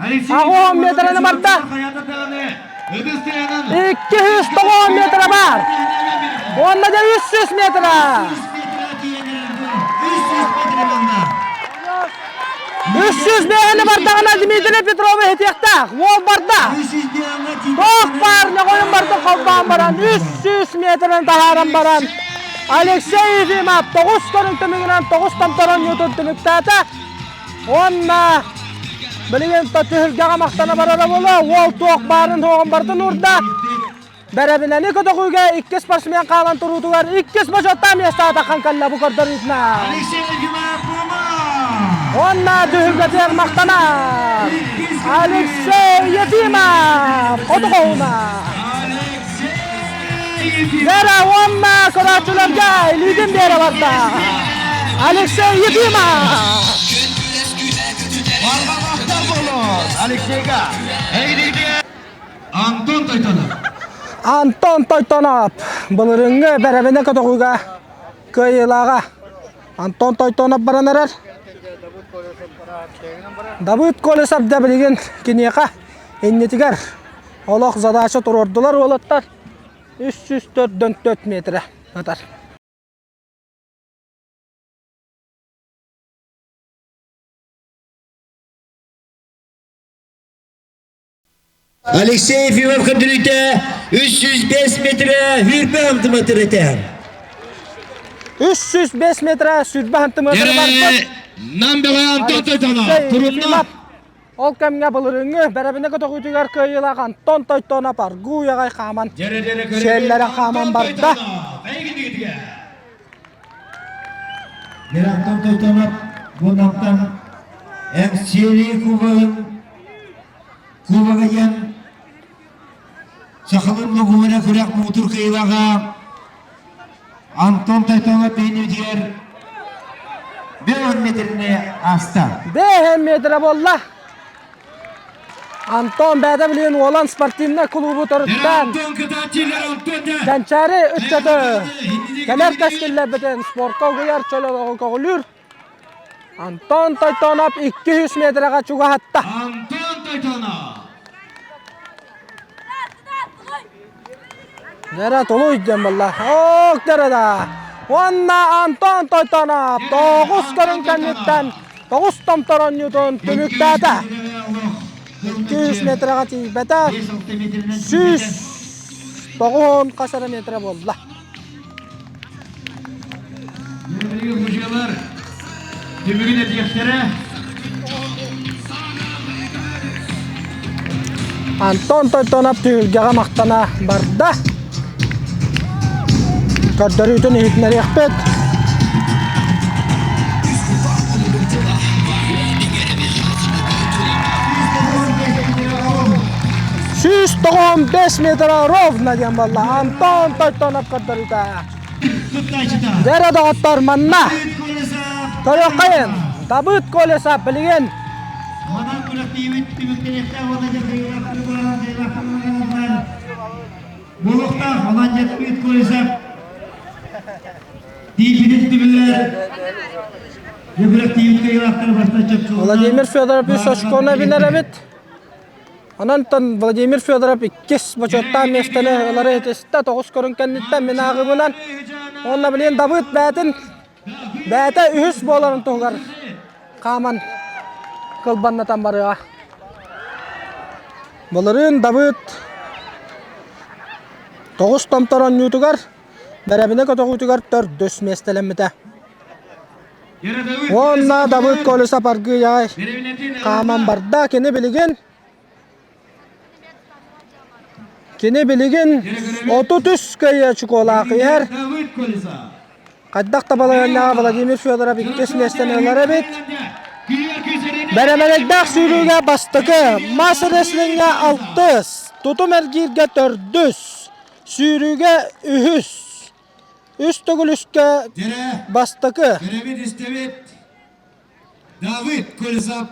Speaker 2: 200 Аҕыһын метраны барда. 209 метра бар. Уонна да 300 метра. 300 бэһини бардаҕына Дмитрий Петрович этиэхтээх. Уол барда. Туох баар ньоҕойун барда холбоон баран 300 метрын таһааран баран Алексей Ефимов тоҕус көрүҥ түмүгүнэн тоҕус томторон ньуутун түмүктээтэ. Уонна билигин түһүлгэҕэ махтана барара буолуо. Уол туох баарын суоҕун барытын уурда. Бэрэбинэни көтөҕүүгэ икки спортсмен хаалан туруутугар иккис бочуоттаах миэстэҕэ таххан кэллэ бу көрдөрүүтүнэн. Уонна түһүлгэтигэр махтанар Алексей Ефимов хоту-хоһуна. Вера уонна көрөөччүлэргэ илиитин биэрэ барда. Алексей Ефимов!
Speaker 7: Алексейга! Антон Тойтонов.
Speaker 2: Антон Тойтонов былырыҥҥы бэрэбинэ көтөҕүүгэ кыайыылааҕа. Антон Тойтонов баран эрэр. Давыд Колесов да билигин киниэхэ иннитигэр олох задача туруордулар уолаттар. 304 метрэ ытар.
Speaker 4: Алексей Ефимов көрдөрүүтэ 305 метрэ сүүрбэ сантиметр этэ.
Speaker 2: 305 метрэ сүүрбэ сантиметр барбыт.
Speaker 7: Нам бөҕө Антон Тойтонов турунна.
Speaker 2: Ол кэмҥэ былырыыҥҥы бэрэбинэ көтөҕүүтүгэр кыайыылаах Антон Тойтонов аргыый аҕай хааман сиэллэрэ хааман барда.
Speaker 4: Антон Тойтонов бу Намтан Эҥсиэли кубогын Кубога диэн сахалыы логуора күрэх муҥутуур кыайыылааҕа Антон Тойтонов биһиниитигэр 5 метрини ааста.
Speaker 2: 5 метрэ буолла. Антон бэйэтэ билигин Уолан спортивнай кулуубу төрүттээн Кэнчээри ыччаты кэлэр кэскиллэрбитин спортка угуйар чөл олоҕу көҕүлүүр Антон Тойтонов 200 метрэҕэ чугаһатта.
Speaker 7: Антон Тойтонов!
Speaker 2: Дэрэ тулуй диэн буолла. Ок дэрэ да. Уонна Антон Тойтонов тоҕус көрүҥ кэнниттэн тоҕус томтор оонньуутун түмүктээтэ. 200 метрэҕэ тиийбэтэ. 190 хас эрэ метрэ буолла.
Speaker 7: Мужьялар түмүгүн этиэхтэрэ.
Speaker 2: Антон Тойтонов түһүлгэҕэ махтана барда. Көрдөрүүтүн иһитиннэриэхпит. 195 метр ровно диэн буолла. Антон Тойтонов көрдөрүүтэ. Дьэрэ доҕоттор манна көрүөххэйин Давыд Колесов билигин
Speaker 4: Манан күрэхтэһиибит түмүктэниэхтээх уонна буолуохтаах. Онон Давыд Колесов тиийбитин түмүгэр
Speaker 2: Владимир Федоров үс очкону эбинэр эбит. Онон Владимир Федоров иккис бочуоттаах миэстэни ылары итистэ тоҕус көрүҥ кэнниттэн мин ааҕыыбынан уонна билигин Давыд бэйэтин бэйэтэ үһүс буоларын туһугар хааман кылбаннатан барыаҕа. Былырыын Давыд тоҕус томтор оонньуутугар бэрэбинэ көтөҕүүтүгэр төрдүс миэстэлэммитэ. Уонна Давыд Колесов аргыый аҕай хааман барда. Кини билигин Кини билигин 33 кыайыы очукуолаах иһэр. Хайдах да балаһыанньаҕа Владимир Федоров иккис миэстэни ылар эбит. Бэрэмэдэйдээх сүүрүүгэ бастакы, мас рестлиҥҥэ алтыс, тутум эргииргэ төрдүс. Сүүрүүгэ үһүс. Үс төгүл үскэ бастакы.
Speaker 7: Давыд Колесов.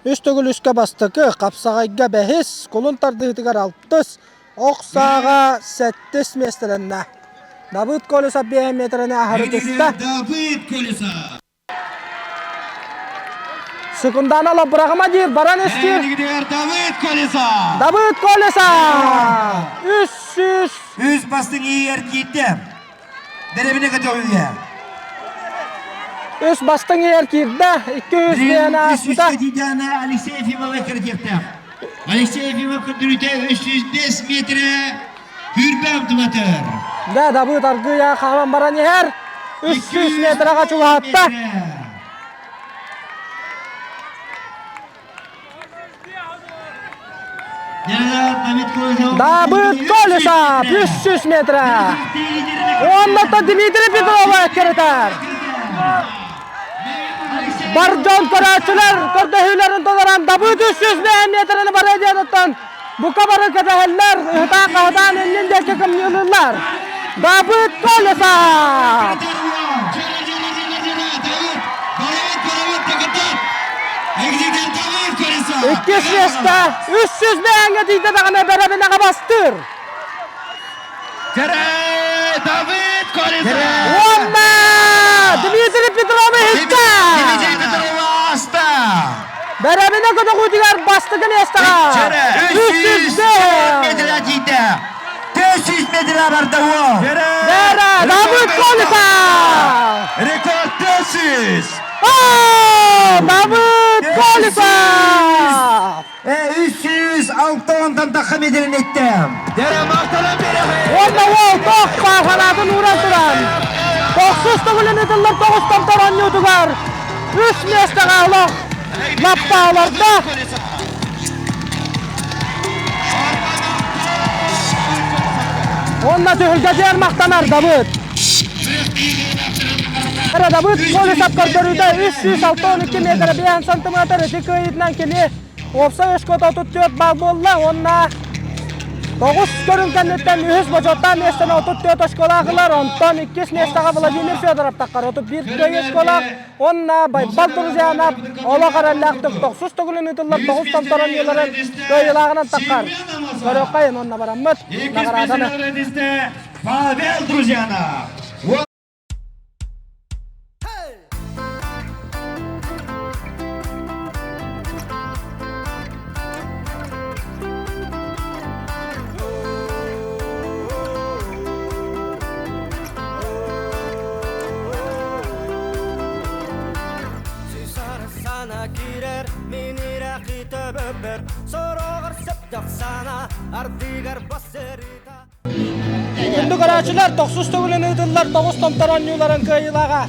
Speaker 2: Үс төгүл үскэ бастакы, хапсаҕайга бэһис, кулун тардыһыытыгар алтыс, ох сааҕа сэттис миэстэлэннэ. Давыд Колесов биэһэ миэтэрэни аһары түстэ.
Speaker 7: Давыд Колесов.
Speaker 2: Секундана лабырагыма диир, баран истиир.
Speaker 7: Давыд Колесов.
Speaker 2: Давыд Колесов! 300.
Speaker 4: Үс бастыҥ иһигэр киирдэ. Дэрэбинэ көтөҕүүгэ.
Speaker 2: Үс бастыҥ иһэр киирдэ. 200 диэн ааспыта.
Speaker 4: Алексей Ефимовы кырдьыктаах. Алексей Ефимов көрдөрүүтэ 305 метрэ хүрбэ автоматор.
Speaker 2: Да, Давыд аргыйа хааман баран иһэр. 300 метрэҕэ чугаһатта. Давыд Колесов 300 метра. Оннуттан Дмитрий Петрова киритэр. Бар дьон көрөөччүлэр көрдөһүүлэрин толорон Давыд 300 метраны барыа диэн бука бары кэтэһэллэр, ыһытаан-хаһытаан иннин диэки кымньыылыыллар. Давыд Колесов! Иккис миэстэ 300 бэйэҥҥэ тиийдэ даҕаны бэрэбинэҕэ бастыыр.
Speaker 7: Давид Колесов!
Speaker 2: Уонна Дмитрий Петров иһиттэ!
Speaker 7: Дмитрий Петров ааста!
Speaker 2: Бэрэбинэ көтөҕүүтүгэр бастакы миэстэҕэ
Speaker 4: 300 метрэ тиийдэ! 400 метрэ барда уол!
Speaker 2: Бэрэ Давыд Колесов!
Speaker 7: Рекорд 400!
Speaker 2: Давыд Колесов!
Speaker 4: 306 тахха метрин еттем.
Speaker 2: Уонна уол тох паафанаатын ууран туран тохсус төгүлүн ытыллар тоҕус томтор оонньуутугар үс миэстэҕэ олох лаппааларда. Уонна түһүлгэтигэр махтанар Давыд. Эрэ Давыд Колесов көрдөрүүтэ 362 метр 5 сантиметр ити кыайыытынан кини Уопсай өскөтө 34 балл буолла уонна тоҕус көрүҥ кэнниттэн үһүс бочуоттаах миэстэни 34 очколаах ылар, онтон иккис миэстэҕэ Владимир Федоров таххар 31 кыайыы очколаах уонна Байбал Друзьянов олох эрэллээхтик тохсус төгүлүн ыытыллар тоҕус томторон ыыларын кыайыылааҕынан таххар. Көрүөххэйин уонна бараммыт наҕарааданы.
Speaker 7: Павел Друзьянов.
Speaker 3: Сана киирэр мин ирэхи төбөбөр сороҕор сөптөх сана ардыгар бассырыта
Speaker 2: Күндү көрөөччүлэр, тохсус төгүлүн ыытыллар тоҕус томтор оонньууларын кыайыылааҕа.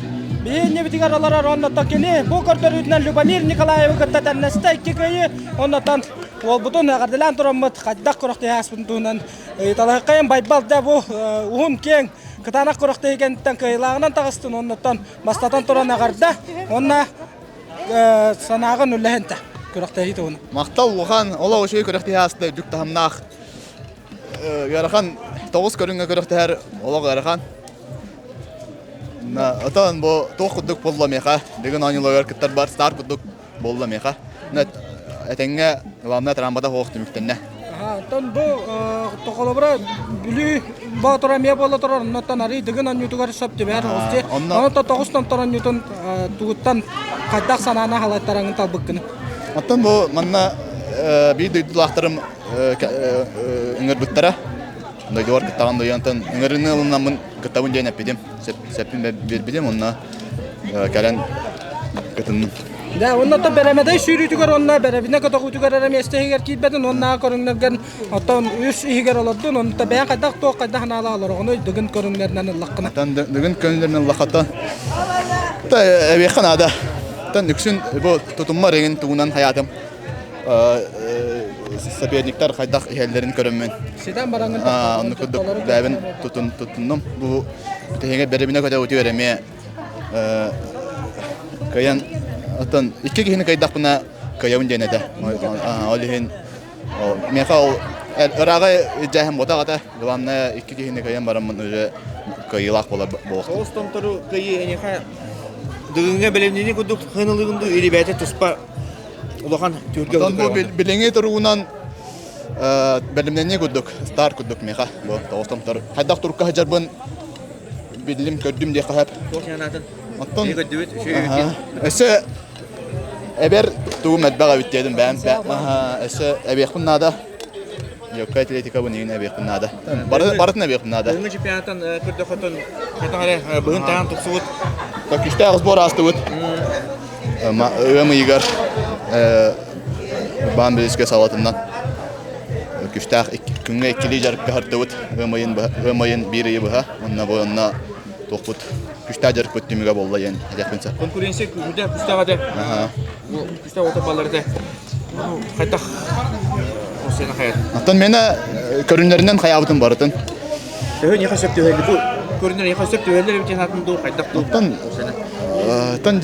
Speaker 2: Биһи иннибитигэр олорор оннуттан кини бу көрдөрүүтүнэн Любомир Николаевы кытта тэннэстэ икки кыайыы. Оннуттан уолбутун эҕэрдэлээн тураммыт хайдах күрэхтэһии ааспытын туһунан ыйыталаһыаххайын Байбал да бу уһун киэҥ кытаанах күрэхтэһии кэнниттэн кыайыылааҕынан таҕыстын оннуттан бастатан туран эҕэрдэ уонна санааҕын үллэһинтэ күрэхтэһии туһунан.
Speaker 1: Махтал улахан олох үчүгэй күрэхтэһии ааста үрдүк таһымнаах ыарахан тоҕус көрүҥҥэ күрэхтэһэр олох ыарахан. Отон бу туох курдук буолла миэхэ бүгүн оонньууларыгар кыттарбар стар курдук буолла миэхэ. Этэҥҥэ главное трамбата суох түмүктэннэ.
Speaker 2: Оттон бу холобура Бүлүү Боотура эмиэ буола турар, оннуттан арый Дыгын оонньуутугар сөп түбэһэр оҕус. Онон тоҕус томтор оонньуутун тугуттан хайдах санаана халайтараҥын талбыккыны?
Speaker 1: Оттон бу манна биир дойдулаахтарым ыҥырбыттара. Дойдубар кыттаҕын дойонтон ыҥырыыны ылынаммын кыттабын диэн эппитим. Сэппин биэрбитим, онно кэлэн кытынным.
Speaker 2: Да, онно то бэрэмэдэй сүүрүүтүгэр уонна бэрэбинэ көтөҕүүтүгэр эрэ миэстэ иһигэр киирбэтин уонна көрүҥнэргэр оттон үс иһигэр олордун, онно бэйэҥ хайдах туох хайдах анаала олороҕунуй дыгын көрүҥнэринэн ыллаххына.
Speaker 1: Оттон дыгын көрүҥнэринэн ыллаххата та эбиэххэ наада. Оттон үксүн бу тутуммар эҥин тугунан хайаатым соперниктар хайдах иһэллэрин көрөммүн.
Speaker 2: Ситэн бараҥын
Speaker 1: онну курдук бэйэбин тутун туттуннум. Бу бүтэһигэ бэрэбинэ көтөҕүтүгэр эмиэ кыайан оттон икки киһини кыайдахпына кыайабын диэн этэ. Ол иһин миэхэ ол Ырааҕы дьээһин буотах этэ. Главное, икки киһини кыайан бараммын уже кыайыылаах буолар буолуохтум.
Speaker 8: Тоҕус томтору кыайыы эйиэхэ Дыгыҥҥа бэлэмнэнии курдук хыналыгын дуу или бэйэтэ туспа улахан түһүлгэ
Speaker 1: Оттон бу билиҥҥи туругунан бэлэмнэнии курдук, старт курдук миэхэ бу тоҕус томтор. Хайдах турукка сылдьарбын биллим, көрдүм диэххэ сөп.
Speaker 8: Туох санаатын?
Speaker 1: Оттон
Speaker 8: көрдүбүт,
Speaker 1: өссө эбэр тугум элбэх эбит диэтим бэйэм өссө эбиэхпин наада. Легкая атлетикабын игин эбиэхпин наада. Барытын эбиэхпин наада.
Speaker 8: Бүгүҥҥү чемпионаттан көрдөхөтөн хатан эрэ быһын таһан тупсубут.
Speaker 1: Күстээх сбор аастыбыт. Ыам ыйыгар Баан Билискэ салатынан күстээх күҥҥэ иккилии дьарыкка хартыбыт. Ыам ыйын биир ыйы быһа. Онно бу онно туохпут күстээх дьарыкпыт түмүгэ буолла диэн этиэхпин сөп.
Speaker 8: Конкуренция күүһүрдэ күстээх этэ. Күстээх ото баллар этэ. Хайдах сена хайат.
Speaker 1: Оттон мені көрүннэринэн хайаабытым барытын.
Speaker 8: Төһө ньиэхэ сөп түһэллэр бу көрүннэр ньиэхэ сөп түһэллэр эбит атын дуу хайдах дуу.
Speaker 1: Оттон оттон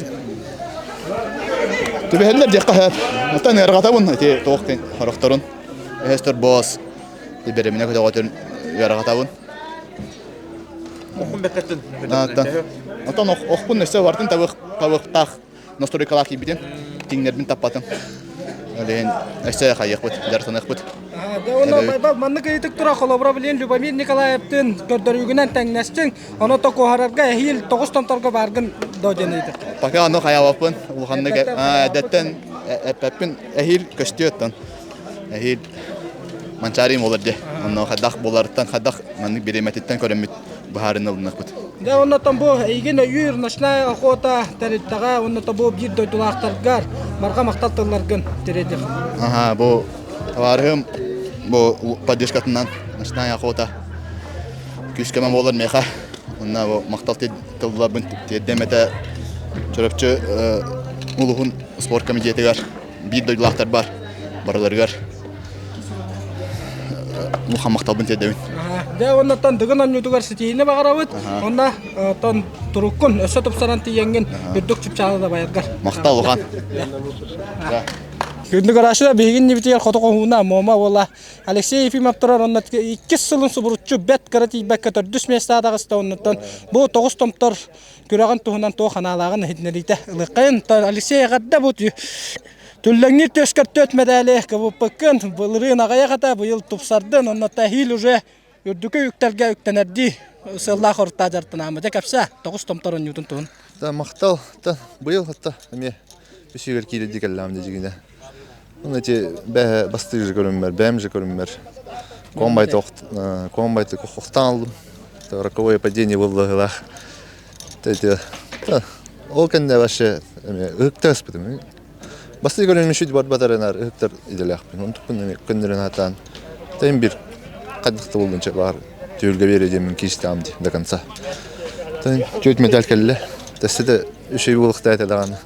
Speaker 1: түбэһэллэр диэххэ сөп. Оттон ыарҕатабын ити туох хорохторун. Өһөстөр босс бэриминэ көтөҕөтүн ыарҕатабын.
Speaker 8: Охун бэккеттин.
Speaker 1: Оттон охпун өссө бартын табыктаах настройкалаах киирбитим, тиҥнэрбин таппатым. Ол иһин өссө хайыахпыт, дьарыктаныахпыт.
Speaker 2: Онно маннык ыйытык тура холобура билин Любомир Николаевтыын көрдөрүүгүнэн тэҥнэстиҥ. Ону то куоһарарга эһиил тоҕус томторго бааргын доо диэн ыйытык.
Speaker 1: Пока ону хайаабаппын. Улаханнык эдэттэн эппэппин эһиил көстүө оттон. Эһиил Манчаарыйым буолар дии. Онно хайдах буоларыттан хайдах маннык бириэмэтиттэн көрөммүт быһаарыны ылыныахпыт.
Speaker 2: Дьэ оннотон бу эйигин өйүүр ночная охота тэрилтэҕэ уонна бу биир дойдулаахтаргар барҕа махтал тылларгын тириэрдиэх.
Speaker 1: Аха, бу табаарыһым бу поддержкатынан ночная охота күүс-көмө буолар миэхэ. Онно бу махтал тылларбын тиэрдэм этэ Чурапчы улуһун спорт комитетыгар биир дойдулаахтарбар барыларыгар улахан махталбын тиэрдэбин.
Speaker 2: Дьэ уоннаттан Дыгын оонньуутугар ситиһиини баҕарабыт. Онно оттон туруккун өссө тупсаран тиийэҥҥин үрдүк чыпчаалы дабайаргар.
Speaker 1: Махтал улахан.
Speaker 2: Күндү көрөөччүлэр биһигин нибитигэр хоту хоһууна Муома уола Алексей Ефимов турар онно иккис сылын субуруччу бэт кыра тиийбэккэ төрдүс миэстэҕэ таҕыста оннуттан бу тоҕус томтор күрэҕин туһунан туох анаалааҕын иһитиннэриитэ ылыаххайын. Алексей эҕэрдэ бу түллэҥниир түөскэр түөрт мэдээли кыбыппыккын былырыын аҕыйах этэ быйыл тупсардын онно тэһиил уже үрдүкү үктэлгэ үктэнэрдии сыаллаах оруттаа дьарыктанааммыта кэпсээ тоҕус томтор оонньуутун туһун.
Speaker 9: Та махтал та быйыл хатта эмиэ үсүгэр киирэрдии кэллэҕим дьигинэ. Оны эти бэһэ бастыыр же көрүммэр, бэйэм же көрүммэр. Комбайты комбайты охтан алдым. Роковое падение было Эти ол кэннэ вообще эме ыһыктар ыспытым. Бастыы көрүҥ үшүт барбатарынар ыһыктар идэлээхпин. Онтукпун эме көннөрөн атаан. Тайым бир хайдах да болдунча баар түһүлгэ биэрэ диэммин киистээм ди до конца. Тайым түөрт медаль кэллэ. Тэссе да үчүгэй буолуохтаа этэ даҕаны.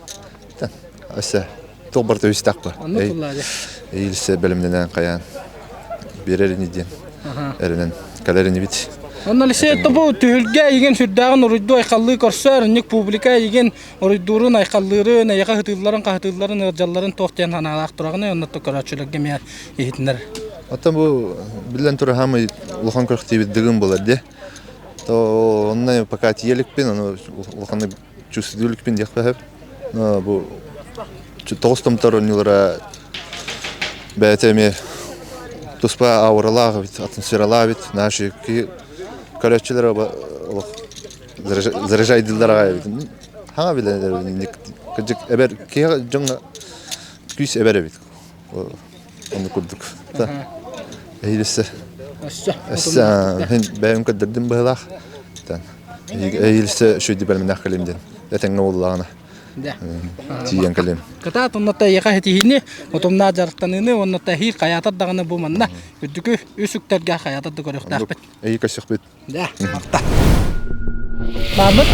Speaker 9: Өссө туох барыта үстээх
Speaker 2: Онно туллаады.
Speaker 9: Эйилсе бэлэмнэнэн хайаан биэрэр ини диэн эрэнэн кэлэр инибит.
Speaker 2: Онно Алексей бу түһүлгэ эйигин сүрдээҕин уруйдуу айхаллыы көрсөр, инник публика эйигин уруйдуурун, айхаллыырын, эйиэхэ ыһытыылларын, хаһытыылларын, ыалдьалларын туох диэн санаалаах тураҕыный, онно көрөөччүлэргэ эмиэ иһитиннэр.
Speaker 9: Оттон бу биллэн турар хаамай улахан күрэхтиибит дыгын буолар дии. То онно пока тиийэ иликпин, ону улаханнык чувствую иликпин диэххэ сөп. Бу тоҕус томтор оонньуулара бэйэтэ эмиэ туспа ауралаах эбит, атмосфералаах эбит. Наши көрөөччүлэр олох заряжайдыыллар аҕай эбит. Хаҥа билэн кырдьык эбэр киһи дьоҥҥо күүс эбэр эбит. Оннук курдук. Эһиилэссе. Өссө бэйэм көрдөрдүм быһыылаах. Эһиилэссе үчүгэй бэлэмнээх кэлиим диэн. Этэҥҥэ буоллаҕына. Тиийэн кэлиим.
Speaker 2: Кытаат онно эйиэхэ ситиһиини, утумнаах дьарыктаныыны уонна эһиил хайаатар даҕаны бу манна үрдүкү үс үктэргэ хайаатар да көрүөхтээхпит.
Speaker 9: Эһиил көрсөхпүт.
Speaker 2: Да, махта. Бааммыт.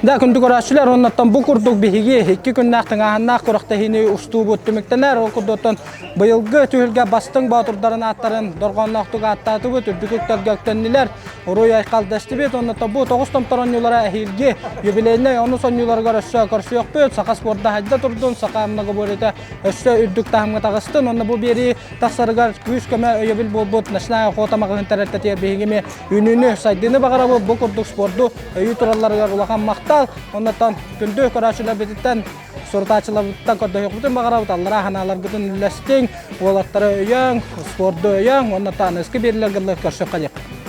Speaker 2: Да, күндү көрөөччүлэр, оннуттан бу курдук биһиги икки күннээх тыҥааһыннаах күрэхтэһиини устуубут түмүктэнэр. Ол курдуктан быйылгы түһүлгэ бастыҥ боотурдарын ааттарын дорҕоонноохтук ааттаатыбыт, үрдүк үктэлгэ үктэннилэр, уруй айхал дэстибит. Оннуттан бу тоҕус томтор оонньуулара эһиилги юбилейнай онус оонньууларыгар өссө көрсүөхпүт. Саха спорда хайда турдун, саха многоборьета өссө үрдүк таһымҥа таҕыстын. Онно бу биэрии тахсарыгар күүс-көмө өйөбүл буолбут Ночная охота маҕаһыын тэрилтэтигэр биһиги эмиэ Үүнүүнү, сайдыыны баҕарабыт, бу курдук спорду өйүү туралларыгар улахан махтал. Оннуттан күндү көрөөччүлэрбититтэн, сурутааччыларбытыттан көрдөһүөхпүтүн баҕарабыт, аллараа санааларгытын үллэстиҥ, уолаттары өйөөҥ, спорду өйөөҥ, уонна таныскы биэрилэргэ көрсөххө диэххэ.